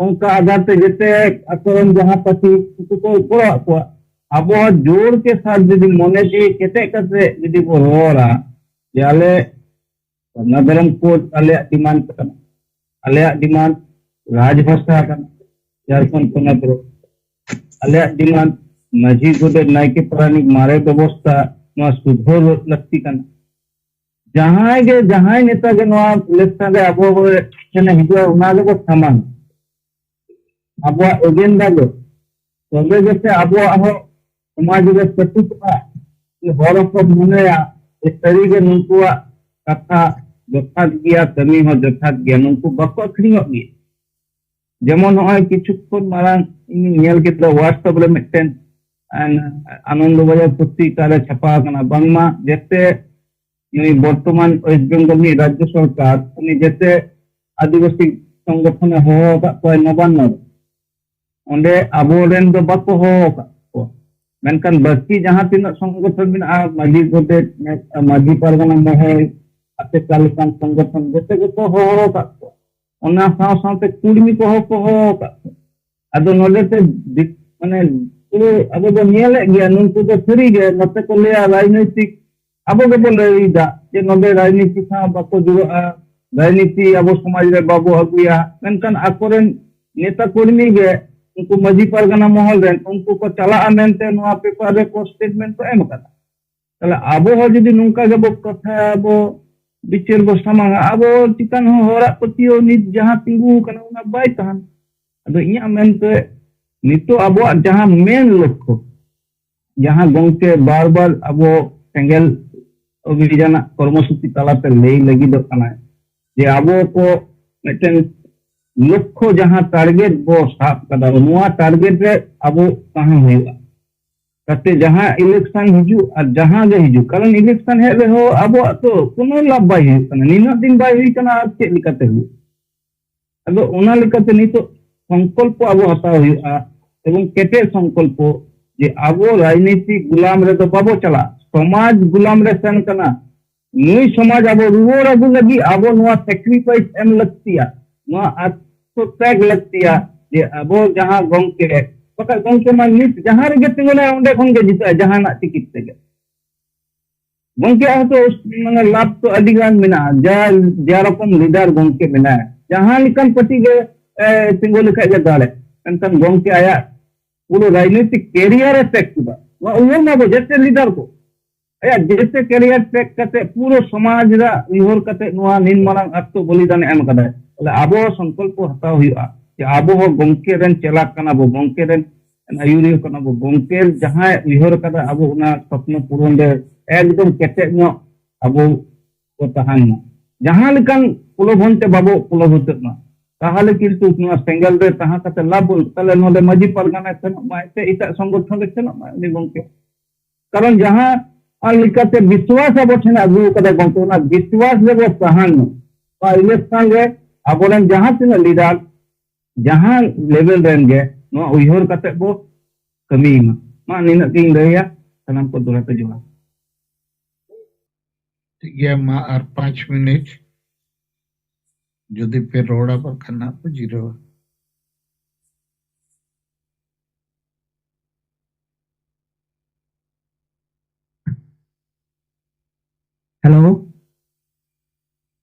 ᱚᱱᱠᱟ ᱟᱫᱷᱟᱨ ᱛᱮ ᱡᱮᱛᱮ ᱟᱠᱚᱨᱮᱱ ᱡᱟᱦᱟᱸ ᱯᱟᱹᱴᱤ ᱩᱱᱠᱩ ᱠᱚ ᱜᱚᱲᱚᱣᱟᱜ ᱠᱚᱣᱟ᱾ ᱟᱵᱚ ᱦᱚᱸ ᱡᱳᱨ ᱠᱮ ᱥᱟᱛ ᱡᱩᱫᱤ ᱢᱚᱱᱮ ᱡᱤᱣᱤ ᱠᱮᱴᱮᱡ ᱠᱟᱛᱮ ᱡᱩᱫᱤ ᱵᱚ ᱨᱚᱲᱟ ᱡᱮ ᱟᱞᱮ ᱥᱟᱨᱱᱟ ᱫᱷᱚᱨᱚᱢ code ᱟᱞᱮᱭᱟᱜ demand ᱠᱟᱱᱟ, ᱟᱞᱮᱭᱟᱜ demand ᱨᱟᱡᱽ ᱵᱷᱟᱥᱟ ᱠᱟᱱᱟ, ᱡᱷᱟᱲᱠᱷᱚᱸᱰ ᱯᱚᱱᱚᱛ ᱨᱮ ᱟᱞᱮᱭᱟᱜ demand ᱢᱟᱹᱡᱷᱤ, ᱜᱚᱰᱮᱛ, ᱱᱟᱭᱠᱮ, ᱯᱟᱨᱟᱱᱤᱠ ᱢᱟᱨᱮ ᱵᱮᱵᱚᱥᱛᱷᱟ ᱱᱚᱣᱟ ᱥᱩᱫᱷᱟᱹᱨ ᱞᱟᱹᱠᱛᱤ ᱠᱟᱱᱟ᱾ ᱡᱟᱦᱟᱸᱭ ᱜᱮ, ᱡᱟᱦᱟᱸᱭ ᱱᱮᱛᱟ ᱜᱮ ᱱᱚᱣᱟ election ᱨᱮ ᱟᱵᱚ ᱴᱷᱮᱱᱮ ᱦᱤᱡᱩᱜᱼᱟ, ᱚᱱᱟ ᱜᱮᱵᱚ ᱥᱟᱢᱟᱝ, ᱟᱵᱚᱣᱟᱜ agenda ᱜᱮ᱾ ᱛᱚᱵᱮ ᱜᱮᱥᱮ ᱟᱵᱚᱣᱟᱜ ᱦᱚᱸ ᱥᱚᱢᱟᱡᱽ ᱨᱮ ᱯᱟᱹᱛᱤᱜᱼᱟ, ᱡᱮ ᱦᱚᱲ ᱦᱚᱸᱠᱚ ᱢᱚᱱᱮᱭᱟ ᱡᱮ ᱥᱟᱹᱨᱤᱜᱮ ᱱᱩᱠᱩᱣᱟᱜ ᱠᱟᱛᱷᱟ ᱡᱚᱛᱷᱟᱛ ᱜᱮᱭᱟ, ᱠᱟᱹᱢᱤ ᱦᱚᱸ ᱡᱚᱛᱷᱟᱛ ᱜᱮᱭᱟ, ᱱᱩᱠᱩ ᱵᱟᱠᱚ ᱟᱹᱠᱷᱨᱤᱧᱚᱜ ᱜᱮᱭᱟ᱾ ᱡᱮᱢᱚᱱ ᱱᱚᱜᱼᱚᱭ ᱠᱤᱪᱷᱩ ᱠᱷᱚᱱ ᱢᱟᱲᱟᱝ ᱤᱧ ᱧᱮᱞ ᱠᱮᱫᱟ WhatsApp ᱨᱮ ᱢᱤᱫᱴᱮᱱ, ᱟᱱ-, ᱟᱱᱚᱱᱫᱚ ᱵᱟᱡᱟᱨ ᱯᱚᱛᱨᱤᱠᱟ ᱨᱮ ᱪᱷᱟᱯᱟ ᱟᱠᱟᱱᱟ, ᱵᱟᱝᱢᱟ ᱡᱮᱛᱮ ᱱᱩᱭ ᱵᱚᱨᱛᱚᱢᱟᱱ West Bengal ᱨᱤᱱᱤᱡ ᱨᱟᱡᱽᱡᱚ ᱥᱚᱨᱠᱟᱨ ᱩᱱᱤ ᱡᱮᱛᱮ ᱟᱹᱫᱤᱵᱟᱹᱥᱤ ᱥᱚᱝᱜᱚᱴᱷᱚᱱᱮ ᱦᱚᱦᱚ ᱟᱠᱟᱫ ᱠᱚᱣᱟ ᱱᱚᱵᱟᱱᱱᱚ ᱨᱮ, ᱚᱸᱰᱮ ᱟᱵᱚᱨᱮᱱ ᱫᱚ ᱵᱟᱠᱚ ᱦᱚᱦᱚ ᱟᱠᱟᱫ ᱠᱚᱣᱟ᱾ ᱢᱮᱱᱠᱷᱟᱱ ᱵᱟᱹᱠᱤ ᱡᱟᱦᱟᱸ ᱛᱤᱱᱟᱹᱜ ᱥᱚᱝᱜᱚᱴᱷᱚᱱ ᱢᱮᱱᱟᱜᱼᱟ, ᱢᱟᱹᱡᱷᱤ ᱜᱚᱰᱮᱛ, ᱢᱟᱹᱡᱷᱤ ᱯᱟᱨᱜᱟᱱᱟ ᱢᱚᱦᱚᱞ, ᱟᱛᱮ ᱠᱟᱞᱮᱠᱟᱱ ᱥᱚᱝᱜᱚᱴᱷᱚᱱ, ᱡᱚᱛᱚ ᱜᱮᱠᱚ ᱦᱚᱦᱚ ᱟᱠᱟᱫ ᱠᱚᱣᱟ᱾ ᱚᱱᱟ ᱥᱟᱶ ᱥᱟᱶᱛᱮ ᱠᱩᱲᱢᱤ ᱠᱚᱦᱚᱸ ᱠᱚ ᱦᱚᱦᱚ ᱟᱠᱟᱫ ᱠᱚᱣᱟ᱾ ᱟᱫᱚ ᱱᱚᱰᱮ ᱛᱮ ᱫᱤᱠ-, ᱢᱟᱱᱮ, ᱯᱩᱨᱟᱹ ᱟᱵᱚ ᱵᱚᱱ ᱧᱮᱞᱮᱫ ᱜᱮᱭᱟ, ᱱᱩᱠᱩ ᱫᱚ ᱥᱟᱹᱨᱤ ᱜᱮ ᱱᱚᱛᱮ ᱠᱚ ᱞᱟᱹᱭᱟ ᱨᱟᱡᱽᱱᱳᱭᱛᱤᱠ, ᱟᱵᱚ ᱜᱮᱵᱚᱱ ᱞᱟᱹᱭ ᱮᱫᱟ ᱡᱮ ᱱᱚᱰᱮ ᱨᱟᱡᱽᱱᱤᱛᱤ ᱥᱟᱶ ᱵᱟᱠᱚ ᱡᱩᱲᱟᱹᱜᱼᱟ, ᱨᱟᱡᱽᱱᱤᱛᱤ ᱟᱵᱚ ᱥᱚᱢᱟᱡᱽ ᱨᱮ ᱵᱟᱵᱚ ᱟᱹᱜᱩᱭᱟ᱾ ᱢᱮᱱᱠᱷᱟᱱ ᱟᱠᱚᱨᱮᱱ ᱱᱮᱛᱟ ᱠᱚᱨᱢᱤ ᱜᱮ, ᱩᱱᱠᱩ ᱢᱟᱹᱡᱷᱤ ᱯᱟᱨᱜᱟᱱᱟ ᱢᱚᱦᱚᱞ ᱨᱮᱱ, ᱩᱱᱠᱩ ᱠᱚ ᱪᱟᱞᱟᱜᱼᱟ ᱢᱮᱱᱛᱮ ᱱᱚᱣᱟ ᱯᱮᱯᱟᱨ ᱨᱮ ᱠᱚ ᱥᱴᱮᱴᱢᱮᱱᱴ ᱠᱚ ᱮᱢ ᱟᱠᱟᱫᱟ᱾ ᱛᱟᱦᱞᱮ ᱟᱵᱚ ᱦᱚᱸ ᱡᱩᱫᱤ ᱱᱚᱝᱠᱟ ᱜᱮᱵᱚ ᱠᱟᱛᱷᱟ ᱵᱚ ᱵᱤᱪᱟᱹᱨ ᱵᱚ ᱥᱟᱢᱟᱝᱟ, ᱟᱵᱚ ᱪᱮᱛᱟᱱ ᱦᱚᱸ ᱦᱚᱲᱟᱜ ᱯᱟᱹᱛᱭᱟᱹᱣ ᱱᱤᱛ ᱡᱟᱦᱟᱸ ᱛᱤᱸᱜᱩ ᱟᱠᱟᱱᱟ, ᱚᱱᱟ ᱵᱟᱭ ᱛᱟᱦᱮᱱ᱾ ᱟᱫᱚ ᱤᱧᱟᱹᱜ ᱢᱮᱱᱛᱮ ᱱᱤᱛᱚᱜ ᱟᱵᱚᱣᱟᱜ ᱡᱟᱦᱟᱸ ᱢᱮᱱ ᱞᱚᱠᱠᱷᱚ, ᱡᱟᱦᱟᱸ ᱜᱚᱝᱠᱮ ᱵᱟᱨ ᱵᱟᱨ ᱟᱵᱚ ᱥᱮᱸᱜᱮᱞ ᱚᱵᱷᱤᱡᱟᱱᱟᱜ ᱠᱚᱨᱢᱚᱥᱩᱪᱤ ᱛᱟᱞᱟᱛᱮ ᱞᱟᱹᱭ ᱞᱟᱹᱜᱤᱫᱚᱜ ᱠᱟᱱᱟᱭ ᱡᱮ ᱟᱵᱚ ᱠᱚ ᱢᱤᱫᱴᱮᱱ ᱞᱚᱠᱠᱷᱚ ᱡᱟᱦᱟᱸ ᱴᱟᱨᱜᱮᱴ ᱵᱚ ᱥᱟᱵ ᱠᱟᱫᱟ, ᱱᱚᱣᱟ ᱴᱟᱨᱜᱮᱴ ᱨᱮ ᱟᱵᱚ ᱛᱟᱦᱮᱸ ᱦᱩᱭᱩᱜᱼᱟ᱾ ᱛᱟᱛᱮ ᱡᱟᱦᱟᱸ ᱤᱞᱮᱠᱥᱚᱱ ᱦᱤᱡᱩᱜ ᱟᱨ ᱡᱟᱦᱟᱸ ᱜᱮ ᱦᱤᱡᱩᱜ, ᱠᱟᱨᱚᱱ ᱤᱞᱮᱠᱥᱚᱱ ᱦᱮᱡ ᱨᱮᱦᱚᱸ ᱟᱵᱚᱣᱟᱜ ᱛᱚ ᱠᱳᱱᱳ ᱞᱟᱵᱷ ᱵᱟᱭ ᱦᱩᱭᱩᱜ ᱠᱟᱱᱟ, ᱱᱤᱱᱟᱹᱜ ᱫᱤᱱ ᱵᱟᱭ ᱦᱩᱭ ᱠᱟᱱᱟ, ᱟᱨ ᱪᱮᱫ ᱞᱮᱠᱟᱛᱮ ᱦᱩᱭᱩᱜ? ᱟᱫᱚ ᱚᱱᱟ ᱞᱮᱠᱟᱛᱮ ᱱᱤᱛᱚᱜ ᱥᱚᱝᱠᱚᱞᱯᱚ ᱟᱵᱚ ᱦᱟᱛᱟᱣ ᱦᱩᱭᱩᱜᱼᱟ, ᱮᱵᱚᱝ ᱠᱮᱴᱮᱡ ᱥᱚᱝᱠᱚᱞᱯᱚ, ᱡᱮ ᱟᱵᱚ ᱨᱟᱡᱽᱱᱤᱛᱤ ᱜᱩᱞᱟᱢ ᱨᱮᱫᱚ ᱵᱟᱵᱚ ᱪᱟᱞᱟᱜᱼᱟ, ᱥᱚᱢᱟᱡᱽ ᱜᱩᱞᱟᱢ ᱨᱮ ᱥᱮᱱ ᱠᱟᱱᱟ᱾ ᱱᱩᱭ ᱥᱚᱢᱟᱡᱽ ᱟᱵᱚ ᱨᱩᱣᱟᱹᱲ ᱟᱹᱜᱩ ᱞᱟᱹᱜᱤᱫ ᱟᱵᱚ ᱱᱚᱣᱟ ᱥᱮᱠᱨᱤᱯᱷᱟᱭᱤᱥ ᱮᱢ ᱞᱟᱹᱠᱛᱤᱭᱟ, ᱱᱚᱣᱟ ᱟᱛᱢᱚᱛᱛᱟᱜ ᱞᱟᱹᱠᱛᱤᱭᱟ, ᱡᱮ ᱟᱵᱚ ᱡᱟᱦᱟᱸ ᱜᱚᱝᱠᱮ, ᱵᱟᱠᱷᱟᱡ ᱜᱚᱝᱠᱮ ᱢᱟ ᱱᱤᱛ ᱡᱟᱦᱟᱸ ᱨᱮᱜᱮ ᱛᱤᱸᱜᱩᱱᱟᱭ ᱚᱸᱰᱮ ᱠᱷᱚᱱ ᱜᱮ ᱡᱤᱛᱟᱹᱜᱼᱟ ᱡᱟᱦᱟᱱᱟᱜ ᱴᱤᱠᱤᱴ ᱛᱮᱜᱮ᱾ ᱜᱚᱝᱠᱮ ᱟᱜ ᱦᱚᱸᱛᱚ ᱢᱟᱱᱮ ᱞᱟᱵᱷ ᱛᱚ ᱟᱹᱰᱤ ᱜᱟᱱ ᱢᱮᱱᱟᱜᱼᱟ, ᱡᱟ, ᱡᱟ ᱨᱚᱠᱚᱢ ᱞᱤᱰᱟᱨ ᱜᱚᱝᱠᱮ ᱢᱮᱱᱟᱭᱟ, ᱡᱟᱦᱟᱸ ᱞᱮᱠᱟᱱ ᱯᱟᱨᱴᱤ ᱜᱮ ᱮ, ᱛᱤᱸᱜᱩ ᱞᱮᱠᱷᱟᱡ ᱜᱮ ᱫᱟᱲᱮ᱾ ᱢᱮᱱᱠᱷᱟᱱ ᱜᱚᱝᱠᱮ ᱟᱭᱟᱜ ᱯᱩᱨᱟᱹ ᱨᱟᱡᱽᱱᱳᱭᱛᱤᱠ ᱠᱮᱨᱤᱭᱟᱨ ᱮ ᱛᱮᱜ ᱠᱮᱫᱟ᱾ ᱱᱚᱣᱟ ᱩᱭᱦᱟᱹᱨ ᱢᱟ ᱟᱵᱚ ᱡᱮᱛᱮ ᱞᱤᱰᱟᱨ ᱠᱚ ᱟᱭᱟᱜ ᱡᱮᱛᱮ ᱠᱮᱨᱤᱭᱟᱨ ᱛᱮᱜ ᱠᱟᱛᱮ ᱯᱩᱨᱟᱹ ᱥᱚᱢᱟᱡᱽ ᱨᱮ ᱩᱭᱦᱟᱹᱨ ᱠᱟᱛᱮ ᱱᱚᱣᱟ ᱱᱤᱱ ᱢᱟᱨᱟᱝ ᱟᱛᱢᱚ ᱵᱚᱞᱤᱫᱟᱱ ᱮ ᱮᱢ ᱠᱟᱫᱟᱭ᱾ ᱛᱟᱦᱞᱮ ᱟᱵᱚ ᱦᱚᱸ ᱥᱚᱝᱠᱚᱞᱯᱚ ᱦᱟᱛᱟᱣ ᱦᱩᱭᱩᱜᱼᱟ ᱡᱮ ᱟᱵᱚ ᱦᱚᱸ ᱜᱚᱝᱠᱮ ᱨᱮᱱ ᱪᱮᱞᱟ ᱠᱟᱱᱟ ᱵᱚ, ᱜᱚᱝᱠᱮ ᱨᱮᱱ ᱟᱹᱭᱩᱨᱤᱭᱟᱹ ᱠᱟᱱᱟ ᱵᱚ, ᱜᱚᱝᱠᱮ ᱡᱟᱦᱟᱸᱭ ᱩᱭᱦᱟᱹᱨ ᱠᱟᱫᱟ ᱟᱵᱚ ᱚᱱᱟ ᱥᱚᱯᱱᱚ ᱯᱩᱨᱚᱱ ᱨᱮ ᱮᱠᱫᱚᱢ ᱠᱮᱴᱮᱡ ᱧᱚᱜ ᱟᱵᱚ ᱠᱚ ᱛᱟᱦᱮᱱ ᱢᱟ᱾ ᱡᱟᱦᱟᱸ ᱞᱮᱠᱟᱱ ᱯᱨᱚᱞᱳᱵᱷᱚᱱ ᱛᱮ ᱵᱟᱵᱚ ᱯᱨᱚᱞᱳᱵᱷᱤᱛᱚᱜ ᱢᱟ᱾ ᱛᱟᱦᱚᱞᱮ ᱠᱤᱱᱛᱩ ᱱᱚᱣᱟ ᱥᱮᱸᱜᱮᱞ ᱨᱮ ᱛᱟᱦᱮᱸ ᱠᱟᱛᱮ ᱞᱟᱵᱷ ᱵᱟᱹᱱᱩᱜ᱾ ᱛᱟᱦᱚᱞᱮ ᱱᱚᱰᱮ ᱢᱟᱹᱡᱷᱤ ᱯᱟᱨᱜᱟᱱᱟ ᱥᱮᱱᱚᱜ ᱢᱟᱭ ᱥᱮ ᱮᱴᱟᱜ ᱥᱚᱝᱜᱚᱴᱷᱚᱱ ᱨᱮ ᱥᱮᱱᱚᱜ ᱢᱟᱭ ᱩᱱᱤ ᱜᱚᱝᱠᱮ, ᱠᱟᱨᱚᱱ ᱡᱟᱦᱟᱸ ᱟᱨ ᱞᱮᱠᱟᱛᱮ ᱵᱤᱥᱣᱟᱥ ᱟᱵᱚ ᱴᱷᱮᱱ ᱟᱹᱜᱩ ᱟᱠᱟᱫᱟ ᱜᱚᱝᱠᱮ, ᱚᱱᱟ ᱵᱤᱥᱣᱟᱥ ᱨᱮᱵᱚ ᱛᱟᱦᱮᱱ ᱢᱟ᱾ ᱱᱚᱣᱟ ᱤᱞᱮᱠᱥᱚᱱ ᱨᱮ ᱟᱵᱚᱨᱮᱱ ᱡᱟᱦᱟᱸ ᱛᱤᱱᱟᱹᱜ ᱞᱤᱰᱟᱨ ᱡᱟᱦᱟᱸ ᱞᱮᱵᱮᱞ ᱨᱮᱱ ᱜᱮ ᱱᱚᱣᱟ ᱩᱭᱦᱟᱹᱨ ᱠᱟᱛᱮ ᱵᱚ ᱠᱟᱹᱢᱤᱭ ᱢᱟ᱾ ᱢᱟ ᱱᱤᱱᱟᱹᱜ ᱜᱤᱧ ᱞᱟᱹᱭᱟ᱾ ᱥᱟᱱᱟᱢ ᱠᱚ ᱫᱚᱦᱲᱟ ᱛᱮ ᱡᱚᱦᱟᱨ᱾ ᱴᱷᱤᱠ ᱜᱮᱭᱟ, ᱢᱟ ᱟᱨ ᱯᱟᱸᱪ ᱢᱤᱱᱤᱴ ᱡᱩᱫᱤ ᱯᱮ ᱨᱚᱲᱟ, ᱵᱟᱠᱷᱟᱱ ᱱᱟᱜ ᱠᱚ ᱡᱤᱨᱟᱹᱣᱟ᱾ ᱦᱮᱞᱳ᱾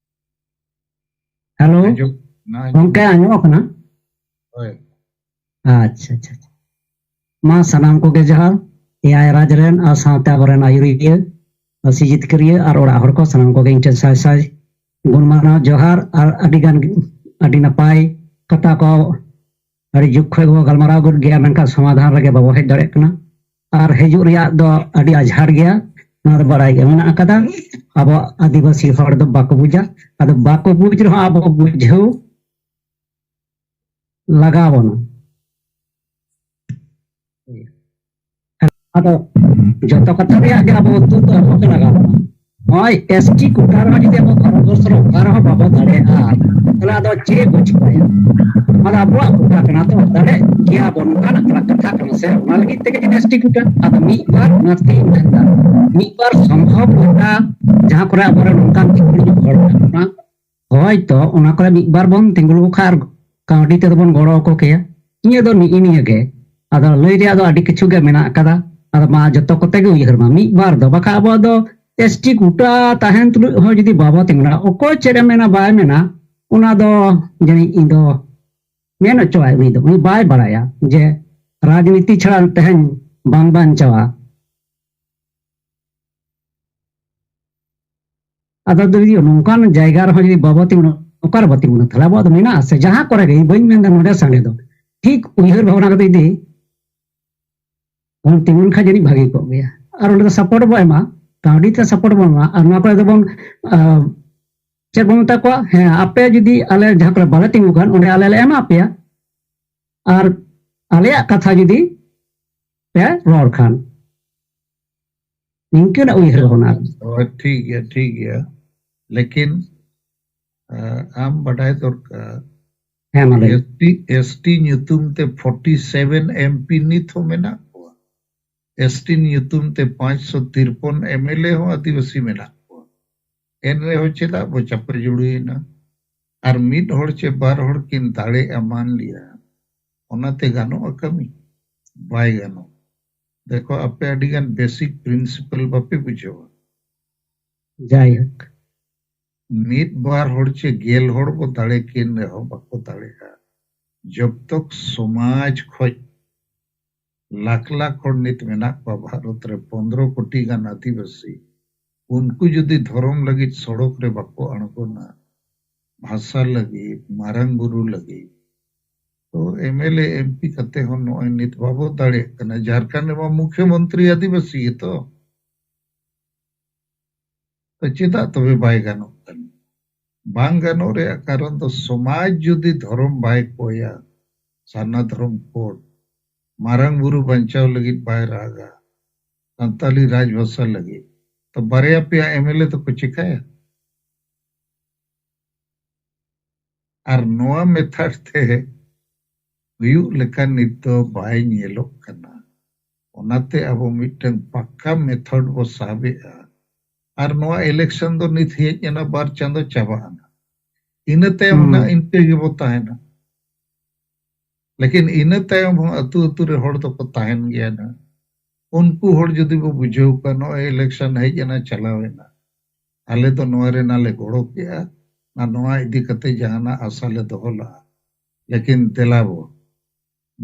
ᱦᱮᱞᱳ᱾ ᱟᱸᱡᱚᱢ, ᱱᱟ ᱟᱸᱡᱚᱢ᱾ ᱜᱚᱝᱠᱮ, ᱟᱸᱡᱚᱢᱚᱜ ᱠᱟᱱᱟ? ᱦᱳᱭ᱾ ᱟᱪᱪᱷᱟ, ᱟᱪᱪᱷᱟ, ᱟᱪᱪᱷᱟ᱾ ᱢᱟ ᱥᱟᱱᱟᱢ ᱠᱚᱜᱮ ᱡᱚᱦᱟᱨ᱾ ᱮᱭᱟᱭ ᱨᱟᱡᱽ ᱨᱮᱱ ᱟᱨ ᱥᱟᱶᱛᱮ ᱟᱵᱚᱨᱮᱱ ᱟᱹᱭᱩᱨᱤᱭᱟᱹ, ᱥᱤᱡᱤᱛ ᱠᱟᱹᱨᱤᱭᱟᱹ ᱟᱨ ᱚᱲᱟᱜ ᱦᱚᱲ ᱠᱚ, ᱥᱟᱱᱟᱢ ᱠᱚᱜᱮ ᱤᱧ ᱴᱷᱮᱱ ᱥᱟᱭ ᱥᱟᱭ ᱜᱩᱱ ᱢᱟᱱᱟᱣ ᱡᱚᱦᱟᱨ᱾ ᱟᱨ ᱟᱹᱰᱤ ᱜᱟᱱ, ᱟᱹᱰᱤ ᱱᱟᱯᱟᱭ ᱠᱟᱛᱷᱟ ᱠᱚ ᱟᱹᱰᱤ ᱡᱩᱜᱽ ᱠᱷᱚᱱ ᱵᱚ ᱜᱟᱞᱢᱟᱨᱟᱣ ᱜᱚᱫ ᱜᱮᱭᱟ, ᱢᱮᱱᱠᱷᱟᱱ ᱥᱚᱢᱟᱫᱷᱟᱱ ᱨᱮᱜᱮ ᱵᱟᱵᱚ ᱦᱮᱡ ᱫᱟᱲᱮᱭᱟᱜ ᱠᱟᱱᱟ᱾ ᱟᱨ ᱦᱤᱡᱩᱜ ᱨᱮᱭᱟᱜ ᱫᱚ ᱟᱹᱰᱤ ᱟᱡᱷᱟᱴ ᱜᱮᱭᱟ, ᱱᱚᱣᱟ ᱫᱚ ᱵᱟᱲᱟᱭ ᱜᱮ ᱢᱮᱱᱟᱜ ᱟᱠᱟᱫᱟ᱾ ᱟᱵᱚ ᱟᱹᱫᱤᱵᱟᱹᱥᱤ ᱦᱚᱲ ᱫᱚ ᱵᱟᱠᱚ ᱵᱩᱡᱟ, ᱟᱫᱚ ᱵᱟᱠᱚ ᱵᱩᱡᱽ ᱨᱮᱦᱚᱸ ᱟᱵᱚ ᱵᱩᱡᱷᱟᱹᱣ ᱞᱟᱜᱟᱣ ᱵᱚᱱᱟ᱾ ᱟᱫᱚ ᱡᱚᱛᱚ ᱠᱟᱛᱷᱟ ᱨᱮᱭᱟᱜ ᱜᱮ ᱟᱵᱚ ᱩᱛᱛᱚᱨ ᱫᱚ ᱮᱢᱚᱜ ᱜᱮ ᱞᱟᱜᱟᱣ ᱵᱚᱱᱟ᱾ ᱱᱚᱜᱼᱚᱭ ᱮᱥ ᱴᱤ ᱠᱳᱴᱟ ᱨᱮᱦᱚᱸ ᱡᱩᱫᱤ ᱟᱵᱚ ᱵᱷᱟᱨᱚᱛ ᱵᱚᱨᱥᱚ ᱨᱮ ᱚᱠᱟ ᱨᱮᱦᱚᱸ ᱵᱟᱵᱚ ᱫᱟᱲᱮᱭᱟᱜᱼᱟ, ᱛᱟᱦᱞᱮ ᱟᱫᱚ ᱪᱮᱫ ᱵᱚ ᱪᱤᱠᱟᱹᱭᱟ? ᱚᱱᱟ ᱫᱚ ᱟᱵᱚᱣᱟᱜ ᱠᱳᱴᱟ ᱠᱟᱱᱟ, ᱛᱚ ᱫᱟᱲᱮ ᱜᱮᱭᱟ ᱵᱚᱱ, ᱚᱱᱠᱟᱱᱟᱜ ᱠᱟᱱᱟ, ᱠᱟᱛᱷᱟ ᱠᱟᱱᱟ ᱥᱮ? ᱚᱱᱟ ᱞᱟᱹᱜᱤᱫ ᱛᱮᱜᱮ ᱡᱩᱫᱤ ᱮᱥ ᱴᱤ ᱠᱳᱴᱟ, ᱟᱫᱚ ᱢᱤᱫ ᱵᱟᱨ, ᱚᱱᱟᱛᱮᱧ ᱢᱮᱱᱫᱟ, ᱢᱤᱫ ᱵᱟᱨ ᱥᱚᱢᱵᱷᱚᱵ ᱞᱮᱠᱟ ᱡᱟᱦᱟᱸ ᱠᱚᱨᱮ ᱟᱵᱚᱨᱮᱱ ᱚᱱᱠᱟᱱ ᱠᱤᱪᱷᱩ ᱦᱚᱲ ᱢᱮᱱᱟᱜ ᱵᱚᱱᱟ, ᱦᱳᱭᱛᱚ ᱚᱱᱟ ᱠᱚᱨᱮ ᱢᱤᱫ ᱵᱟᱨ ᱵᱚᱱ ᱛᱤᱸᱜᱩ ᱞᱮᱠᱚ ᱠᱷᱟᱱ ᱟᱨ ᱠᱟᱹᱣᱰᱤ ᱛᱮᱫᱚ ᱵᱚᱱ ᱜᱚᱲᱚ ᱟᱠᱚ ᱠᱮᱭᱟ᱾ ᱤᱧᱟᱹᱜ ᱫᱚ ᱱᱤᱜᱼᱤ ᱱᱤᱭᱟᱹ ᱜᱮ᱾ ᱟᱫᱚ ᱞᱟᱹᱭ ᱨᱮᱭᱟᱜ ᱫᱚ ᱟᱹᱰᱤ ᱠᱤᱪᱷᱩ ᱜᱮ ᱢᱮᱱᱟᱜ ᱟᱠᱟᱫᱟ᱾ ᱟᱫᱚ ᱢᱟ ᱡᱚᱛᱚ ᱠᱚᱛᱮ ᱜᱮ ᱩᱭᱦᱟᱹᱨ ᱢᱟ, ᱢᱤᱫ ᱵᱟᱨ ᱫᱚ, ᱵᱟᱠᱷᱟᱡ ᱟᱵᱚᱣᱟᱜ ᱫᱚ ᱮᱥ ᱴᱤ ᱠᱳᱴᱟ ᱛᱟᱦᱮᱱ ᱛᱩᱞᱩᱡ ᱦᱚᱸ ᱡᱩᱫᱤ ᱵᱟᱵᱚ ᱛᱤᱸᱜᱩᱱᱟ, ᱚᱠᱚᱭ ᱪᱮᱫ ᱮ ᱢᱮᱱᱟ ᱵᱟᱭ ᱢᱮᱱᱟ, ᱚᱱᱟ ᱫᱚ ᱡᱟᱹᱱᱤᱡ ᱤᱧ ᱫᱚ ᱢᱮᱱ ᱦᱚᱪᱚᱣᱟᱭ, ᱩᱱᱤ ᱫᱚ, ᱩᱱᱤ ᱵᱟᱭ ᱵᱟᱲᱟᱭᱟ ᱡᱮ ᱨᱟᱡᱽᱱᱤᱛᱤ ᱪᱷᱟᱲᱟ ᱛᱮᱦᱮᱧ ᱵᱟᱝ ᱵᱟᱧᱪᱟᱣᱟ᱾ ᱟᱫᱚ ᱡᱩᱫᱤ ᱱᱚᱝᱠᱟᱱ ᱡᱟᱭᱜᱟ ᱨᱮᱦᱚᱸ ᱡᱩᱫᱤ ᱵᱟᱵᱚ ᱛᱤᱸᱜᱩᱱᱟ, ᱚᱠᱟ ᱨᱮᱵᱚ ᱛᱤᱸᱜᱩᱱᱟ? ᱛᱟᱦᱞᱮ ᱟᱵᱚᱣᱟᱜ ᱫᱚ ᱢᱮᱱᱟᱜᱼᱟ ᱥᱮ? ᱡᱟᱦᱟᱸ ᱠᱚᱨᱮ ᱜᱮ, ᱤᱧ ᱵᱟᱹᱧ ᱢᱮᱱᱫᱟ ᱱᱚᱰᱮ ᱥᱟᱸᱜᱮ ᱫᱚ, ᱴᱷᱤᱠ ᱩᱭᱦᱟᱹᱨ ᱵᱷᱟᱵᱽᱱᱟ ᱠᱟᱛᱮ ᱡᱩᱫᱤ ᱵᱚᱱ ᱛᱤᱸᱜᱩᱱ ᱠᱷᱟᱱ ᱡᱟᱹᱱᱤᱡ ᱵᱷᱟᱹᱜᱤ ᱠᱚᱜ ᱜᱮᱭᱟ᱾ ᱟᱨ ᱚᱸᱰᱮ ᱫᱚ ᱥᱟᱯᱳᱨᱴ ᱵᱚ ᱮᱢᱟ, ᱠᱟᱹᱣᱰᱤ ᱛᱮ ᱥᱟᱯᱳᱨᱴ ᱵᱚ ᱮᱢᱟ, ᱟᱨ ᱱᱚᱣᱟ ᱠᱚᱨᱮ ᱫᱚᱵᱚᱱ, ᱟᱸ, ᱪᱮᱫ ᱵᱚᱱ ᱢᱮᱛᱟ ᱠᱚᱣᱟ? ᱦᱮᱸ, ᱟᱯᱮ ᱡᱩᱫᱤ ᱟᱞᱮ ᱡᱟᱦᱟᱸ ᱠᱚᱨᱮ ᱵᱟᱞᱮ ᱛᱤᱸᱜᱩ ᱠᱷᱟᱱ, ᱚᱸᱰᱮ ᱟᱞᱮ ᱞᱮ ᱮᱢᱟ ᱯᱮᱭᱟ, ᱟᱨ ᱟᱞᱮᱭᱟᱜ ᱠᱟᱛᱷᱟ ᱡᱩᱫᱤ ᱯᱮ ᱨᱚᱲ ᱠᱷᱟᱱ, ᱱᱤᱝᱠᱟᱹᱱᱟᱜ ᱩᱭᱦᱟᱹᱨ ᱵᱷᱟᱵᱽᱱᱟ᱾ ᱦᱳᱭ, ᱴᱷᱤᱠ ᱜᱮᱭᱟ, ᱴᱷᱤᱠ ᱜᱮᱭᱟ᱾ ᱞᱮᱠᱤᱱ, ᱟᱸ, ᱟᱢ ᱵᱟᱰᱟᱭ ᱫᱚᱨᱠᱟᱨ, ᱦᱮᱸ, ᱢᱟ ᱞᱟᱹᱭ ᱢᱮ᱾ ᱮᱥ ᱴᱤ, ᱮᱥ ᱴᱤ ᱧᱩᱛᱩᱢ ᱛᱮ ᱯᱷᱳᱨᱴᱤ ᱥᱮᱵᱷᱮᱱ ᱮᱢ ᱯᱤ ᱱᱤᱛ ᱦᱚᱸ ᱢᱮᱱᱟᱜ ᱠᱚᱣᱟ᱾ ᱮᱥ ᱴᱤ ᱧᱩᱛᱩᱢ ᱛᱮ ᱯᱟᱸᱪᱥᱚ ᱛᱤᱨᱯᱚᱱ ᱮᱢ ᱮᱞ ᱮ ᱦᱚᱸ ᱟᱹᱫᱤᱵᱟᱹᱥᱤ ᱢᱮᱱᱟᱜ ᱠᱚᱣᱟ᱾ ᱮᱱ ᱨᱮᱦᱚᱸ ᱪᱮᱫᱟᱜ ᱵᱚ ᱪᱟᱯᱮ ᱡᱩᱲᱩᱭᱮᱱᱟ? ᱟᱨ ᱢᱤᱫ ᱦᱚᱲ ᱪᱮ ᱵᱟᱨ ᱦᱚᱲ ᱠᱤᱱ ᱫᱟᱲᱮ ᱮᱢᱟᱱ ᱞᱮᱭᱟ, ᱚᱱᱟᱛᱮ ᱜᱟᱱᱚᱜᱼᱟ ᱠᱟᱹᱢᱤ? ᱵᱟᱭ ᱜᱟᱱᱚᱜ᱾ ᱫᱮᱠᱷᱚ, ᱟᱯᱮ ᱟᱹᱰᱤ ᱜᱟᱱ ᱵᱮᱥᱤᱠ ᱯᱨᱤᱱᱥᱤᱯᱟᱞ ᱵᱟᱯᱮ ᱵᱩᱡᱷᱟᱹᱣᱟ᱾ ᱡᱟᱭᱦᱳᱠ, ᱢᱤᱫ ᱵᱟᱨ ᱦᱚᱲ ᱪᱮ ᱜᱮᱞ ᱦᱚᱲ ᱵᱚ ᱫᱟᱲᱮ ᱠᱤᱱ ᱨᱮᱦᱚᱸ ᱵᱟᱠᱚ ᱫᱟᱲᱮᱜᱼᱟ᱾ ᱡᱚᱵ ᱛᱚᱠ ᱥᱚᱢᱟᱡᱽ ᱠᱷᱚᱡ ᱞᱟᱠᱷ ᱞᱟᱠᱷ ᱦᱚᱲ ᱱᱤᱛ ᱢᱮᱱᱟᱜ ᱠᱚᱣᱟ ᱵᱷᱟᱨᱚᱛ ᱨᱮ, ᱯᱚᱱᱫᱽᱨᱚ ᱠᱳᱴᱤ ᱜᱟᱱ ᱟᱹᱫᱤᱵᱟᱹᱥᱤ, ᱩᱱᱠᱩ ᱡᱩᱫᱤ ᱫᱷᱚᱨᱚᱢ ᱞᱟᱹᱜᱤᱫ ᱥᱚᱲᱚᱠ ᱨᱮ ᱵᱟᱠᱚ ᱟᱬᱜᱚᱱᱟ, ᱵᱷᱟᱥᱟ ᱞᱟᱹᱜᱤᱫ, ᱢᱟᱨᱟᱝ ᱵᱩᱨᱩ ᱞᱟᱹᱜᱤᱫ, ᱛᱚ M L A, M P ᱠᱟᱛᱮ ᱦᱚᱸ ᱱᱚᱜᱼᱚᱭ ᱱᱤᱛ ᱵᱟᱵᱚ ᱫᱟᱲᱮᱭᱟᱜ ᱠᱟᱱᱟ᱾ ᱡᱷᱟᱨᱠᱷᱚᱸᱰ ᱨᱮᱢᱟ ᱢᱩᱠᱷᱭᱚᱢᱚᱱᱛᱨᱤ ᱟᱹᱫᱤᱵᱟᱹᱥᱤ ᱜᱮᱛᱚ᱾ ᱛᱚ ᱪᱮᱫᱟᱜ ᱛᱚᱵᱮ ᱵᱟᱭ ᱜᱟᱱᱚᱜ ᱠᱟᱱᱟ? ᱵᱟᱝ ᱜᱟᱱᱚᱜ ᱨᱮᱭᱟᱜ ᱠᱟᱨᱚᱱ ᱫᱚ ᱥᱚᱢᱟᱡᱽ ᱡᱩᱫᱤ ᱫᱷᱚᱨᱚᱢ ᱵᱟᱭ ᱠᱚᱭᱟ, ᱥᱟᱨᱱᱟ ᱫᱷᱚᱨᱚᱢ ᱠᱳᱰ, ᱢᱟᱨᱟᱝ ᱵᱩᱨᱩ ᱵᱟᱧᱪᱟᱣ ᱞᱟᱹᱜᱤᱫ ᱵᱟᱭ ᱨᱟᱜᱟ, ᱥᱟᱱᱛᱟᱞᱤ ᱨᱟᱡᱽᱵᱷᱟᱥᱟ ᱞᱟᱹᱜᱤᱫ, ᱛᱚ ᱵᱟᱨᱭᱟ ᱯᱮᱭᱟ ᱮᱢ ᱮᱞ ᱮ ᱫᱚᱠᱚ ᱪᱤᱠᱟᱹᱭᱟ? ᱟᱨ ᱱᱚᱣᱟ ᱢᱮᱛᱷᱟᱰ ᱛᱮ ᱦᱩᱭᱩᱜ ᱞᱮᱠᱟ ᱱᱤᱛ ᱫᱚ ᱵᱟᱭ ᱧᱮᱞᱚᱜ ᱠᱟᱱᱟ᱾ ᱚᱱᱟᱛᱮ ᱟᱵᱚ ᱢᱤᱫᱴᱟᱝ ᱯᱟᱠᱟ ᱢᱮᱛᱷᱚᱰ ᱵᱚ ᱥᱟᱵ ᱮᱜᱼᱟ᱾ ᱟᱨ ᱱᱚᱣᱟ ᱤᱞᱮᱠᱥᱚᱱ ᱫᱚ ᱱᱤᱛ ᱦᱮᱡ ᱮᱱᱟ, ᱵᱟᱨ ᱪᱟᱸᱫᱚ ᱪᱟᱵᱟᱜ ᱟᱱᱟ, ᱤᱱᱟᱹ ᱛᱟᱭᱚᱢ ᱦᱩᱸ᱾ ᱱᱟᱜ ᱤᱱᱠᱟᱹ ᱜᱮᱵᱚ ᱛᱟᱦᱮᱱᱟ᱾ ᱞᱮᱠᱤᱱ ᱤᱱᱟᱹ ᱛᱟᱭᱚᱢ ᱦᱚᱸ ᱟᱹᱛᱩ ᱟᱹᱛᱩ ᱨᱮ ᱦᱚᱲ ᱫᱚᱠᱚ ᱛᱟᱦᱮᱱ ᱜᱮᱭᱟ ᱱᱟᱜ᱾ ᱩᱱᱠᱩ ᱦᱚᱲ ᱡᱩᱫᱤ ᱵᱚ ᱵᱩᱡᱷᱟᱹᱣ ᱠᱚᱣᱟ, ᱱᱚᱜᱼᱚᱭ ᱤᱞᱮᱠᱥᱚᱱ ᱦᱮᱡ ᱮᱱᱟ, ᱪᱟᱞᱟᱣ ᱮᱱᱟ, ᱟᱞᱮ ᱫᱚ ᱱᱚᱣᱟ ᱨᱮᱱᱟᱜ ᱞᱮ ᱜᱚᱲᱚ ᱠᱮᱜᱼᱟ, ᱟᱨ ᱱᱚᱣᱟ ᱤᱫᱤ ᱠᱟᱛᱮ ᱡᱟᱦᱟᱱᱟᱜ ᱟᱥᱟ ᱞᱮ ᱫᱚᱦᱚ ᱞᱟᱜᱼᱟ, ᱞᱮᱠᱤᱱ ᱫᱮᱞᱟ ᱵᱚ,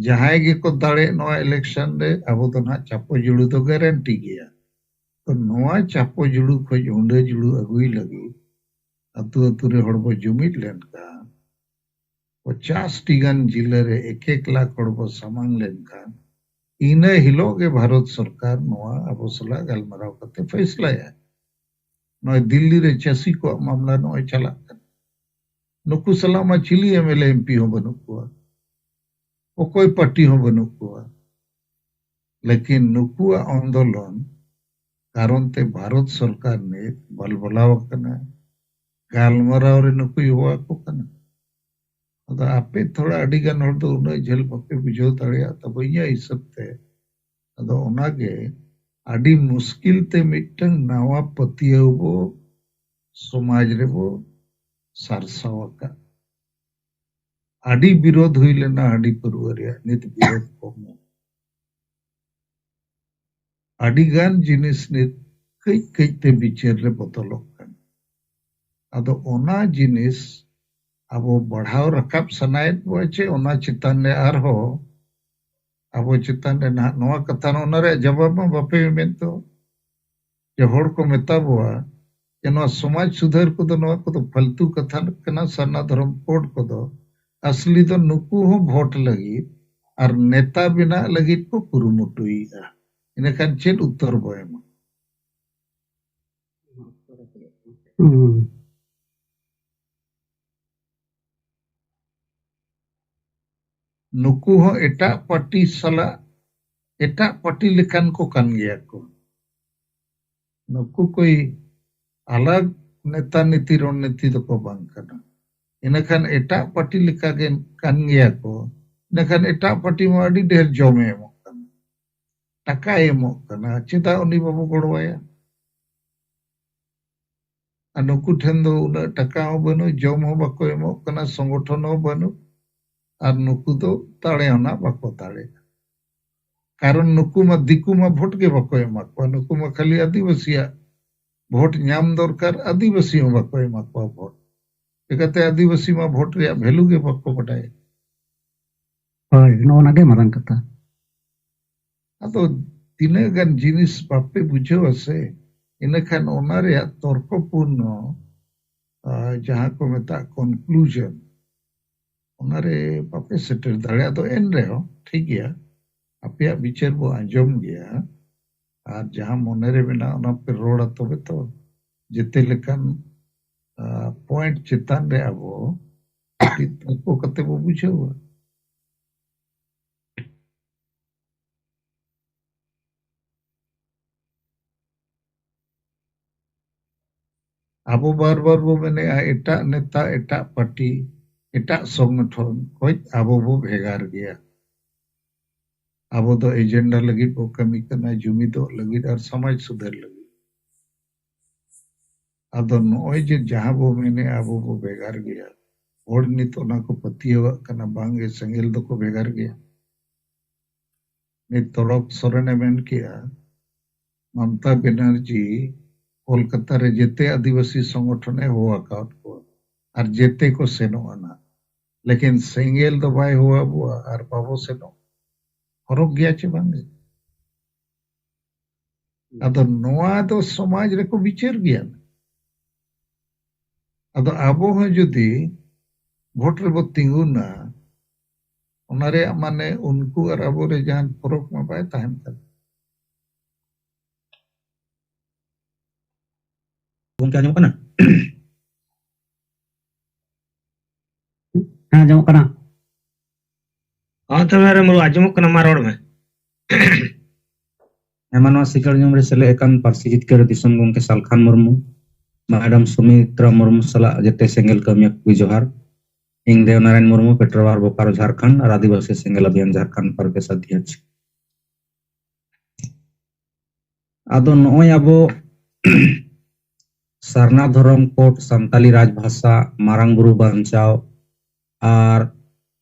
ᱡᱟᱦᱟᱸᱭ ᱜᱮᱠᱚ ᱫᱟᱲᱮᱜ ᱱᱚᱣᱟ ᱤᱞᱮᱠᱥᱚᱱ ᱨᱮ, ᱟᱵᱚ ᱫᱚ ᱱᱟᱦᱟᱜ ᱪᱟᱯᱚ ᱡᱩᱲᱩ ᱫᱚ ᱜᱟᱨᱮᱱᱴᱤ ᱜᱮᱭᱟ᱾ ᱛᱚ ᱱᱚᱣᱟ ᱪᱟᱯᱚ ᱡᱩᱲᱩ ᱠᱷᱚᱡ ᱦᱩᱸᱰᱟᱹ ᱡᱩᱲᱩ ᱟᱹᱜᱩᱭ ᱞᱟᱹᱜᱤᱫ ᱟᱹᱛᱩ ᱟᱹᱛᱩ ᱨᱮ ᱦᱚᱲ ᱵᱚ ᱡᱩᱢᱤᱫ ᱞᱮᱱᱠᱷᱟᱱ, ᱯᱚᱪᱟᱥ ᱴᱤ ᱜᱟᱱ ᱡᱤᱞᱟᱹ ᱨᱮ ᱮᱠ ᱮᱠ ᱞᱟᱠᱷ ᱦᱚᱲ ᱵᱚ ᱥᱟᱢᱟᱝ ᱞᱮᱱᱠᱷᱟᱱ, ᱤᱱᱟᱹ ᱦᱤᱞᱳᱜ ᱜᱮ ᱵᱷᱟᱨᱚᱛ ᱥᱚᱨᱠᱟᱨ ᱱᱚᱣᱟ ᱟᱵᱚ ᱥᱟᱞᱟᱜ ᱜᱟᱞᱢᱟᱨᱟᱣ ᱠᱟᱛᱮ ᱯᱷᱮᱥᱞᱟᱭᱟ᱾ ᱱᱚᱜᱼᱚᱭ ᱫᱤᱞᱞᱤ ᱨᱮ ᱪᱟᱹᱥᱤ ᱠᱚᱣᱟᱜ ᱢᱟᱢᱞᱟ ᱱᱚᱜᱼᱚᱭ ᱪᱟᱞᱟᱜ ᱠᱟᱱᱟ᱾ ᱱᱩᱠᱩ ᱥᱟᱞᱟᱜ ᱢᱟ ᱪᱤᱞᱤ M L A M P ᱦᱚᱸ ᱵᱟᱹᱱᱩᱜ ᱠᱚᱣᱟ, ᱚᱠᱚᱭ ᱯᱟᱨᱴᱤ ᱦᱚᱸ ᱵᱟᱹᱱᱩᱜ ᱠᱚᱣᱟ᱾ ᱞᱮᱠᱤᱱ ᱱᱩᱠᱩᱣᱟᱜ ᱟᱱᱫᱳᱞᱚᱱ ᱠᱟᱨᱚᱱ ᱛᱮ ᱵᱷᱟᱨᱚᱛ ᱥᱚᱨᱠᱟᱨ ᱱᱤᱛ ᱵᱟᱞᱵᱟᱞᱟᱣ ᱟᱠᱟᱱᱟ, ᱜᱟᱞᱢᱟᱨᱟᱣ ᱨᱮ ᱱᱩᱠᱩᱭ ᱦᱚᱦᱚ ᱟᱠᱚ ᱠᱟᱱᱟ᱾ ᱟᱫᱚ ᱟᱯᱮ ᱛᱷᱚᱲᱟ ᱟᱹᱰᱤ ᱜᱟᱱ ᱦᱚᱲ ᱫᱚ ᱩᱱᱟᱹᱜ ᱡᱷᱟᱹᱞ ᱵᱟᱯᱮ ᱵᱩᱡᱷᱟᱹᱣ ᱫᱟᱲᱮᱭᱟᱜ ᱛᱟᱵᱚ᱾ ᱤᱧᱟᱹᱜ ᱦᱤᱥᱟᱹᱵ ᱛᱮ ᱟᱫᱚ ᱚᱱᱟᱜᱮ ᱟᱹᱰᱤ ᱢᱩᱥᱠᱤᱞ ᱛᱮ ᱢᱤᱫᱴᱟᱝ ᱱᱟᱣᱟ ᱯᱟᱹᱛᱭᱟᱹᱣ ᱵᱚ ᱥᱚᱢᱟᱡᱽ ᱨᱮᱵᱚ ᱥᱟᱨᱥᱟᱣ ᱟᱠᱟᱫ᱾ ᱟᱹᱰᱤ ᱵᱤᱨᱳᱫᱷ ᱦᱩᱭ ᱞᱮᱱᱟ ᱦᱟᱺᱰᱤ ᱯᱟᱹᱨᱣᱟᱹ ᱨᱮᱭᱟᱜ, ᱱᱤᱛ ᱵᱤᱨᱳᱫᱷ ᱠᱚᱢ ᱮᱱᱟ᱾ ᱟᱹᱰᱤ ᱜᱟᱱ ᱡᱤᱱᱤᱥ ᱱᱤᱛ ᱠᱟᱹᱡ ᱠᱟᱹᱡ ᱛᱮ ᱵᱤᱪᱟᱹᱨ ᱨᱮ ᱵᱚᱫᱚᱞᱚᱜ ᱠᱟᱱᱟ᱾ ᱟᱫᱚ ᱚᱱᱟ ᱡᱤᱱᱤᱥ ᱟᱵᱚ ᱵᱟᱲᱦᱟᱣ ᱨᱟᱠᱟᱵ ᱥᱟᱱᱟᱭᱮᱫ ᱵᱚᱱᱟ ᱪᱮ ᱚᱱᱟ ᱪᱮᱛᱟᱱ ᱨᱮ ᱟᱨᱦᱚᱸ ᱟᱵᱚ ᱪᱮᱛᱟᱱ ᱨᱮ ᱱᱟᱦᱟᱜ ᱱᱚᱣᱟ ᱠᱟᱛᱷᱟ, ᱚᱱᱟ ᱨᱮᱭᱟᱜ ᱡᱚᱵᱟᱵ ᱢᱟ ᱵᱟᱯᱮ ᱢᱮᱱ ᱫᱚ᱾ ᱡᱮ ᱦᱚᱲ ᱠᱚ ᱢᱮᱛᱟ ᱵᱚᱣᱟ ᱡᱮ ᱱᱚᱣᱟ ᱥᱚᱢᱟᱡᱽ ᱥᱩᱫᱷᱟᱹᱨ ᱠᱚᱫᱚ ᱱᱚᱣᱟ ᱠᱚᱫᱚ ᱯᱷᱟᱞᱛᱩ ᱠᱟᱛᱷᱟ ᱠᱟᱱᱟ, ᱥᱟᱨᱱᱟ ᱫᱷᱚᱨᱚᱢ ᱠᱳᱰ ᱠᱚᱫᱚ ᱟᱥᱞᱤ ᱫᱚ ᱱᱩᱠᱩ ᱦᱚᱸ ᱵᱷᱳᱴ ᱞᱟᱹᱜᱤᱫ ᱟᱨ ᱱᱮᱛᱟ ᱵᱮᱱᱟᱜ ᱞᱟᱹᱜᱤᱫ ᱠᱚ ᱠᱩᱨᱩᱢᱩᱴᱩᱭᱮᱫᱼᱟ᱾ ᱤᱱᱟᱹᱠᱷᱟᱱ ᱪᱮᱫ ᱩᱛᱛᱚᱨ ᱵᱚ ᱮᱢᱟ? ᱦᱩᱸ᱾ ᱱᱩᱠᱩ ᱦᱚᱸ ᱮᱴᱟᱜ ᱯᱟᱨᱴᱤ ᱥᱟᱞᱟᱜ, ᱮᱴᱟᱜ ᱯᱟᱨᱴᱤ ᱞᱮᱠᱟᱱ ᱠᱚ ᱠᱟᱱ ᱜᱮᱭᱟ ᱠᱚ᱾ ᱱᱩᱠᱩ ᱠᱚᱭ ᱟᱞᱟᱜᱽ ᱱᱮᱛᱟ ᱱᱤᱛᱤ ᱨᱚᱱᱱᱤᱛᱤ ᱫᱚᱠᱚ ᱵᱟᱝ ᱠᱟᱱᱟ᱾ ᱤᱱᱟᱹᱠᱷᱟᱱ ᱮᱴᱟᱜ ᱯᱟᱨᱴᱤ ᱞᱮᱠᱟ ᱜᱮ ᱠᱟᱱ ᱜᱮᱭᱟ ᱠᱚ᱾ ᱤᱱᱟᱹᱠᱷᱟᱱ ᱮᱴᱟᱜ ᱯᱟᱨᱴᱤ ᱢᱟ ᱟᱹᱰᱤ ᱰᱷᱮᱨ ᱡᱚᱢᱮ ᱮᱢᱚᱜ ᱠᱟᱱᱟ, ᱴᱟᱠᱟᱭ ᱮᱢᱚᱜ ᱠᱟᱱᱟ, ᱪᱮᱫᱟᱜ ᱩᱱᱤ ᱵᱟᱵᱚ ᱜᱚᱲᱚᱣᱟᱭᱟ? ᱟᱨ ᱱᱩᱠᱩ ᱴᱷᱮᱱ ᱫᱚ ᱩᱱᱟᱹᱜ ᱴᱟᱠᱟ ᱦᱚᱸ ᱵᱟᱹᱱᱩᱜ, ᱡᱚᱢ ᱦᱚᱸ ᱵᱟᱠᱚ ᱮᱢᱚᱜ ᱠᱟᱱᱟ, ᱥᱚᱝᱜᱚᱴᱷᱚᱱ ᱦᱚᱸ ᱵᱟᱹᱱᱩᱜ, ᱟᱨ ᱱᱩᱠᱩ ᱫᱚ ᱫᱟᱲᱮ ᱦᱚᱸ ᱱᱟᱜ ᱵᱟᱠᱚ ᱫᱟᱲᱮᱭᱟᱜᱼᱟ᱾ ᱠᱟᱨᱚᱱ ᱱᱩᱠᱩ ᱢᱟ ᱫᱤᱠᱩ ᱢᱟ ᱵᱷᱳᱴ ᱜᱮ ᱵᱟᱠᱚ ᱮᱢᱟ ᱠᱚᱣᱟ, ᱱᱩᱠᱩ ᱢᱟ ᱠᱷᱟᱹᱞᱤ ᱟᱹᱫᱤᱵᱟᱹᱥᱤᱭᱟᱜ ᱵᱷᱳᱴ ᱧᱟᱢ ᱫᱚᱨᱠᱟᱨ, ᱟᱹᱫᱤᱵᱟᱹᱥᱤ ᱦᱚᱸ ᱵᱟᱠᱚ ᱮᱢᱟ ᱠᱚᱣᱟ ᱵᱷᱳᱴ᱾ ᱪᱤᱠᱟᱹᱛᱮ ᱟᱹᱫᱤᱵᱟᱹᱥᱤ ᱢᱟ ᱵᱷᱳᱴ ᱨᱮᱭᱟᱜ ᱵᱷᱮᱞᱩ ᱜᱮ ᱵᱟᱠᱚ ᱵᱟᱰᱟᱭᱟ᱾ ᱦᱳᱭ, ᱱᱚᱜᱼᱚ ᱱᱟ ᱜᱮ ᱢᱟᱨᱟᱝ ᱠᱟᱛᱷᱟ᱾ ᱟᱫᱚ ᱛᱤᱱᱟᱹᱜ ᱜᱟᱱ ᱡᱤᱱᱤᱥ ᱵᱟᱯᱮ ᱵᱩᱡᱷᱟᱹᱣᱟ ᱥᱮ, ᱤᱱᱟᱹᱠᱷᱟᱱ ᱚᱱᱟ ᱨᱮᱭᱟᱜ ᱛᱚᱨᱠᱚᱯᱩᱨᱱᱚ, ᱟᱨ ᱡᱟᱦᱟᱸ ᱠᱚ ᱢᱮᱛᱟᱜ conclusion, ᱚᱱᱟᱨᱮ ᱵᱟᱯᱮ ᱥᱮᱴᱮᱨ ᱫᱟᱲᱮᱭᱟᱜ᱾ ᱫᱚ ᱮᱱ ᱨᱮᱦᱚᱸ ᱴᱷᱤᱠ ᱜᱮᱭᱟ, ᱟᱯᱮᱭᱟᱜ ᱵᱤᱪᱟᱹᱨ ᱵᱚ ᱟᱸᱡᱚᱢ ᱜᱮᱭᱟ, ᱟᱨ ᱡᱟᱦᱟᱸ ᱢᱚᱱᱮᱨᱮ ᱢᱮᱱᱟᱜ ᱚᱱᱟ ᱯᱮ ᱨᱚᱲᱟ, ᱛᱚᱵᱮ ᱛᱚ ᱡᱮᱛᱮ ᱞᱮᱠᱟᱱ ᱯᱚᱭᱮᱱᱴ ᱪᱮᱛᱟᱱ ᱨᱮ ᱟᱵᱚ ᱠᱟᱹᱴᱤᱡ ᱛᱚᱨᱠᱚ ᱠᱟᱛᱮ ᱵᱚ ᱵᱩᱡᱷᱟᱹᱣᱟ᱾ ᱟᱵᱚ ᱵᱟᱨ ᱵᱟᱨ ᱵᱚ ᱢᱮᱱᱮᱜᱼᱟ, ᱮᱴᱟᱜ ᱱᱮᱛᱟ, ᱮᱴᱟᱜ ᱯᱟᱨᱴᱤ, ᱮᱴᱟᱜ ᱥᱚᱝᱜᱚᱴᱷᱚᱱ ᱠᱷᱚᱡ ᱟᱵᱚ ᱵᱚ ᱵᱷᱮᱜᱟᱨ ᱜᱮᱭᱟ᱾ ᱟᱵᱚ ᱫᱚ ᱮᱡᱮᱱᱰᱟ ᱞᱟᱹᱜᱤᱫ ᱵᱚ ᱠᱟᱹᱢᱤ ᱠᱟᱱᱟ, ᱡᱩᱢᱤᱫᱚᱜ ᱞᱟᱹᱜᱤᱫ ᱟᱨ ᱥᱚᱢᱟᱡᱽ ᱥᱩᱫᱷᱟᱹᱨ ᱞᱟᱹᱜᱤᱫ᱾ ᱟᱫᱚ ᱱᱚᱜᱼᱚᱭ ᱡᱮ ᱡᱟᱦᱟᱸ ᱵᱚ ᱢᱮᱱᱮᱜᱼᱟ, ᱟᱵᱚ ᱵᱚ ᱵᱷᱮᱜᱟᱨ ᱜᱮᱭᱟ, ᱦᱚᱲ ᱱᱤᱛ ᱚᱱᱟ ᱠᱚ ᱯᱟᱹᱛᱭᱟᱹᱣᱟᱜ ᱠᱟᱱᱟ, ᱵᱟᱝᱜᱮ ᱥᱮᱸᱜᱮᱞ ᱫᱚᱠᱚ ᱵᱷᱮᱜᱟᱨ ᱜᱮᱭᱟ᱾ ᱱᱤᱛ ᱛᱚᱲᱚᱠ ᱥᱚᱨᱮᱱᱮ ᱢᱮᱱ ᱠᱮᱜᱼᱟ, ᱢᱚᱢᱛᱟ ᱵᱮᱱᱟᱨᱡᱤ ᱠᱳᱞᱠᱟᱛᱟ ᱨᱮ ᱡᱮᱛᱮ ᱟᱹᱫᱤᱵᱟᱹᱥᱤ ᱥᱚᱝᱜᱚᱴᱷᱚᱱᱮ ᱦᱚᱦᱚ ᱟᱠᱟᱫ ᱠᱚᱣᱟ ᱟᱨ ᱡᱮᱛᱮ ᱠᱚ ᱥᱮᱱᱚᱜᱼᱟ ᱱᱟᱜ, ᱞᱮᱠᱤᱱ ᱥᱮᱸᱜᱮᱞ ᱫᱚ ᱵᱟᱭ ᱦᱚᱦᱚ ᱟᱵᱚᱣᱟ ᱟᱨ ᱵᱟᱵᱚ ᱥᱮᱱᱚᱜ᱾ ᱯᱷᱚᱨᱚᱠ ᱜᱮᱭᱟ ᱪᱮ ᱵᱟᱝ? ᱟᱫᱚ ᱱᱚᱣᱟ ᱫᱚ ᱥᱚᱢᱟᱡᱽ ᱨᱮᱠᱚ ᱵᱤᱪᱟᱹᱨ ᱜᱮᱭᱟ᱾ ᱟᱫᱚ ᱟᱵᱚ ᱦᱚᱸ ᱡᱩᱫᱤ ᱵᱷᱳᱴ ᱨᱮᱵᱚ ᱛᱤᱸᱜᱩᱱᱟ, ᱚᱱᱟ ᱨᱮᱭᱟᱜ ᱢᱟᱱᱮ ᱩᱱᱠᱩ ᱟᱨ ᱟᱵᱚ ᱨᱮ ᱡᱟᱦᱟᱱ ᱯᱷᱚᱨᱚᱠ ᱢᱟ ᱵᱟᱭ ᱛᱟᱦᱮᱱ ᱠᱟᱱᱟ᱾ ᱜᱚᱝᱠᱮ, ᱟᱸᱡᱚᱢᱚᱜ ᱠᱟᱱᱟ? ᱦᱮᱸ, ᱟᱸᱡᱚᱢᱚᱜ ᱠᱟᱱᱟ᱾ ᱦᱚᱸ, ᱛᱚᱵᱮ ᱨᱮ ᱢᱩᱨᱢᱩ, ᱟᱸᱡᱚᱢᱚᱜ ᱠᱟᱱᱟ, ᱢᱟ ᱨᱚᱲ ᱢᱮ᱾ ᱟᱭᱢᱟ ᱱᱚᱣᱟ ᱥᱤᱠᱟᱹᱲ ᱧᱩᱢ ᱨᱮ ᱥᱮᱞᱮᱫ ᱟᱠᱟᱱ ᱯᱟᱹᱨᱥᱤ ᱡᱤᱛᱠᱟᱹᱨ ᱫᱤᱥᱚᱢ ᱜᱚᱢᱠᱮ ᱥᱟᱞᱠᱷᱟᱱ ᱢᱩᱨᱢᱩ, ᱢᱮᱰᱟᱢ ᱥᱩᱢᱤᱛᱨᱟ ᱢᱩᱨᱢᱩ ᱥᱟᱞᱟᱜ ᱡᱮᱛᱮ ᱥᱮᱸᱜᱮᱞ ᱠᱟᱹᱢᱤᱭᱟᱹ ᱠᱚᱜᱮ ᱡᱚᱦᱟᱨ᱾ ᱤᱧ ᱫᱮᱣᱱᱟᱨᱟᱭᱚᱱ ᱢᱩᱨᱢᱩ, ᱯᱮᱴᱨᱳᱣᱟᱨ ᱵᱳᱠᱟᱨᱳ ᱡᱷᱟᱲᱠᱷᱚᱸᱰ ᱟᱨ ᱟᱹᱫᱤᱵᱟᱹᱥᱤ ᱥᱮᱸᱜᱮᱞ ᱚᱵᱷᱤᱭᱟᱱ ᱡᱷᱟᱲᱠᱷᱚᱸᱰ ᱯᱨᱚᱫᱮᱥ ᱚᱫᱷᱭᱚᱠᱥ᱾ ᱟᱫᱚ ᱱᱚᱜᱼᱚᱭ ᱟᱵᱚ ᱥᱟᱨᱱᱟ ᱫᱷᱚᱨᱚᱢ ᱠᱳᱰ, ᱥᱟᱱᱛᱟᱞᱤ ᱨᱟᱡᱽ ᱵᱷᱟᱥᱟ, ᱢᱟᱨᱟᱝ ᱵᱩᱨᱩ ᱵᱟᱧᱪᱟᱣ ᱟᱨ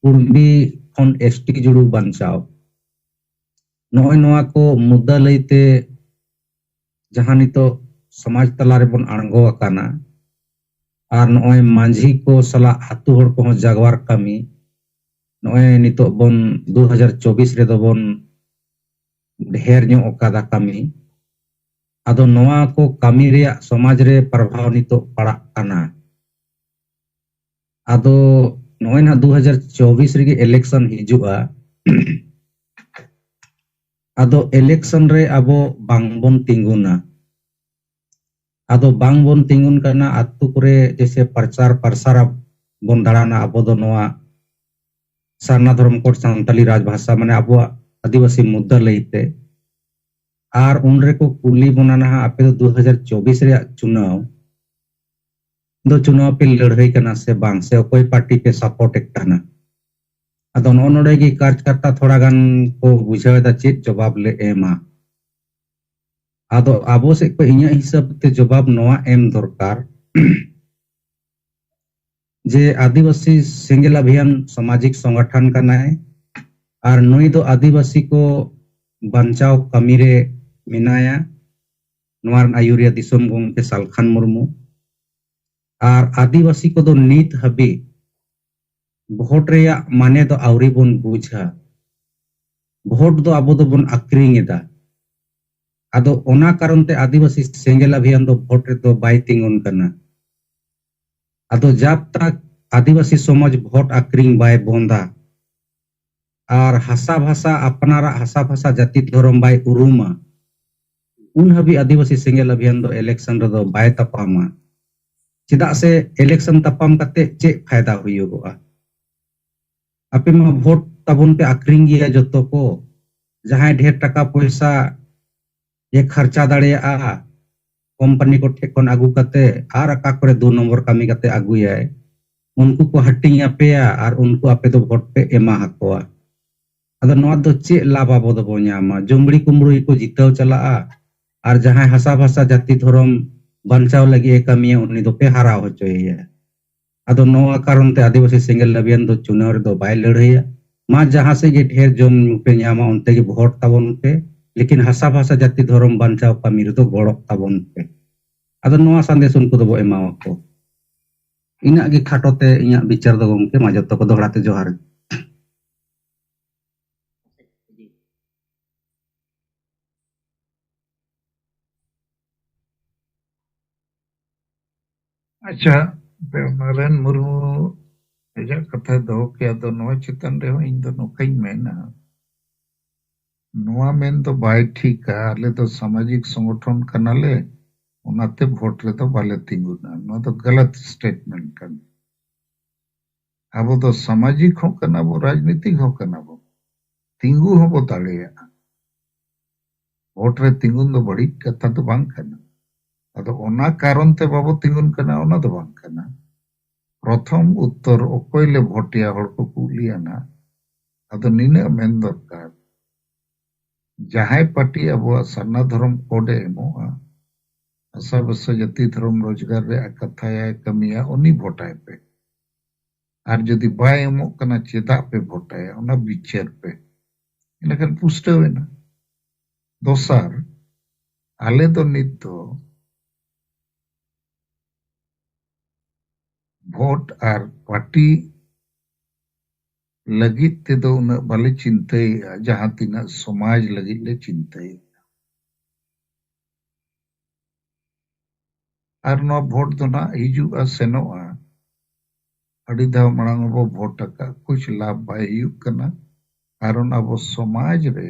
ᱠᱩᱲᱢᱤ ᱠᱷᱚᱱ ᱮᱥᱴᱤ ᱡᱩᱲᱩ ᱵᱟᱧᱪᱟᱣ, ᱱᱚᱜᱼᱚᱭ ᱱᱚᱣᱟ ᱠᱚ ᱢᱩᱫᱽᱫᱟ ᱞᱟᱹᱭᱛᱮ ᱡᱟᱦᱟᱸ ᱱᱤᱛᱚᱜ ᱥᱚᱢᱟᱡᱽ ᱛᱟᱞᱟ ᱨᱮᱵᱚᱱ ᱟᱬᱜᱚ ᱟᱠᱟᱱᱟ, ᱟᱨ ᱱᱚᱜᱼᱚᱭ ᱢᱟᱹᱡᱷᱤ ᱠᱚ ᱥᱟᱞᱟᱜ ᱟᱹᱛᱩ ᱦᱚᱲ ᱠᱚᱦᱚᱸ ᱡᱟᱜᱣᱟᱨ ᱠᱟᱹᱢᱤ, ᱱᱚᱜᱼᱚᱭ ᱱᱤᱛᱚᱜ ᱵᱚᱱ ᱫᱩ ᱦᱟᱡᱟᱨ ᱪᱚᱵᱵᱤᱥ ᱨᱮᱫᱚ ᱵᱚᱱ ᱰᱷᱮᱨ ᱧᱚᱜ ᱟᱠᱟᱫᱟ ᱠᱟᱹᱢᱤ᱾ ᱟᱫᱚ ᱱᱚᱣᱟ ᱠᱚ ᱠᱟᱹᱢᱤ ᱨᱮᱭᱟᱜ ᱥᱚᱢᱟᱡᱽ ᱨᱮ ᱯᱨᱚᱵᱷᱟᱣ ᱱᱤᱛᱚᱜ ᱯᱟᱲᱟᱜ ᱠᱟᱱᱟ᱾ ᱟᱫᱚ ᱱᱚᱜᱼᱚᱭ ᱱᱟᱦᱟᱜ ᱫᱩ ᱦᱟᱡᱟᱨ ᱪᱚᱵᱵᱤᱥ ᱨᱮᱜᱮ ᱤᱞᱮᱠᱥᱚᱱ ᱦᱤᱡᱩᱜᱼᱟ᱾ ᱟᱫᱚ ᱤᱞᱮᱠᱥᱚᱱ ᱨᱮ ᱟᱵᱚ ᱵᱟᱝᱵᱚᱱ ᱛᱤᱸᱜᱩᱱᱟ᱾ ᱟᱫᱚ ᱵᱟᱝᱵᱚᱱ ᱛᱤᱸᱜᱩᱱ ᱠᱟᱱᱟ, ᱟᱛᱳ ᱠᱚᱨᱮ ᱡᱮᱭᱥᱮ ᱯᱨᱚᱪᱟᱨ ᱯᱨᱚᱥᱟᱨ ᱵᱚᱱ ᱫᱟᱬᱟᱱᱟ ᱟᱵᱚ ᱫᱚ ᱱᱚᱣᱟ ᱥᱟᱨᱱᱟ ᱫᱷᱚᱨᱚᱢ ᱠᱳᱰ, ᱥᱟᱱᱛᱟᱞᱤ ᱨᱟᱡᱽ ᱵᱷᱟᱥᱟ, ᱢᱟᱱᱮ ᱟᱵᱚᱣᱟᱜ ᱟᱹᱫᱤᱵᱟᱹᱥᱤ ᱢᱩᱫᱽᱫᱟ ᱞᱟᱹᱭᱛᱮ᱾ ᱟᱨ ᱩᱱ ᱨᱮᱠᱚ ᱠᱩᱞᱤ ᱵᱚᱱᱟ ᱱᱟᱦᱟᱜ, "ᱟᱯᱮ ᱫᱚ ᱫᱩ ᱦᱟᱡᱟᱨ ᱪᱚᱵᱵᱤᱥ ᱨᱮᱭᱟᱜ ᱪᱩᱱᱟᱣ ᱫᱚ ᱪᱩᱱᱟᱣ ᱯᱮ ᱞᱟᱹᱲᱦᱟᱹᱭ ᱠᱟᱱᱟ ᱥᱮ ᱵᱟᱝ, ᱥᱮ ᱚᱠᱚᱭ ᱯᱟᱨᱴᱤ ᱯᱮ ᱥᱟᱯᱳᱨᱴ ᱮᱫ ᱠᱟᱱᱟ?" ᱟᱫᱚ ᱱᱚᱜᱼᱚ ᱱᱚᱰᱮ ᱜᱮ ᱠᱟᱨᱡᱽᱠᱟᱨᱛᱟ ᱛᱷᱚᱲᱟ ᱜᱟᱱ ᱠᱚ ᱵᱩᱡᱷᱟᱹᱣ ᱮᱫᱟ ᱪᱮᱫ ᱡᱚᱵᱟᱵ ᱞᱮ ᱮᱢᱟ᱾ ᱟᱫᱚ ᱟᱵᱚ ᱥᱮᱫ ᱠᱷᱚᱱ ᱤᱧᱟᱹᱜ ᱦᱤᱥᱟᱹᱵ ᱛᱮ ᱡᱚᱵᱟᱵ ᱱᱚᱣᱟ ᱮᱢ ᱫᱚᱨᱠᱟᱨ ᱡᱮ ᱟᱹᱫᱤᱵᱟᱹᱥᱤ ᱥᱮᱸᱜᱮᱞ ᱚᱵᱷᱤᱭᱟᱱ ᱥᱟᱢᱟᱡᱤᱠ ᱥᱚᱝᱜᱚᱴᱷᱚᱱ ᱠᱟᱱᱟᱭ ᱟᱨ ᱱᱩᱭ ᱫᱚ ᱟᱹᱫᱤᱵᱟᱹᱥᱤ ᱠᱚ ᱵᱟᱧᱪᱟᱣ ᱠᱟᱹᱢᱤ ᱨᱮ ᱢᱮᱱᱟᱭᱟ᱾ ᱱᱚᱣᱟ ᱨᱮᱱ ᱟᱹᱭᱩᱨᱤᱭᱟᱹ ᱫᱤᱥᱚᱢ ᱜᱚᱢᱠᱮ ᱥᱟᱞᱠᱷᱟᱱ ᱢᱩᱨᱢᱩ᱾ ᱟᱨ ᱟᱹᱫᱤᱵᱟᱹᱥᱤ ᱠᱚᱫᱚ ᱱᱤᱛ ᱦᱟᱹᱵᱤᱡ ᱵᱷᱳᱴ ᱨᱮᱭᱟᱜ ᱢᱟᱱᱮ ᱫᱚ ᱟᱹᱣᱨᱤ ᱵᱚᱱ ᱵᱩᱡᱷᱟ᱾ ᱵᱷᱳᱴ ᱫᱚ ᱟᱵᱚ ᱫᱚᱵᱚᱱ ᱟᱠᱷᱨᱤᱧ ᱮᱫᱟ᱾ ᱟᱫᱚ ᱚᱱᱟ ᱠᱟᱨᱚᱱ ᱛᱮ ᱟᱹᱫᱤᱵᱟᱹᱥᱤ ᱥᱮᱸᱜᱮᱞ ᱚᱵᱷᱤᱭᱟᱱ ᱫᱚ ᱵᱷᱳᱴ ᱨᱮᱫᱚ ᱵᱟᱭ ᱛᱤᱸᱜᱩᱱ ᱠᱟᱱᱟ᱾ ᱟᱫᱚ ᱡᱟᱵ ᱛᱟᱠ ᱟᱹᱫᱤᱵᱟᱹᱥᱤ ᱥᱚᱢᱟᱡᱽ ᱵᱷᱳᱴ ᱟᱠᱷᱨᱤᱧ ᱵᱟᱭ ᱵᱚᱱᱫᱟ ᱟᱨ ᱦᱟᱥᱟ ᱵᱷᱟᱥᱟ, ᱟᱯᱱᱟᱨᱟᱜ ᱦᱟᱥᱟ ᱵᱷᱟᱥᱟ, ᱡᱟᱹᱛᱤ ᱫᱷᱚᱨᱚᱢ ᱵᱟᱭ ᱩᱨᱩᱢᱟ, ᱩᱱ ᱦᱟᱹᱵᱤᱡ ᱟᱹᱫᱤᱵᱟᱹᱥᱤ ᱥᱮᱸᱜᱮᱞ ᱚᱵᱷᱤᱭᱟᱱ ᱫᱚ ᱤᱞᱮᱠᱥᱚᱱ ᱨᱮᱫᱚ ᱵᱟᱭ ᱛᱟᱯᱟᱢᱟ᱾ ᱪᱮᱫᱟᱜ ᱥᱮ ᱤᱞᱮᱠᱥᱚᱱ ᱛᱟᱯᱟᱢ ᱠᱟᱛᱮ ᱪᱮᱫ ᱯᱷᱟᱭᱫᱟ ᱦᱩᱭᱩᱜᱚᱜᱼᱟ? ᱟᱯᱮ ᱢᱟ ᱵᱷᱳᱴ ᱛᱟᱵᱚᱱ ᱯᱮ ᱟᱠᱷᱨᱤᱧ ᱜᱮᱭᱟ ᱡᱚᱛᱚ ᱠᱚ᱾ ᱡᱟᱦᱟᱸᱭ ᱰᱷᱮᱨ ᱴᱟᱠᱟ ᱯᱚᱭᱥᱟ ᱮ ᱠᱷᱚᱨᱪᱟ ᱫᱟᱲᱮᱭᱟᱜᱼᱟ, ᱠᱳᱢᱯᱟᱱᱤ ᱠᱚ ᱴᱷᱮᱱ ᱠᱷᱚᱱ ᱟᱹᱜᱩ ᱠᱟᱛᱮ ᱟᱨ ᱚᱠᱟ ᱠᱚᱨᱮ ᱫᱩ ᱱᱚᱢᱵᱚᱨ ᱠᱟᱹᱢᱤ ᱠᱟᱛᱮ ᱟᱹᱜᱩᱭᱟᱭ, ᱩᱱᱠᱩ ᱠᱚ ᱦᱟᱹᱴᱤᱧ ᱟᱯᱮᱭᱟ ᱟᱨ ᱩᱱᱠᱩ ᱟᱯᱮ ᱫᱚ ᱵᱷᱳᱴ ᱯᱮ ᱮᱢᱟ ᱟᱠᱚᱣᱟ᱾ ᱟᱫᱚ ᱱᱚᱣᱟ ᱫᱚ ᱪᱮᱫ ᱞᱟᱵᱷ ᱟᱵᱚ ᱫᱚᱵᱚ ᱧᱟᱢᱟ? ᱡᱩᱢᱲᱤ ᱠᱩᱢᱲᱩ ᱜᱮᱠᱚ ᱡᱤᱛᱟᱹᱣ ᱪᱟᱞᱟᱜᱼᱟ ᱟᱨ ᱡᱟᱦᱟᱸᱭ ᱦᱟᱥᱟ ᱵᱷᱟᱥᱟ ᱡᱟᱹᱛᱤ ᱫᱷᱚᱨᱚᱢ ᱵᱟᱧᱪᱟᱣ ᱞᱟᱹᱜᱤᱫ ᱮ ᱠᱟᱹᱢᱤᱭᱟ ᱩᱱᱤ ᱫᱚᱯᱮ ᱦᱟᱨᱟᱣ ᱦᱚᱪᱚᱭᱮᱭᱟ᱾ ᱟᱫᱚ ᱱᱚᱣᱟ ᱠᱟᱨᱚᱱ ᱛᱮ ᱟᱹᱫᱤᱵᱟᱹᱥᱤ ᱥᱮᱸᱜᱮᱞ ᱚᱵᱷᱤᱭᱟᱱ ᱫᱚ ᱪᱩᱱᱟᱣ ᱨᱮᱫᱚ ᱵᱟᱭ ᱞᱟᱹᱲᱦᱟᱹᱭᱟ᱾ ᱢᱟ ᱡᱟᱦᱟᱸ ᱥᱮᱫ ᱜᱮ ᱰᱷᱮᱨ ᱡᱚᱢ ᱧᱩ ᱯᱮ ᱧᱟᱢᱟ ᱚᱱᱛᱮ ᱜᱮ ᱵᱷᱳᱴ ᱛᱟᱵᱚᱱ ᱯᱮ, ᱞᱮᱠᱤᱱ ᱦᱟᱥᱟ ᱵᱷᱟᱥᱟ ᱡᱟᱹᱛᱤ ᱫᱷᱚᱨᱚᱢ ᱵᱟᱧᱪᱟᱣ ᱠᱟᱹᱢᱤ ᱨᱮᱫᱚ ᱜᱚᱲᱚᱜ ᱛᱟᱵᱚᱱ ᱯᱮ᱾ ᱟᱫᱚ ᱱᱚᱣᱟ ᱥᱟᱸᱫᱮᱥ ᱩᱱᱠᱩ ᱫᱚᱵᱚ ᱮᱢᱟᱣᱟᱠᱚ᱾ ᱤᱱᱟᱹᱜ ᱜᱮ ᱠᱷᱟᱴᱚ ᱛᱮ ᱤᱧᱟᱹᱜ ᱵᱤᱪᱟᱹᱨ ᱫᱚ ᱜᱚᱢᱠᱮ, ᱢᱟ ᱡᱚᱛᱚ ᱠᱚ ᱫᱚᱦᱲᱟ ᱛᱮ ᱡᱚᱦᱟᱨ᱾ ᱟᱪᱪᱷᱟ, ᱵᱮᱢᱟᱨᱮᱱ ᱢᱩᱨᱢᱩ ᱟᱡᱟᱜ ᱠᱟᱛᱷᱟᱭ ᱫᱚᱦᱚ ᱠᱮᱫᱟ, ᱟᱫᱚ ᱱᱚᱣᱟ ᱪᱮᱛᱟᱱ ᱨᱮᱦᱚᱸ ᱤᱧ ᱫᱚ ᱱᱚᱝᱠᱟᱧ ᱢᱮᱱᱟ, ᱱᱚᱣᱟ ᱢᱮᱱ ᱫᱚ ᱵᱟᱭ ᱴᱷᱤᱠᱟ, ᱟᱞᱮ ᱫᱚ ᱥᱟᱢᱟᱡᱤᱠ ᱥᱚᱝᱜᱚᱴᱷᱚᱱ ᱠᱟᱱᱟᱞᱮ, ᱚᱱᱟᱛᱮ ᱵᱷᱳᱴ ᱨᱮᱫᱚ ᱵᱟᱞᱮ ᱛᱤᱸᱜᱩᱱᱟ᱾ ᱱᱚᱣᱟ ᱫᱚ ᱜᱟᱞᱟᱛ ᱥᱴᱮᱴᱢᱮᱱᱴ ᱠᱟᱱᱟ᱾ ᱟᱵᱚ ᱫᱚ ᱥᱟᱢᱟᱡᱤᱠ ᱦᱚᱸ ᱠᱟᱱᱟ ᱵᱚ, ᱨᱟᱡᱽᱱᱤᱛᱤᱠ ᱦᱚᱸ ᱠᱟᱱᱟ ᱵᱚ, ᱛᱤᱸᱜᱩ ᱦᱚᱸᱵᱚ ᱫᱟᱲᱮᱭᱟᱜᱼᱟ᱾ ᱵᱷᱳᱴ ᱨᱮ ᱛᱤᱸᱜᱩᱱ ᱫᱚ ᱵᱟᱹᱲᱤᱡ ᱠᱟᱛᱷᱟ ᱫᱚ ᱵᱟᱝ ᱠᱟᱱᱟ᱾ ᱟᱫᱚ ᱚᱱᱟ ᱠᱟᱨᱚᱱ ᱛᱮ ᱵᱟᱵᱚ ᱛᱤᱸᱜᱩᱱ ᱠᱟᱱᱟ, ᱚᱱᱟ ᱫᱚ ᱵᱟᱝ ᱠᱟᱱᱟ᱾ ᱯᱨᱚᱛᱷᱚᱢ ᱩᱛᱛᱚᱨ, ᱚᱠᱚᱭ ᱞᱮ ᱵᱷᱳᱴᱮᱭᱟ, ᱦᱚᱲ ᱠᱚ ᱠᱩᱞᱤᱭᱟ ᱱᱟᱦᱟᱜ, ᱟᱫᱚ ᱱᱤᱱᱟᱹᱜ ᱢᱮᱱ ᱫᱚᱨᱠᱟᱨ, ᱡᱟᱦᱟᱸᱭ ᱯᱟᱨᱴᱤ ᱟᱵᱚᱣᱟᱜ ᱥᱟᱨᱱᱟ ᱫᱷᱚᱨᱚᱢ ᱠᱳᱰ ᱮ ᱮᱢᱚᱜᱼᱟ, ᱟᱥᱟ ᱵᱷᱟᱥᱟ ᱡᱟᱹᱛᱤ ᱫᱷᱚᱨᱚᱢ ᱨᱳᱡᱽᱜᱟᱨ ᱨᱮᱭᱟᱜ ᱠᱟᱛᱷᱟᱭᱟᱭ, ᱠᱟᱹᱢᱤᱭᱟ, ᱩᱱᱤ ᱵᱷᱳᱴᱟᱭ ᱯᱮ᱾ ᱟᱨ ᱡᱩᱫᱤ ᱵᱟᱭ ᱮᱢᱚᱜ ᱠᱟᱱᱟ, ᱪᱮᱫᱟᱜ ᱯᱮ ᱵᱷᱳᱴᱟᱭᱟ, ᱚᱱᱟ ᱵᱤᱪᱟᱹᱨ ᱯᱮ᱾ ᱤᱱᱟᱹᱠᱷᱟᱱ ᱯᱩᱥᱴᱟᱹᱣ ᱮᱱᱟ᱾ ᱫᱚᱥᱟᱨ, ᱟᱞᱮ ᱫᱚ ᱱᱤᱛ ᱫᱚ ᱵᱷᱳᱴ ᱟᱨ ᱯᱟᱨᱴᱤ ᱞᱟᱹᱜᱤᱫ ᱛᱮᱫᱚ ᱩᱱᱟᱹᱜ ᱵᱟᱞᱮ ᱪᱤᱱᱛᱟᱹᱭᱮᱫᱼᱟ, ᱡᱟᱦᱟᱸ ᱛᱤᱱᱟᱹᱜ ᱥᱚᱢᱟᱡᱽ ᱞᱟᱹᱜᱤᱫ ᱞᱮ ᱪᱤᱱᱛᱟᱹᱭᱮᱫᱼᱟ᱾ ᱟᱨ ᱱᱚᱣᱟ ᱵᱷᱳᱴ ᱫᱚ ᱱᱟᱜ ᱦᱤᱡᱩᱜᱼᱟ, ᱥᱮᱱᱚᱜᱼᱟ᱾ ᱟᱹᱰᱤ ᱫᱷᱟᱣ ᱢᱟᱲᱟᱝ ᱦᱚᱸᱵᱚ ᱵᱷᱳᱴ ᱟᱠᱟᱫ, ᱠᱩᱪ ᱞᱟᱵᱷ ᱵᱟᱭ ᱦᱩᱭᱩᱜ ᱠᱟᱱᱟ᱾ ᱠᱟᱨᱚᱱ ᱟᱵᱚ ᱥᱚᱢᱟᱡᱽ ᱨᱮ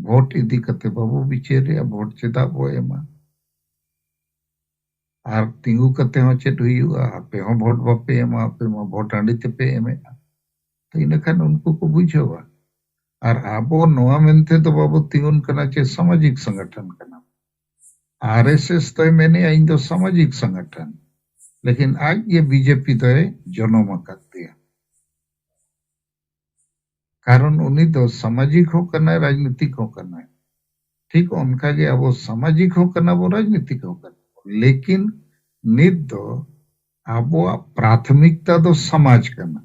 ᱵᱷᱳᱴ ᱤᱫᱤ ᱠᱟᱛᱮ ᱵᱟᱵᱚ ᱵᱤᱪᱟᱹᱨᱮᱜᱼᱟ, ᱵᱷᱳᱴ ᱪᱮᱫᱟᱜ ᱵᱚ ᱮᱢᱟ? ᱟᱨ ᱛᱤᱸᱜᱩ ᱠᱟᱛᱮ ᱦᱚᱸ ᱪᱮᱫ ᱦᱩᱭᱩᱜᱼᱟ? ᱟᱯᱮ ᱦᱚᱸ ᱵᱷᱳᱴ ᱵᱟᱯᱮ ᱮᱢᱟ, ᱟᱯᱮ ᱢᱟ ᱵᱷᱳᱴ ᱦᱟᱺᱰᱤ ᱛᱮᱯᱮ ᱮᱢᱮᱜᱼᱟ᱾ ᱛᱚ, ᱤᱱᱟᱹᱠᱷᱟᱱ ᱩᱱᱠᱩ ᱠᱚ ᱵᱩᱡᱷᱟᱹᱣᱟ᱾ ᱟᱨ ᱟᱵᱚ ᱱᱚᱣᱟ ᱢᱮᱱᱛᱮ ᱫᱚ ᱵᱟᱵᱚ ᱛᱤᱸᱜᱩᱱ ᱠᱟᱱᱟ ᱪᱮ ᱥᱟᱢᱟᱡᱤᱠ ᱥᱚᱝᱜᱚᱴᱷᱚᱱ ᱠᱟᱱᱟ᱾ ᱟᱨ ᱮᱥ ᱮᱥ ᱫᱚᱭ ᱢᱮᱱᱮᱜᱼᱟ, "ᱤᱧ ᱫᱚ ᱥᱟᱢᱟᱡᱤᱠ ᱥᱚᱝᱜᱚᱴᱷᱚᱱ", ᱞᱮᱠᱤᱱ ᱟᱡ ᱜᱮ ᱵᱤᱡᱮᱯᱤ ᱫᱚᱭ ᱡᱚᱱᱚᱢ ᱟᱠᱟᱫ ᱫᱮᱭᱟ᱾ ᱠᱟᱨᱚᱱ ᱩᱱᱤ ᱫᱚ ᱥᱟᱢᱟᱡᱤᱠ ᱦᱚᱸ ᱠᱟᱱᱟᱭ, ᱨᱟᱡᱽᱱᱤᱛᱤᱠ ᱦᱚᱸ ᱠᱟᱱᱟᱭ᱾ ᱴᱷᱤᱠ ᱚᱱᱠᱟ ᱜᱮ ᱟᱵᱚ ᱥᱟᱢᱟᱡᱤᱠ ᱦᱚᱸ ᱠᱟᱱᱟ ᱵᱚ, ᱨᱟᱡᱽᱱᱤᱛᱤᱠ ᱦᱚᱸ ᱠᱟᱱᱟ ᱵᱚ᱾ ᱞᱮᱠᱤᱱ ᱱᱤᱛ ᱫᱚ ᱟᱵᱚᱣᱟᱜ ᱯᱨᱟᱛᱷᱚᱢᱤᱠᱛᱟ ᱫᱚ ᱥᱚᱢᱟᱡᱽ ᱠᱟᱱᱟ᱾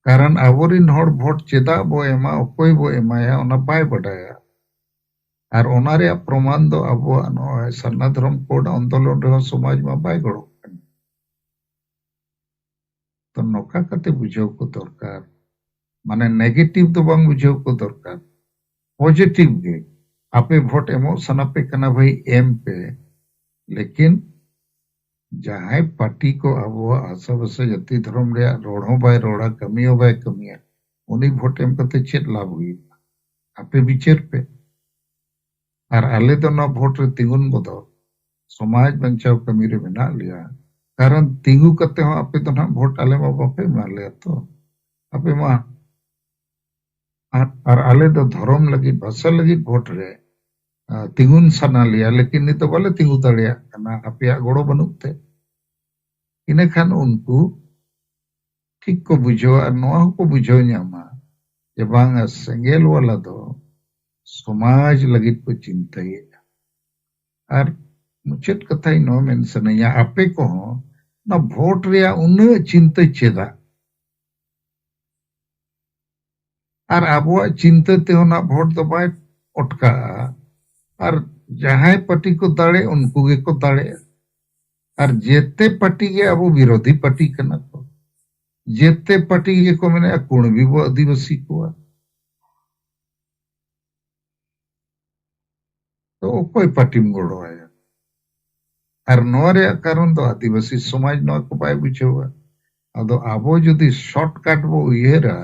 ᱠᱟᱨᱚᱱ ᱟᱵᱚᱨᱤᱱ ᱦᱚᱲ ᱵᱷᱳᱴ ᱪᱮᱫᱟᱜ ᱵᱚ ᱮᱢᱟ, ᱚᱠᱚᱭ ᱵᱚ ᱮᱢᱟᱭᱟ, ᱚᱱᱟ ᱵᱟᱭ ᱵᱟᱰᱟᱭᱟ᱾ ᱟᱨ ᱚᱱᱟ ᱨᱮᱭᱟᱜ ᱯᱨᱚᱢᱟᱱ ᱫᱚ ᱟᱵᱚᱣᱟᱜ ᱱᱚᱜᱼᱚᱭ ᱥᱟᱨᱱᱟ ᱫᱷᱚᱨᱚᱢ ᱠᱳᱰ ᱟᱱᱫᱳᱞᱚᱱ ᱨᱮᱦᱚᱸ ᱥᱚᱢᱟᱡᱽ ᱢᱟ ᱵᱟᱭ ᱜᱚᱲᱚᱜ ᱠᱟᱱᱟ᱾ ᱛᱚ ᱱᱚᱝᱠᱟ ᱠᱟᱛᱮ ᱵᱩᱡᱷᱟᱹᱣ ᱠᱚ ᱫᱚᱨᱠᱟᱨ, ᱢᱟᱱᱮ ᱱᱮᱜᱮᱴᱤᱵᱷ ᱫᱚ ᱵᱟᱝ ᱵᱩᱡᱷᱟᱹᱣ ᱠᱚ ᱫᱚᱨᱠᱟᱨ, ᱯᱚᱡᱤᱴᱤᱵᱷ ᱜᱮ᱾ ᱟᱯᱮ ᱵᱷᱳᱴ ᱮᱢᱚᱜ ᱥᱟᱱᱟ ᱯᱮ ᱠᱟᱱᱟ ᱵᱷᱟᱹᱭ, ᱮᱢ ᱯᱮ, ᱞᱮᱠᱤᱱ ᱡᱟᱦᱟᱸᱭ ᱯᱟᱨᱴᱤ ᱠᱚ ᱟᱵᱚᱣᱟᱜ ᱟᱥᱟᱵᱷᱟᱥᱟ ᱡᱟᱹᱛᱤ ᱫᱷᱚᱨᱚᱢ ᱨᱮᱭᱟᱜ ᱨᱚᱲ ᱦᱚᱸ ᱵᱟᱭ ᱨᱚᱲᱟ, ᱠᱟᱹᱢᱤ ᱦᱚᱸ ᱵᱟᱭ ᱠᱟᱹᱢᱤᱭᱟ, ᱩᱱᱤ ᱵᱷᱳᱴ ᱮᱢ ᱠᱟᱛᱮ ᱪᱮᱫ ᱞᱟᱵᱷ ᱦᱩᱭᱩᱜᱼᱟ? ᱟᱯᱮ ᱵᱤᱪᱟᱹᱨ ᱯᱮ᱾ ᱟᱨ ᱟᱞᱮ ᱫᱚ ᱱᱚᱣᱟ ᱵᱷᱳᱴ ᱨᱮ ᱛᱤᱸᱜᱩᱱ ᱵᱚᱫᱚᱞ ᱥᱚᱢᱟᱡᱽ ᱵᱟᱧᱪᱟᱣ ᱠᱟᱹᱢᱤ ᱨᱮ ᱢᱮᱱᱟᱜ ᱞᱮᱭᱟ᱾ ᱠᱟᱨᱚᱱ ᱛᱤᱸᱜᱩ ᱠᱟᱛᱮ ᱦᱚᱸ ᱟᱯᱮ ᱫᱚ ᱱᱟᱦᱟᱜ ᱵᱷᱳᱴ ᱟᱞᱮ ᱢᱟ ᱵᱟᱯᱮ ᱮᱢᱟ ᱞᱮᱭᱟ ᱛᱚ᱾ ᱟᱯᱮ ᱢᱟ ᱟᱨ, ᱟᱨ ᱟᱞᱮ ᱫᱚ ᱫᱷᱚᱨᱚᱢ ᱞᱟᱹᱜᱤᱫ, ᱵᱷᱟᱥᱟ ᱞᱟᱹᱜᱤᱫ ᱵᱷᱳᱴ ᱨᱮ, ᱟ, ᱛᱤᱸᱜᱩᱱ ᱥᱟᱱᱟ ᱞᱮᱭᱟ, ᱞᱮᱠᱤᱱ ᱱᱤᱛ ᱫᱚ ᱵᱟᱞᱮ ᱛᱤᱸᱜᱩ ᱫᱟᱲᱮᱭᱟᱜ ᱠᱟᱱᱟ ᱟᱯᱮᱭᱟᱜ ᱜᱚᱲᱚ ᱵᱟᱹᱱᱩᱜ ᱛᱮ᱾ ᱤᱱᱟᱹᱠᱷᱟᱱ ᱩᱱᱠᱩ ᱴᱷᱤᱠ ᱠᱚ ᱵᱩᱡᱷᱟᱹᱣᱟ ᱟᱨ ᱱᱚᱣᱟ ᱦᱚᱸᱠᱚ ᱵᱩᱡᱷᱟᱹᱣ ᱧᱟᱢᱟ ᱡᱮ ᱵᱟᱝᱟ, ᱥᱮᱸᱜᱮᱞ ᱣᱟᱞᱟ ᱫᱚ ᱥᱚᱢᱟᱡᱽ ᱞᱟᱹᱜᱤᱫ ᱠᱚ ᱪᱤᱱᱛᱟᱹᱭᱮᱫᱼᱟ᱾ ᱟᱨ ᱢᱩᱪᱟᱹᱫ ᱠᱟᱛᱷᱟᱧ ᱱᱚᱣᱟ ᱢᱮᱱ ᱥᱟᱱᱟᱧᱟ, ᱟᱯᱮ ᱠᱚᱦᱚᱸ ᱚᱱᱟ ᱵᱷᱳᱴ ᱨᱮᱭᱟᱜ ᱩᱱᱟᱹᱜ ᱪᱤᱱᱛᱟᱹ ᱪᱮᱫᱟᱜ? ᱟᱨ ᱟᱵᱚᱣᱟᱜ ᱪᱤᱱᱛᱟᱹ ᱛᱮᱦᱚᱸ ᱚᱱᱟ ᱵᱷᱳᱴ ᱫᱚ ᱵᱟᱭ ᱚᱴᱠᱟᱜᱼᱟ᱾ ᱟᱨ ᱡᱟᱦᱟᱸᱭ ᱯᱟᱨᱴᱤ ᱠᱚ ᱫᱟᱲᱮ, ᱩᱱᱠᱩ ᱜᱮᱠᱚ ᱫᱟᱲᱮᱜᱼᱟ᱾ ᱟᱨ ᱡᱮᱛᱮ ᱯᱟᱨᱴᱤ ᱜᱮ ᱟᱵᱚ ᱵᱤᱨᱳᱫᱷᱤ ᱯᱟᱨᱴᱤ ᱠᱟᱱᱟ ᱠᱚ᱾ ᱡᱮᱛᱮ ᱯᱟᱨᱴᱤ ᱜᱮᱠᱚ ᱢᱮᱱᱮᱫᱼᱟ ᱠᱩᱬᱵᱤ ᱵᱚ ᱟᱹᱫᱤᱵᱟᱹᱥᱤ ᱠᱚᱣᱟ᱾ ᱛᱚ ᱚᱠᱚᱭ ᱯᱟᱨᱴᱤᱢ ᱜᱚᱲᱚ ᱟᱭᱟ? ᱟᱨ ᱱᱚᱣᱟ ᱨᱮᱭᱟᱜ ᱠᱟᱨᱚᱱ ᱫᱚ ᱟᱹᱫᱤᱵᱟᱹᱥᱤ ᱥᱚᱢᱟᱡᱽ ᱱᱚᱣᱟ ᱠᱚ ᱵᱟᱭ ᱵᱩᱡᱷᱟᱹᱣᱟ᱾ ᱟᱫᱚ ᱟᱵᱚ ᱡᱩᱫᱤ shortcut ᱵᱚ ᱩᱭᱦᱟᱹᱨᱟ,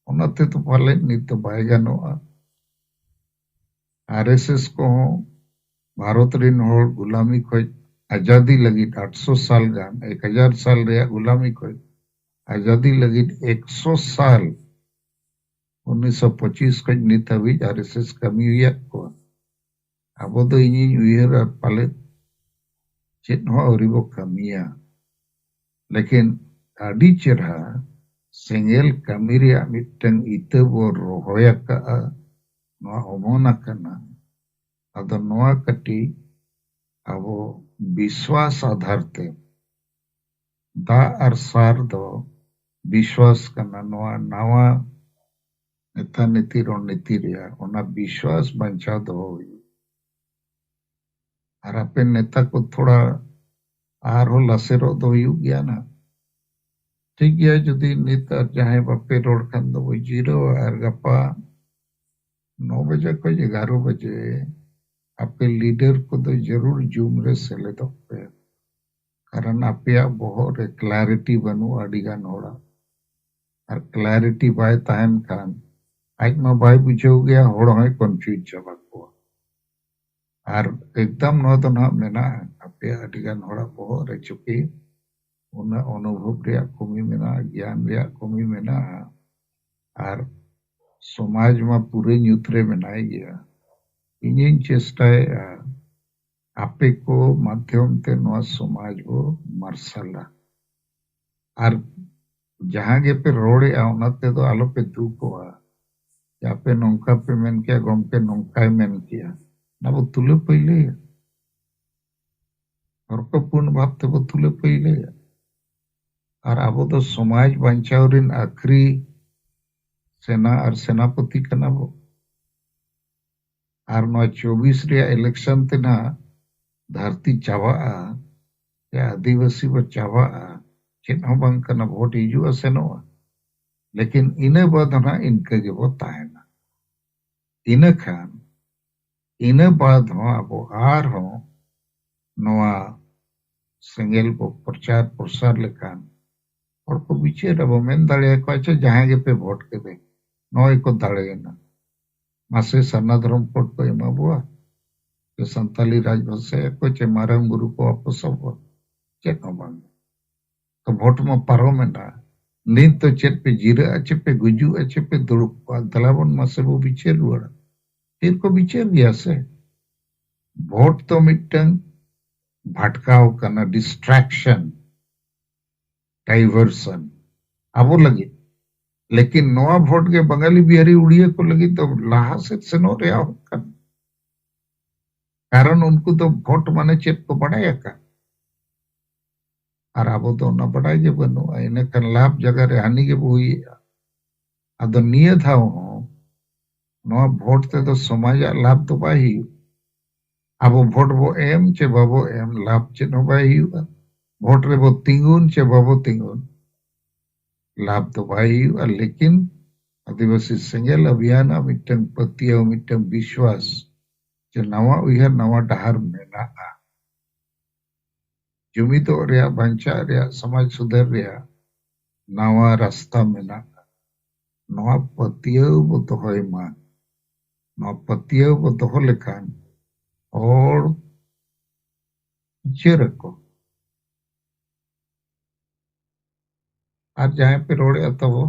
ᱚᱱᱟ ᱛᱮᱫᱚ ᱯᱟᱞᱮᱫ ᱱᱤᱛ ᱫᱚ ᱵᱟᱭ ᱜᱟᱱᱚᱜᱼᱟ᱾ ᱟᱨ ᱮᱥ ᱮᱥ ᱠᱚᱦᱚᱸ ᱵᱷᱟᱨᱚᱛ ᱨᱤᱱ ᱦᱚᱲ ᱜᱩᱞᱟᱢᱤ ᱠᱷᱚᱡ ᱟᱡᱟᱫᱤ ᱞᱟᱹᱜᱤᱫ ᱟᱴᱥᱚ ᱥᱟᱞ ᱜᱟᱱ, ᱮᱠ ᱦᱟᱡᱟᱨ ᱥᱟᱞ ᱨᱮᱭᱟᱜ ᱜᱩᱞᱟᱢᱤ ᱠᱷᱚᱡ ᱟᱡᱟᱫᱤ ᱞᱟᱹᱜᱤᱫ ᱮᱠᱥᱚ ᱥᱟᱞ, ᱩᱱᱤᱥᱥᱚ ᱯᱚᱸᱪᱤᱥ ᱠᱷᱚᱡ ᱱᱤᱛ ᱦᱟᱹᱵᱤᱡ ᱟᱨ ᱮᱥ ᱮᱥ ᱠᱟᱹᱢᱤ ᱦᱩᱭᱟᱫ ᱠᱚᱣᱟ᱾ ᱟᱵᱚ ᱫᱚ ᱤᱧᱤᱧ ᱩᱭᱦᱟᱹᱨᱟ ᱯᱟᱞᱮᱫ ᱪᱮᱫ ᱦᱚᱸ ᱟᱹᱣᱨᱤ ᱵᱚ ᱠᱟᱹᱢᱤᱭᱟ᱾ ᱞᱮᱠᱤᱱ ᱟᱹᱰᱤ ᱪᱮᱨᱦᱟ ᱥᱮᱸᱜᱮᱞ ᱠᱟᱹᱢᱤ ᱨᱮᱭᱟᱜ ᱢᱤᱫᱴᱟᱝ ᱤᱛᱟᱹ ᱵᱚ ᱨᱚᱦᱚᱭ ᱟᱠᱟᱫᱼᱟ, ᱱᱚᱣᱟ ᱚᱢᱚᱱ ᱟᱠᱟᱱᱟ᱾ ᱟᱫᱚ ᱱᱚᱣᱟ ᱠᱟᱹᱴᱤᱡ ᱟᱵᱚ ᱵᱤᱥᱣᱟᱥ ᱟᱫᱷᱟᱨ ᱛᱮ, ᱫᱟᱜ ᱟᱨ ᱥᱟᱨ ᱫᱚ ᱵᱤᱥᱣᱟᱥ ᱠᱟᱱᱟ, ᱱᱚᱣᱟ ᱱᱟᱣᱟ ᱱᱮᱛᱟ ᱱᱤᱛᱤ ᱨᱚᱱᱱᱤᱛᱤ ᱨᱮᱭᱟᱜ ᱚᱱᱟ ᱵᱤᱥᱣᱟᱥ ᱵᱟᱧᱪᱟᱣ ᱫᱚᱦᱚ ᱦᱩᱭᱩᱜᱼᱟ᱾ ᱟᱨ ᱟᱯᱮ ᱱᱮᱛᱟ ᱠᱚ ᱛᱷᱚᱲᱟ ᱟᱨᱦᱚᱸ ᱞᱟᱥᱮᱨᱚᱜ ᱫᱚ ᱦᱩᱭᱩᱜ ᱜᱮᱭᱟ ᱱᱟᱜ᱾ ᱴᱷᱤᱠ ᱜᱮᱭᱟ, ᱡᱩᱫᱤ ᱱᱤᱛ ᱟᱨ ᱡᱟᱦᱟᱸᱭ ᱵᱟᱯᱮ ᱨᱚᱲ ᱠᱷᱟᱱ ᱫᱚ ᱵᱚ ᱡᱤᱨᱟᱹᱣᱟ, ᱟᱨ ᱜᱟᱯᱟ ᱱᱚ ᱵᱟᱡᱮ ᱠᱷᱚᱱ ᱮᱜᱟᱨᱚ ᱵᱟᱡᱮ ᱟᱯᱮ ᱞᱤᱰᱟᱨ ᱠᱚᱫᱚ ᱡᱟᱹᱨᱩᱲ ᱡᱩᱢ ᱨᱮ ᱥᱮᱞᱮᱫᱚᱜ ᱯᱮ, ᱠᱟᱨᱚᱱ ᱟᱯᱮᱭᱟᱜ ᱵᱚᱦᱚᱜ ᱨᱮ ᱠᱞᱟᱨᱤᱴᱤ ᱵᱟᱹᱱᱩᱜᱼᱟ ᱟᱹᱰᱤ ᱜᱟᱱ ᱦᱚᱲᱟᱜ᱾ ᱟᱨ ᱠᱞᱟᱨᱤᱴᱤ ᱵᱟᱭ ᱛᱟᱦᱮᱱ ᱠᱷᱟᱱ ᱟᱡ ᱢᱟ ᱵᱟᱭ ᱵᱩᱡᱷᱟᱹᱣ ᱜᱮᱭᱟ, ᱦᱚᱲ ᱦᱚᱸᱭ ᱠᱚᱱᱯᱷᱤᱭᱩᱡᱽ ᱪᱟᱵᱟ ᱠᱚᱣᱟ᱾ ᱟᱨ ᱮᱠᱫᱚᱢ ᱱᱚᱣᱟ ᱫᱚ ᱱᱟᱦᱟᱜ ᱢᱮᱱᱟᱜᱼᱟ ᱟᱯᱮᱭᱟᱜ ᱟᱹᱰᱤ ᱜᱟᱱ ᱦᱚᱲᱟᱜ ᱵᱚᱦᱚᱜ ᱨᱮ, ᱪᱩᱠᱤ ᱩᱱᱟᱹᱜ ᱚᱱᱩᱵᱷᱚᱵ ᱨᱮᱭᱟᱜ ᱠᱚᱢᱤ ᱢᱮᱱᱟᱜᱼᱟ, ᱜᱮᱭᱟᱱ ᱨᱮᱭᱟᱜ ᱠᱚᱢᱤ ᱢᱮᱱᱟᱜᱼᱟ, ᱟᱨ ᱥᱚᱢᱟᱡᱽ ᱢᱟ ᱯᱩᱨᱟᱹ ᱧᱩᱛ ᱨᱮ ᱢᱮᱱᱟᱭ ᱜᱮᱭᱟ᱾ ᱤᱧᱤᱧ ᱪᱮᱥᱴᱟᱭᱮᱫᱼᱟ ᱟᱯᱮ ᱠᱚ ᱢᱟᱫᱽᱫᱷᱚᱢ ᱛᱮ ᱱᱚᱣᱟ ᱥᱚᱢᱟᱡᱽ ᱵᱚ ᱢᱟᱨᱥᱟᱞᱟ᱾ ᱟᱨ ᱡᱟᱦᱟᱸ ᱜᱮᱯᱮ ᱨᱚᱲᱮᱜᱼᱟ, ᱚᱱᱟ ᱛᱮᱫᱚ ᱟᱞᱚᱯᱮ ᱫᱩᱠᱚᱜᱼᱟ᱾ ᱡᱮ ᱟᱯᱮ ᱱᱚᱝᱠᱟ ᱯᱮ ᱢᱮᱱ ᱠᱮᱭᱟ, ᱜᱚᱢᱠᱮ ᱱᱚᱝᱠᱟᱭ ᱢᱮᱱ ᱠᱮᱭᱟ, ᱚᱱᱟ ᱵᱚ ᱛᱩᱞᱟᱹ ᱯᱟᱹᱭᱞᱟᱹᱭᱟ᱾ ᱛᱚᱨᱠᱚᱯᱩᱨᱱ ᱵᱷᱟᱵ ᱛᱮᱵᱚ ᱛᱩᱞᱟᱹ ᱯᱟᱹᱭᱞᱟᱹᱭᱟ᱾ ᱟᱨ ᱟᱵᱚ ᱫᱚ ᱥᱚᱢᱟᱡᱽ ᱵᱟᱧᱪᱟᱣ ᱨᱤᱱ ᱟᱹᱠᱷᱨᱤ ᱥᱮᱱᱟ ᱟᱨ ᱥᱮᱱᱟᱯᱚᱛᱤ ᱠᱟᱱᱟ ᱵᱚ᱾ ᱟᱨ ᱱᱚᱣᱟ ᱪᱚᱵᱵᱤᱥ ᱨᱮᱭᱟᱜ election ᱛᱮ ᱱᱟᱦᱟᱜ ᱫᱷᱟᱹᱨᱛᱤ ᱪᱟᱵᱟᱜᱼᱟ, ᱥᱮ ᱟᱹᱫᱤᱵᱟᱹᱥᱤ ᱵᱚ ᱪᱟᱵᱟᱜᱼᱟ, ᱪᱮᱫ ᱦᱚᱸ ᱵᱟᱝ ᱠᱟᱱᱟ, ᱵᱷᱳᱴ ᱦᱤᱡᱩᱜᱼᱟ ᱥᱮᱱᱚᱜᱼᱟ, ᱞᱮᱠᱤᱱ ᱤᱱᱟᱹ ᱵᱟᱫ ᱦᱚᱸ ᱱᱟᱦᱟᱜ ᱤᱱᱠᱟᱹ ᱜᱮᱵᱚ ᱛᱟᱦᱮᱱᱟ᱾ ᱤᱱᱟᱹ ᱠᱷᱟᱱ ᱤᱱᱟᱹ ᱵᱟᱫ ᱦᱚᱸ ᱟᱵᱚ ᱟᱨᱦᱚᱸ ᱱᱚᱣᱟ ᱥᱮᱸᱜᱮᱞ ᱵᱚ ᱯᱨᱚᱪᱟᱨ ᱯᱨᱚᱥᱟᱨ ᱞᱮᱠᱷᱟᱱ ᱦᱚᱲ ᱠᱚ ᱵᱤᱪᱟᱹᱨ ᱟᱵᱚ, ᱢᱮᱱ ᱫᱟᱲᱮᱭᱟᱠᱚᱣᱟ, "ᱟᱪᱪᱷᱟ, ᱡᱟᱦᱟᱸᱭ ᱜᱮᱯᱮ ᱵᱷᱳᱴ ᱠᱮᱫᱮ, ᱱᱚᱜᱼᱚᱭ ᱠᱚ ᱫᱟᱲᱮᱭᱮᱱᱟ, ᱢᱟᱥᱮ ᱥᱟᱨᱱᱟ ᱫᱷᱚᱨᱚᱢ ᱠᱳᱰ ᱠᱚ ᱮᱢᱟ ᱵᱚᱣᱟ, ᱥᱮ ᱥᱟᱱᱛᱟᱞᱤ ᱨᱟᱡᱽ ᱵᱷᱟᱥᱟᱭᱟᱠᱚ, ᱪᱮ ᱢᱟᱨᱟᱝ ᱵᱩᱨᱩ ᱠᱚ ᱟᱯᱟᱥ ᱟᱵᱚᱣᱟ?" ᱪᱮᱫ ᱦᱚᱸ ᱵᱟᱝ᱾ ᱛᱚ ᱵᱷᱳᱴ ᱢᱟ ᱯᱟᱨᱚᱢᱮᱱᱟ, ᱱᱤᱛ ᱫᱚ ᱪᱮᱫ ᱯᱮ ᱡᱤᱨᱟᱹᱜᱼᱟ, ᱪᱮ ᱯᱮ ᱜᱩᱡᱩᱜᱼᱟ, ᱪᱮ ᱯᱮ ᱫᱩᱲᱩᱵ ᱠᱚᱜᱼᱟ? ᱫᱮᱞᱟ ᱵᱚᱱ ᱢᱟᱥᱮ ᱵᱚ ᱵᱤᱪᱟᱹᱨ ᱨᱩᱣᱟᱹᱲᱟ᱾ ᱛᱤᱨ ᱠᱚ ᱵᱤᱪᱟᱹᱨ ᱜᱮᱭᱟ ᱥᱮ? ᱵᱷᱳᱴ ᱫᱚ ᱢᱤᱫᱴᱟᱝ ᱵᱷᱟᱴᱠᱟᱣ ᱠᱟᱱᱟ, distraction, diversion ᱟᱵᱚ ᱞᱟᱹᱜᱤᱫ᱾ ᱞᱮᱠᱤᱱ ᱱᱚᱣᱟ ᱵᱷᱳᱴ ᱜᱮ ᱵᱟᱝᱟᱞᱤ, ᱵᱤᱦᱟᱨᱤ, ᱩᱲᱤᱭᱟ ᱠᱚ ᱞᱟᱹᱜᱤᱫ ᱫᱚ ᱞᱟᱦᱟ ᱥᱮᱫ ᱥᱮᱱᱚᱜ ᱨᱮᱭᱟᱜ ᱦᱚᱨ ᱠᱟᱱᱟ᱾ ᱠᱟᱨᱚᱱ ᱩᱱᱠᱩ ᱫᱚ ᱵᱷᱳᱴ ᱢᱟᱱᱮ ᱪᱮᱫ ᱠᱚ ᱵᱟᱰᱟᱭ ᱟᱠᱟᱫ, ᱟᱨ ᱟᱵᱚ ᱫᱚ ᱚᱱᱟ ᱵᱟᱰᱟᱭ ᱜᱮ ᱵᱟᱹᱱᱩᱜᱼᱟ᱾ ᱤᱱᱟᱹᱠᱷᱟᱱ ᱞᱟᱵᱷ ᱡᱟᱭᱜᱟ ᱨᱮ ᱦᱟᱹᱱᱤ ᱜᱮᱵᱚ ᱦᱩᱭᱮᱜᱼᱟ᱾ ᱟᱫᱚ ᱱᱤᱭᱟᱹ ᱫᱷᱟᱣ ᱦᱚᱸ ᱱᱚᱣᱟ ᱵᱷᱳᱴ ᱛᱮᱫᱚ ᱥᱚᱢᱟᱡᱟᱜ ᱞᱟᱵᱷ ᱫᱚ ᱵᱟᱭ ᱦᱩᱭᱩᱜ᱾ ᱟᱵᱚ ᱵᱷᱳᱴ ᱵᱚ ᱮᱢ ᱪᱮ ᱵᱟᱵᱚ ᱮᱢ, ᱞᱟᱵᱷ ᱪᱮᱫ ᱦᱚᱸ ᱵᱟᱭ ᱦᱩᱭᱩᱜᱼᱟ᱾ ᱵᱷᱳᱴ ᱨᱮᱵᱚ ᱛᱤᱸᱜᱩᱱ ᱪᱮ ᱵᱟᱵᱚ ᱛᱤᱸᱜᱩᱱ, ᱞᱟᱵᱷ ᱫᱚ ᱵᱟᱭ ᱦᱩᱭᱩᱜᱼᱟ᱾ ᱞᱮᱠᱤᱱ ᱟᱹᱫᱤᱵᱟᱹᱥᱤ ᱥᱮᱸᱜᱮᱞ ᱟᱵᱷᱤᱭᱟᱱ ᱟᱜ ᱢᱤᱫᱴᱟᱝ ᱯᱟᱹᱛᱭᱟᱹᱣ, ᱢᱤᱫᱴᱟᱝ ᱵᱤᱥᱣᱟᱥ ᱡᱮ ᱱᱟᱣᱟ ᱩᱭᱦᱟᱹᱨ, ᱱᱟᱣᱟ ᱰᱟᱦᱟᱨ ᱢᱮᱱᱟᱜᱼᱟ᱾ ᱡᱩᱢᱤᱫᱚᱜ ᱨᱮᱭᱟᱜ, ᱵᱟᱧᱪᱟᱜ ᱨᱮᱭᱟᱜ, ᱥᱚᱢᱟᱡᱽ ᱥᱩᱫᱷᱟᱹᱨ ᱨᱮᱭᱟᱜ ᱱᱟᱣᱟ ᱨᱟᱥᱛᱟ ᱢᱮᱱᱟᱜᱼᱟ᱾ ᱱᱚᱣᱟ ᱯᱟᱹᱛᱭᱟᱹᱣ ᱵᱚ ᱫᱚᱦᱚᱭ ᱢᱟ᱾ ᱱᱚᱣᱟ ᱯᱟᱹᱛᱭᱟᱹᱣ ᱵᱚ ᱫᱚᱦᱚ ᱞᱮᱠᱷᱟᱱ ᱦᱚᱲ ᱵᱤᱪᱟᱹᱨ ᱟᱠᱚ᱾ ᱟᱨ ᱡᱟᱦᱟᱸᱭ ᱯᱮ ᱨᱚᱲᱮᱫᱼᱟ ᱛᱟᱵᱚ,